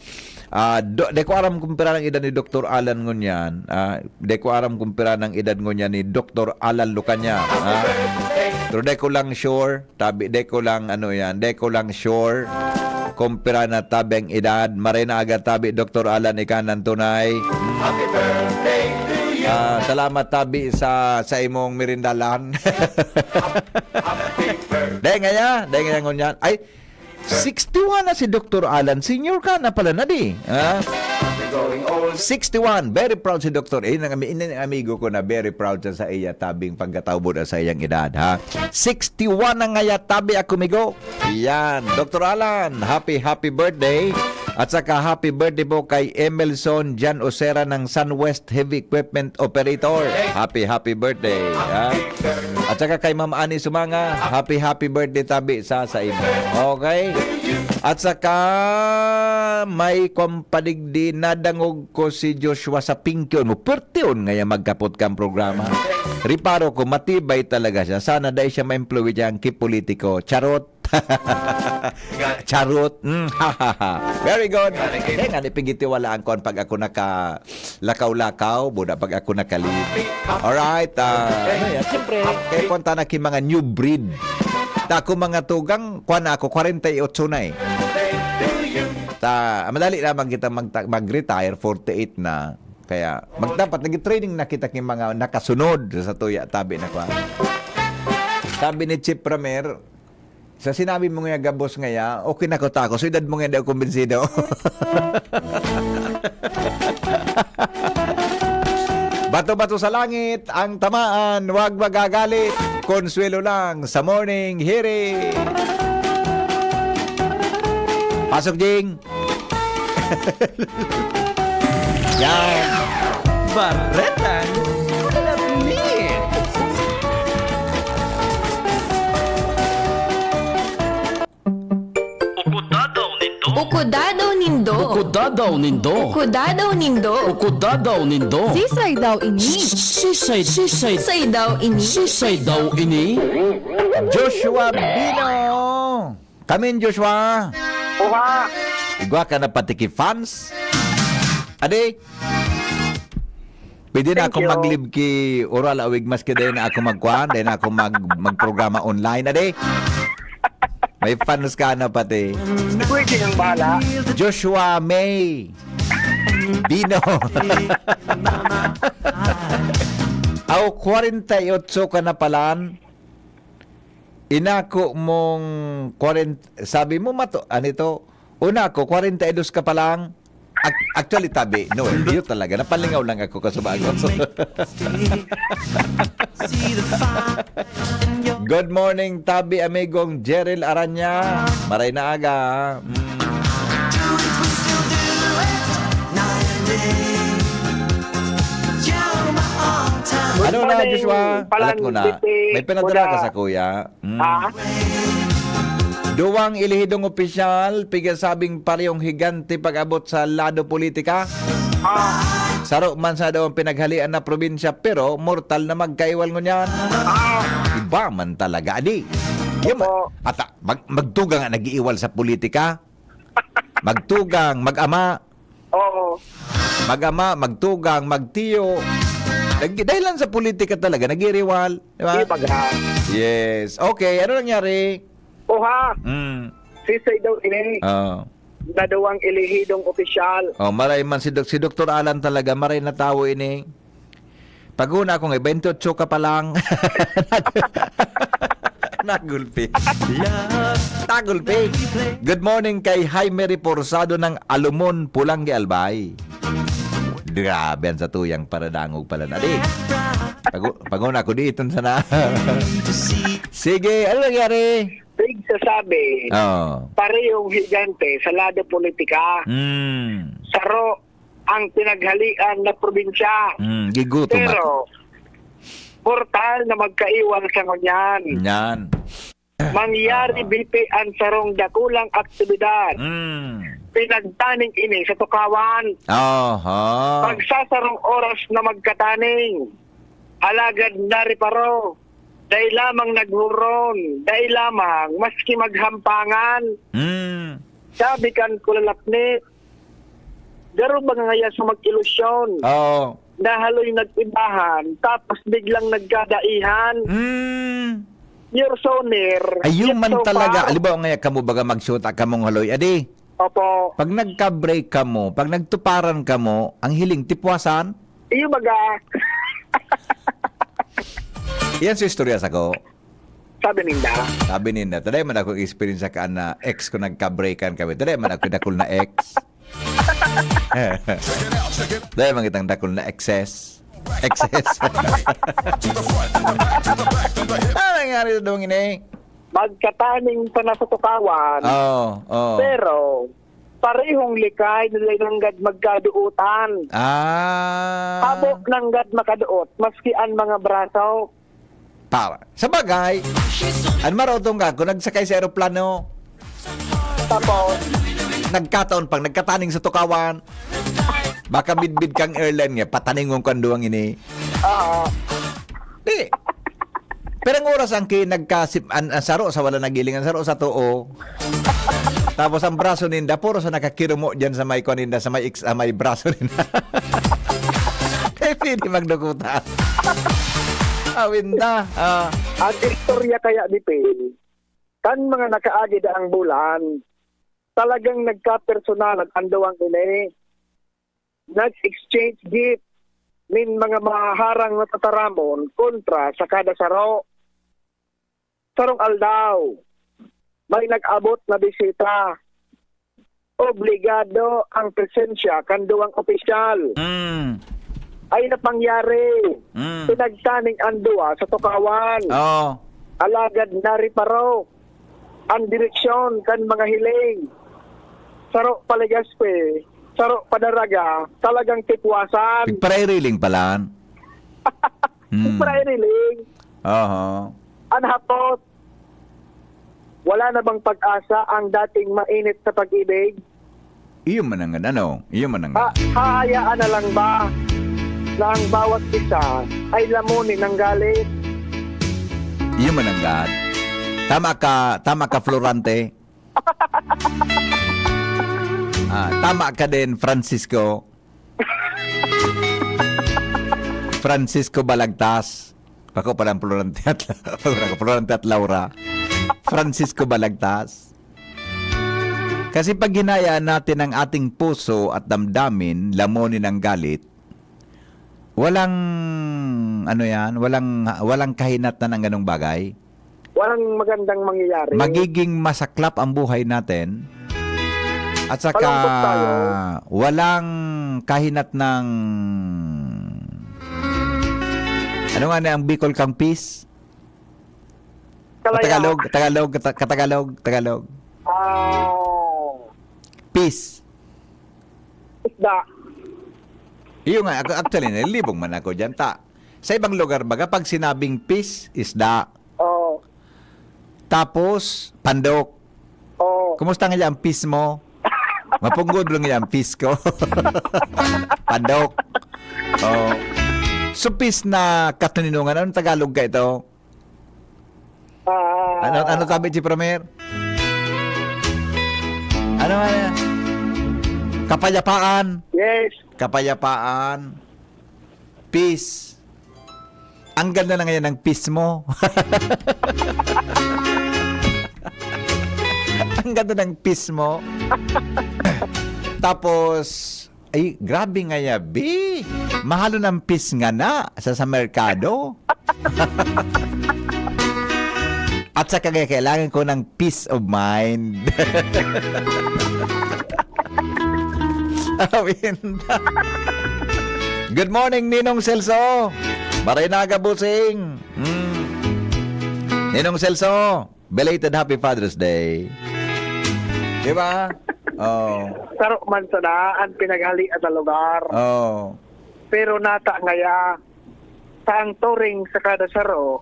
Ah, do, di ko aram kung pira ang edad ni Doktor Alan ngunyan. Ah, di ko aram kung pira ang edad ngunyan ni Doktor Alan Lucania, ha. Pero di ko lang sure, tabi, di ko lang, ano yan, di ko lang sure kung pira na tabi ang edad. Maray na aga tabi, Doktor Alan, ika nang tunay. Hmm. Ah, salamat tabi sa, sa imong merindalan. Dahil ngaya, dahil ngaya ngunyan. Ay, sixty-one na si Doktor Alan. Senior ka na pala na di. Ha? Sixty-one. Very proud si Doktor. Eh, nang ami-, ini ang amigo ko na very proud siya sa iya tabing pagkatawbod at sa iyang edad, ha? Sixty-one na ngaya tabi ako, migo. Yan. Doktor Alan, happy, happy birthday. At saka happy birthday po kay Emelson Jan Osera ng Sun West Heavy Equipment Operator. Happy, happy birthday, ha? At saka kay Ma'am Ani Sumanga, happy, happy birthday tabi sa, sa imo. Okay? At saka may kompadigdi, nadangog ko si Joshua sa pingkion mo. Pertiyon ngaya magkapot kang programa. Riparo ko, matibay talaga siya. Sana dai siya ma-impluwensyahan ki politiko. Charot. Charot. Mm, very good. Kaya nga, nipigitiwala ang kuwan pag ako naka lakaw-lakaw, buda pag ako nakali. Alright, ah, ano yan? Siyempre, kaya punta na ki mga new breed. Ta ako mga tugang, kuwan na ako, kwarenta y otso na eh. Ta, madali lamang kita magta-, mag-retire, forty-eight na. Kaya, mag-, dapat nag-training na kita ki mga nakasunod sa tuya, tabi na kuwan. Sabi ni Chief Ramer, sa sinabi mo nga gabos ngaya, okay na ko tako. So, edad mo nga, hindi ako kumbinsido. Bato-bato sa langit, ang tamaan, wag magagalit. Konsuelo lang sa morning, hiri. Pasok, Jing. Yan. Baretang Alam Ni. Ukudadaw nindo. Ukudadaw nindo. Ukudadaw nindo. Ukudadaw nindo. Ukudadaw nindo. Sisay daw ini? Sisay, sisay. Sisay daw ini? Sisay daw ini? Joshua Bino. Kamin, Joshua. Oha. Igwa ka na pati ki fans. Adi. Pwede na Thank akong you. Mag-live ki Oral Awig maski dahil na ako magkuhan, dahil na ako mag, magprograma online. Adi. May fans ka na pati. Pwede nang bahala. Joshua May. Bino. Aw, kwarenta y otso ka na palan. Inako mong kwarenta, sabi mo, mato, ano ito? Una ko, kwarenta y dos ka pa lang. Ac-, actually, tabi, no, eh, yun talaga. Napalingaw lang ako, kasubago. Good morning, tabi, amigong Jeril Aranya. Maray na aga. Mm. Ano na, Joshua? Alat ko na. May pinadala ka sa kuya. Mm. Ah? Duwang elehidong opisyal, pigasabing parehong higante pag-abot sa lado politika. Ah. Saro man sa daw ang pinaghalian na probinsya, pero mortal na magkaiwal ngunyan. Ah. Iba man talaga, adi. Yan man. Opo. At, ah, mag-, magtugang nga nag-iiwal sa politika. Magtugang, mag-ama. Oo. Mag-ama, magtugang, magtiyo. Nag-, dahil lang sa politika talaga, nag-iiriwal. Di ba? Di baga. Yes. Okay, ano nangyari? Oha. Mm. Sisay daw ini. Oo. Nadawang elehidong opisyal. Oh, maray man si Doc-, si Doktor Alan talaga, maray na tawo ini. Pag-una ako nga, twenty-eight ka pa lang. Nagulpi. Tagulpi. Good morning kay Jaime Reforzado ng Alumon, Pulangge, Albay. Grabe, ang satuyang paradangog pala na. Di. Pag-, pag-una ako, di iton sana. Sige, ano nangyari? Pigsasabi, Oo. Parehong higante sa lado politika. Mm. Saro ang pinaghalian na probinsya. Mm, gigutom Pero, ako. Portal na magkaiwal sa ngunyan. Yan. Mangyari Ah. bipi ang sarong dakulang aktibidad. Mm. Pinagtaning ini sa Tukawan. Aha. Pagsasarong oras na magkataning. Alagad nariparo. Dai lamang naghuron. Dai lamang, maski maghampangan. Mm. Sabi kan kulalapnit, garo ba ngaya sa mag-ilusyon? Oo. Nahaloy nag-ibahan, tapos biglang nagkadaihan. Mm. You're so near, Ayun yet man so talaga. far. Halimbawa ngaya kamo baga magsuta kamong haloy, adi? Opo. Pag nagka-break kamo, pag nagtuparan kamo, ang hiling tipwasan? Iyo baga. Yan sa istorya sa ko. Sabi ninda. Sabi ninda, "Taday man ako experience ka na ex ko nagka-breakan kami. Taday man ako dakul na ex." Dahil man kitang dakul na excess. Excess. Ano nangyari sa dong ini? Magkataning pa na sa Tukawan. Oo, oo. Pero, parehong likay na nanggad magkaduutan. Ah. Habo nanggad makaduot, maski ang mga braso. Para. Sa bagay, ang marutong ka, kung nagsakay sa aeroplano, Tapos, nagkataon pang nagkataning sa Tukawan, baka midbid kang airline nga, pataningon kang duwang ini. Oo. Di. Pero ang oras ang ki-, nagkasip-, an-, ang saro sa wala nagiling, ang saro sa too. Tapos ang braso ninda, puro sa nakakirumo diyan sa may kuwan ninda, sa may ex-, sa may braso ninda. Kaya pwede magdukutan. Awinda. Ah. Ang istorya kaya ni Pin, kan mga nakaagi daang bulan, talagang nagkapersonalan an duwang ini. Nag-exchange gift nin mga maharang na tataramon kontra sa kada saro. Sarong aldaw, may nag-abot na bisita. Obligado ang presensya kan duwang opisyal. Mm. Ay napangyari, Mm. pinagtaning an duwa sa tukawan. Oo. Alagad nariparo an direksyon kan mga hiling. Saro pa Legazpi, saro pa Daraga, talagang tipwasan. Pigpaririling pala. Mm. Pigpaririling. Oho. An hapot, wala na bang pag-asa ang dating mainit sa pag-ibig? Iyo man ang ano, iyo man ang Ha-, hahayaan na lang ba na ang bawat isa ay lamunin ng galit? Iyo man ang gat. Tama ka, tama ka, Florante. Ah, tama ka din, Francisco. Francisco Balagtas. Bako pa lang Florante at, Florante at Laura. Francisco Balagtas. Kasi pag hinayaan natin ang ating puso at damdamin, lamunin ang galit, walang, ano yan, walang, walang kahinatnan ang ganong bagay. Walang magandang mangyayari. Magiging masaklap ang buhay natin. At saka, Malungkot tayo. walang kahinatnang, ano nga na ang Bicol kang peace? Kalaya. Tagalog, Tagalog, Kata-, Katagalog, Tagalog. Ah. Peace. Isda. Iyo nga, ako, actually, nalilibog man ako dyan, ta. Sa ibang lugar, baga, pag sinabing peace, isda. Oo. Tapos, pandok. Oo. Kumusta nga ang peace mo? Mapunggod lang yan, peace ko. Pandok. Oh. So, peace na katuninungan. Anong Tagalog ka ito? Ah. Ano, ano sabi si Premier? Ano nga yan? Kapayapaan. Yes. Kapayapaan. Peace. Ang ganda na ngayon ng peace mo. Ang ganda ng peace mo. Tapos, ay, grabe nga ya, bi. Mahal ng peace nga na sa, sa merkado. At saka kaya kailangan ko ng peace of mind. Awin. Good morning, Ninong Celso. Maray na aga, bossing. Mm. Ninong Celso, belated Happy Father's Day. Di ba? Oh. Saro man sana an pinaghalian na lugar. Oh. Pero nata ngaya, sa ang turing sa kada saro,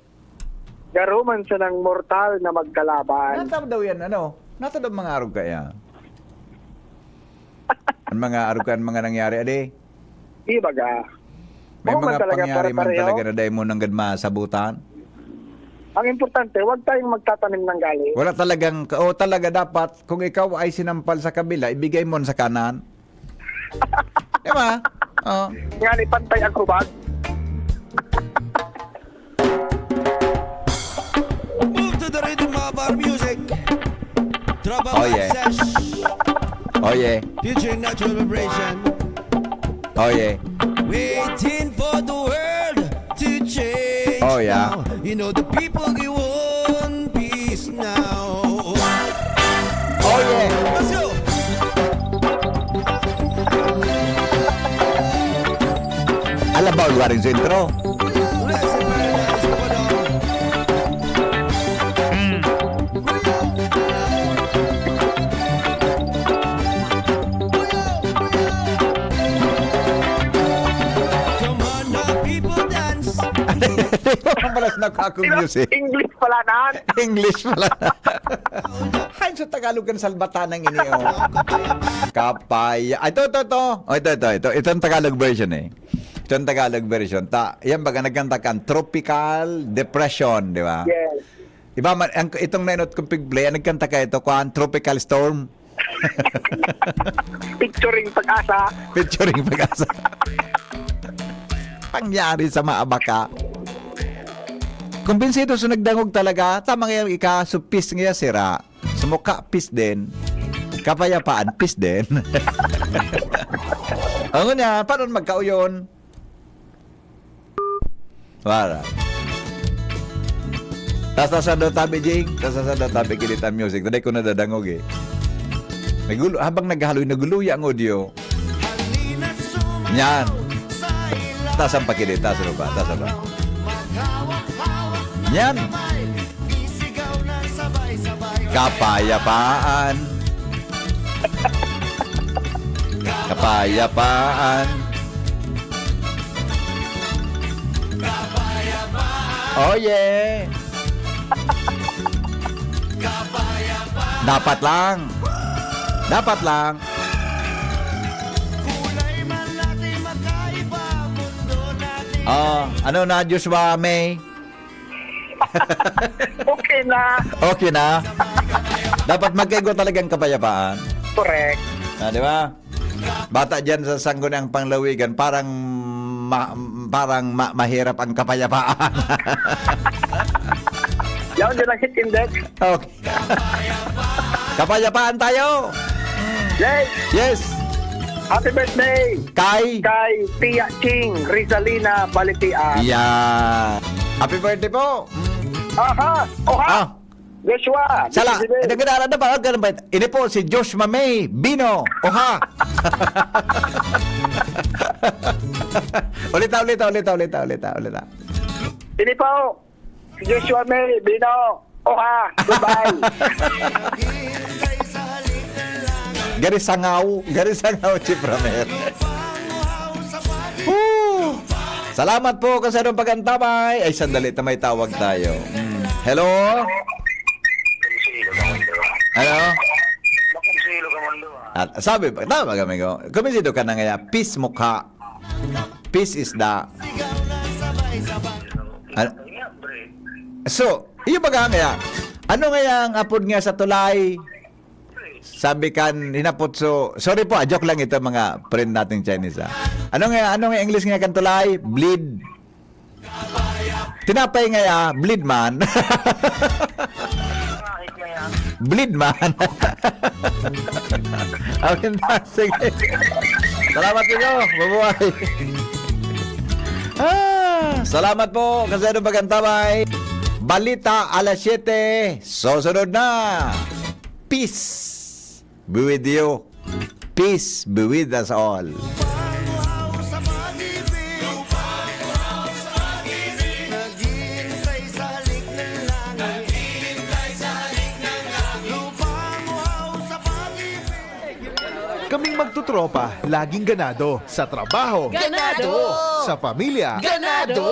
garo man sanang mortal na magkalaban. Nata daw yan, ano? Nata daw mga arog kaya? Ang mga arog ka, ang mga nangyari, adi? Di baga. May Oo man mga talaga, pangyari man pare-pareho. talaga na dahil mo nanggad masabutan? Ang importante, huwag tayong magtatanim ng galit. Wala talagang, o talaga dapat, kung ikaw ay sinampal sa kabila, ibigay mo sa kanan. Di ba? Oh. Nga ni pantay ang kubag. Move to the rhythm of our music. Tropa Oh, yeah. Sesh. Oh, yeah. Featuring Natural Vibration. Oh, yeah. Waiting for the world to change Oh, yeah. now. You know the people they want peace now. Oh, yeah. Let's go. Ala ba, Alwaring Sentro? Blessed paradise, Padong. Come on, my people, dance. Malas na ka akong Di ba? music. English pala na. English pala. Hain sa Tagalog kan salbatan ng ini, oh. Kapaya. Ay, ito, ito, ito. Oh, ito, ito, ito. Ito ang Tagalog version, eh. Itong Tagalog version. Ta, yan baga nagkanta kan Tropical Depression, di ba? Yes. Iba man, ang, itong nainot kong pig-play, ang nagkanta ka ito, kuan, Tropical Storm. Picturing Pag-asa. Picturing Pag-asa. Pangyari sa maabaka. Kumbinsido sa nagdangog talaga, tama nga yung ika, supis nga sira. Sumuka, pis din. Kapayapaan, pis din. Ang niya, paano magkauyon? Wala. Tasa sa do tabi, Jing. Tasa sa do tabi, kinita music. Taday ko nadadangog eh. Nagulo, habang naghaloy, naguluya ang audio. Yan. Taas ang pakili, taas ang baba, taas ang baba. Yan. Kapayapaan. Kapayapaan. Oh yeah. Dapat lang. Dapat lang. Oh, ano na, Joshua May? Okay na. Okay na? Dapat magkaigwa talagang kapayapaan. Correct. Ah, di ba? Bata dyan sa Sangguniang Panglawigan, parang ma- parang ma- mahirap ang kapayapaan. Yaon din ang hit index. Okay. Kapayapaan tayo. Yay! Yes. Happy birthday Kay kay Tia Ching Rizalina Balitian. Yeah. Happy birthday po. Aha! Oha! Ah, Joshua! sala. Happy birthday. Nagkadala na ba? Ganun ba? Ini po si Josh Mamay Bino. Oha. Ulita, ulita, ulita, ulita, ulita, ulita. Ini po, si Joshua May Bino. Oha! Goodbye! Gari sangaw. Gari sangaw, Chief Ramel. Woo! Salamat po kan sa inyong pag-antabay. Ay, sandali, ta may tawag tayo. Mm. Hello? Hello? At sabi pa, tama kami ko, kumbinsido ka na nga, peace mukha. Peace is the... Ano? So, iyo ba nga nga? Ano nga ang apod nga sa tulay? Sabi kan hinapot so, sorry po, ah, joke lang ito mga friend nating Chinese, ah. Ano nga, ano nga English nga kan tulay? Bleed. Tinapay nga ya, bleed man. Bleed man. Okay na, sige. Salamat ninyo. Mabuhay. Ah, salamat po. Kasi ano magantabay. Balita alas siyete. Susunod na. Peace be with you. Peace be with us all. Kaming magtutropa, laging ganado. Sa trabaho, Ganado! Sa pamilya, Ganado!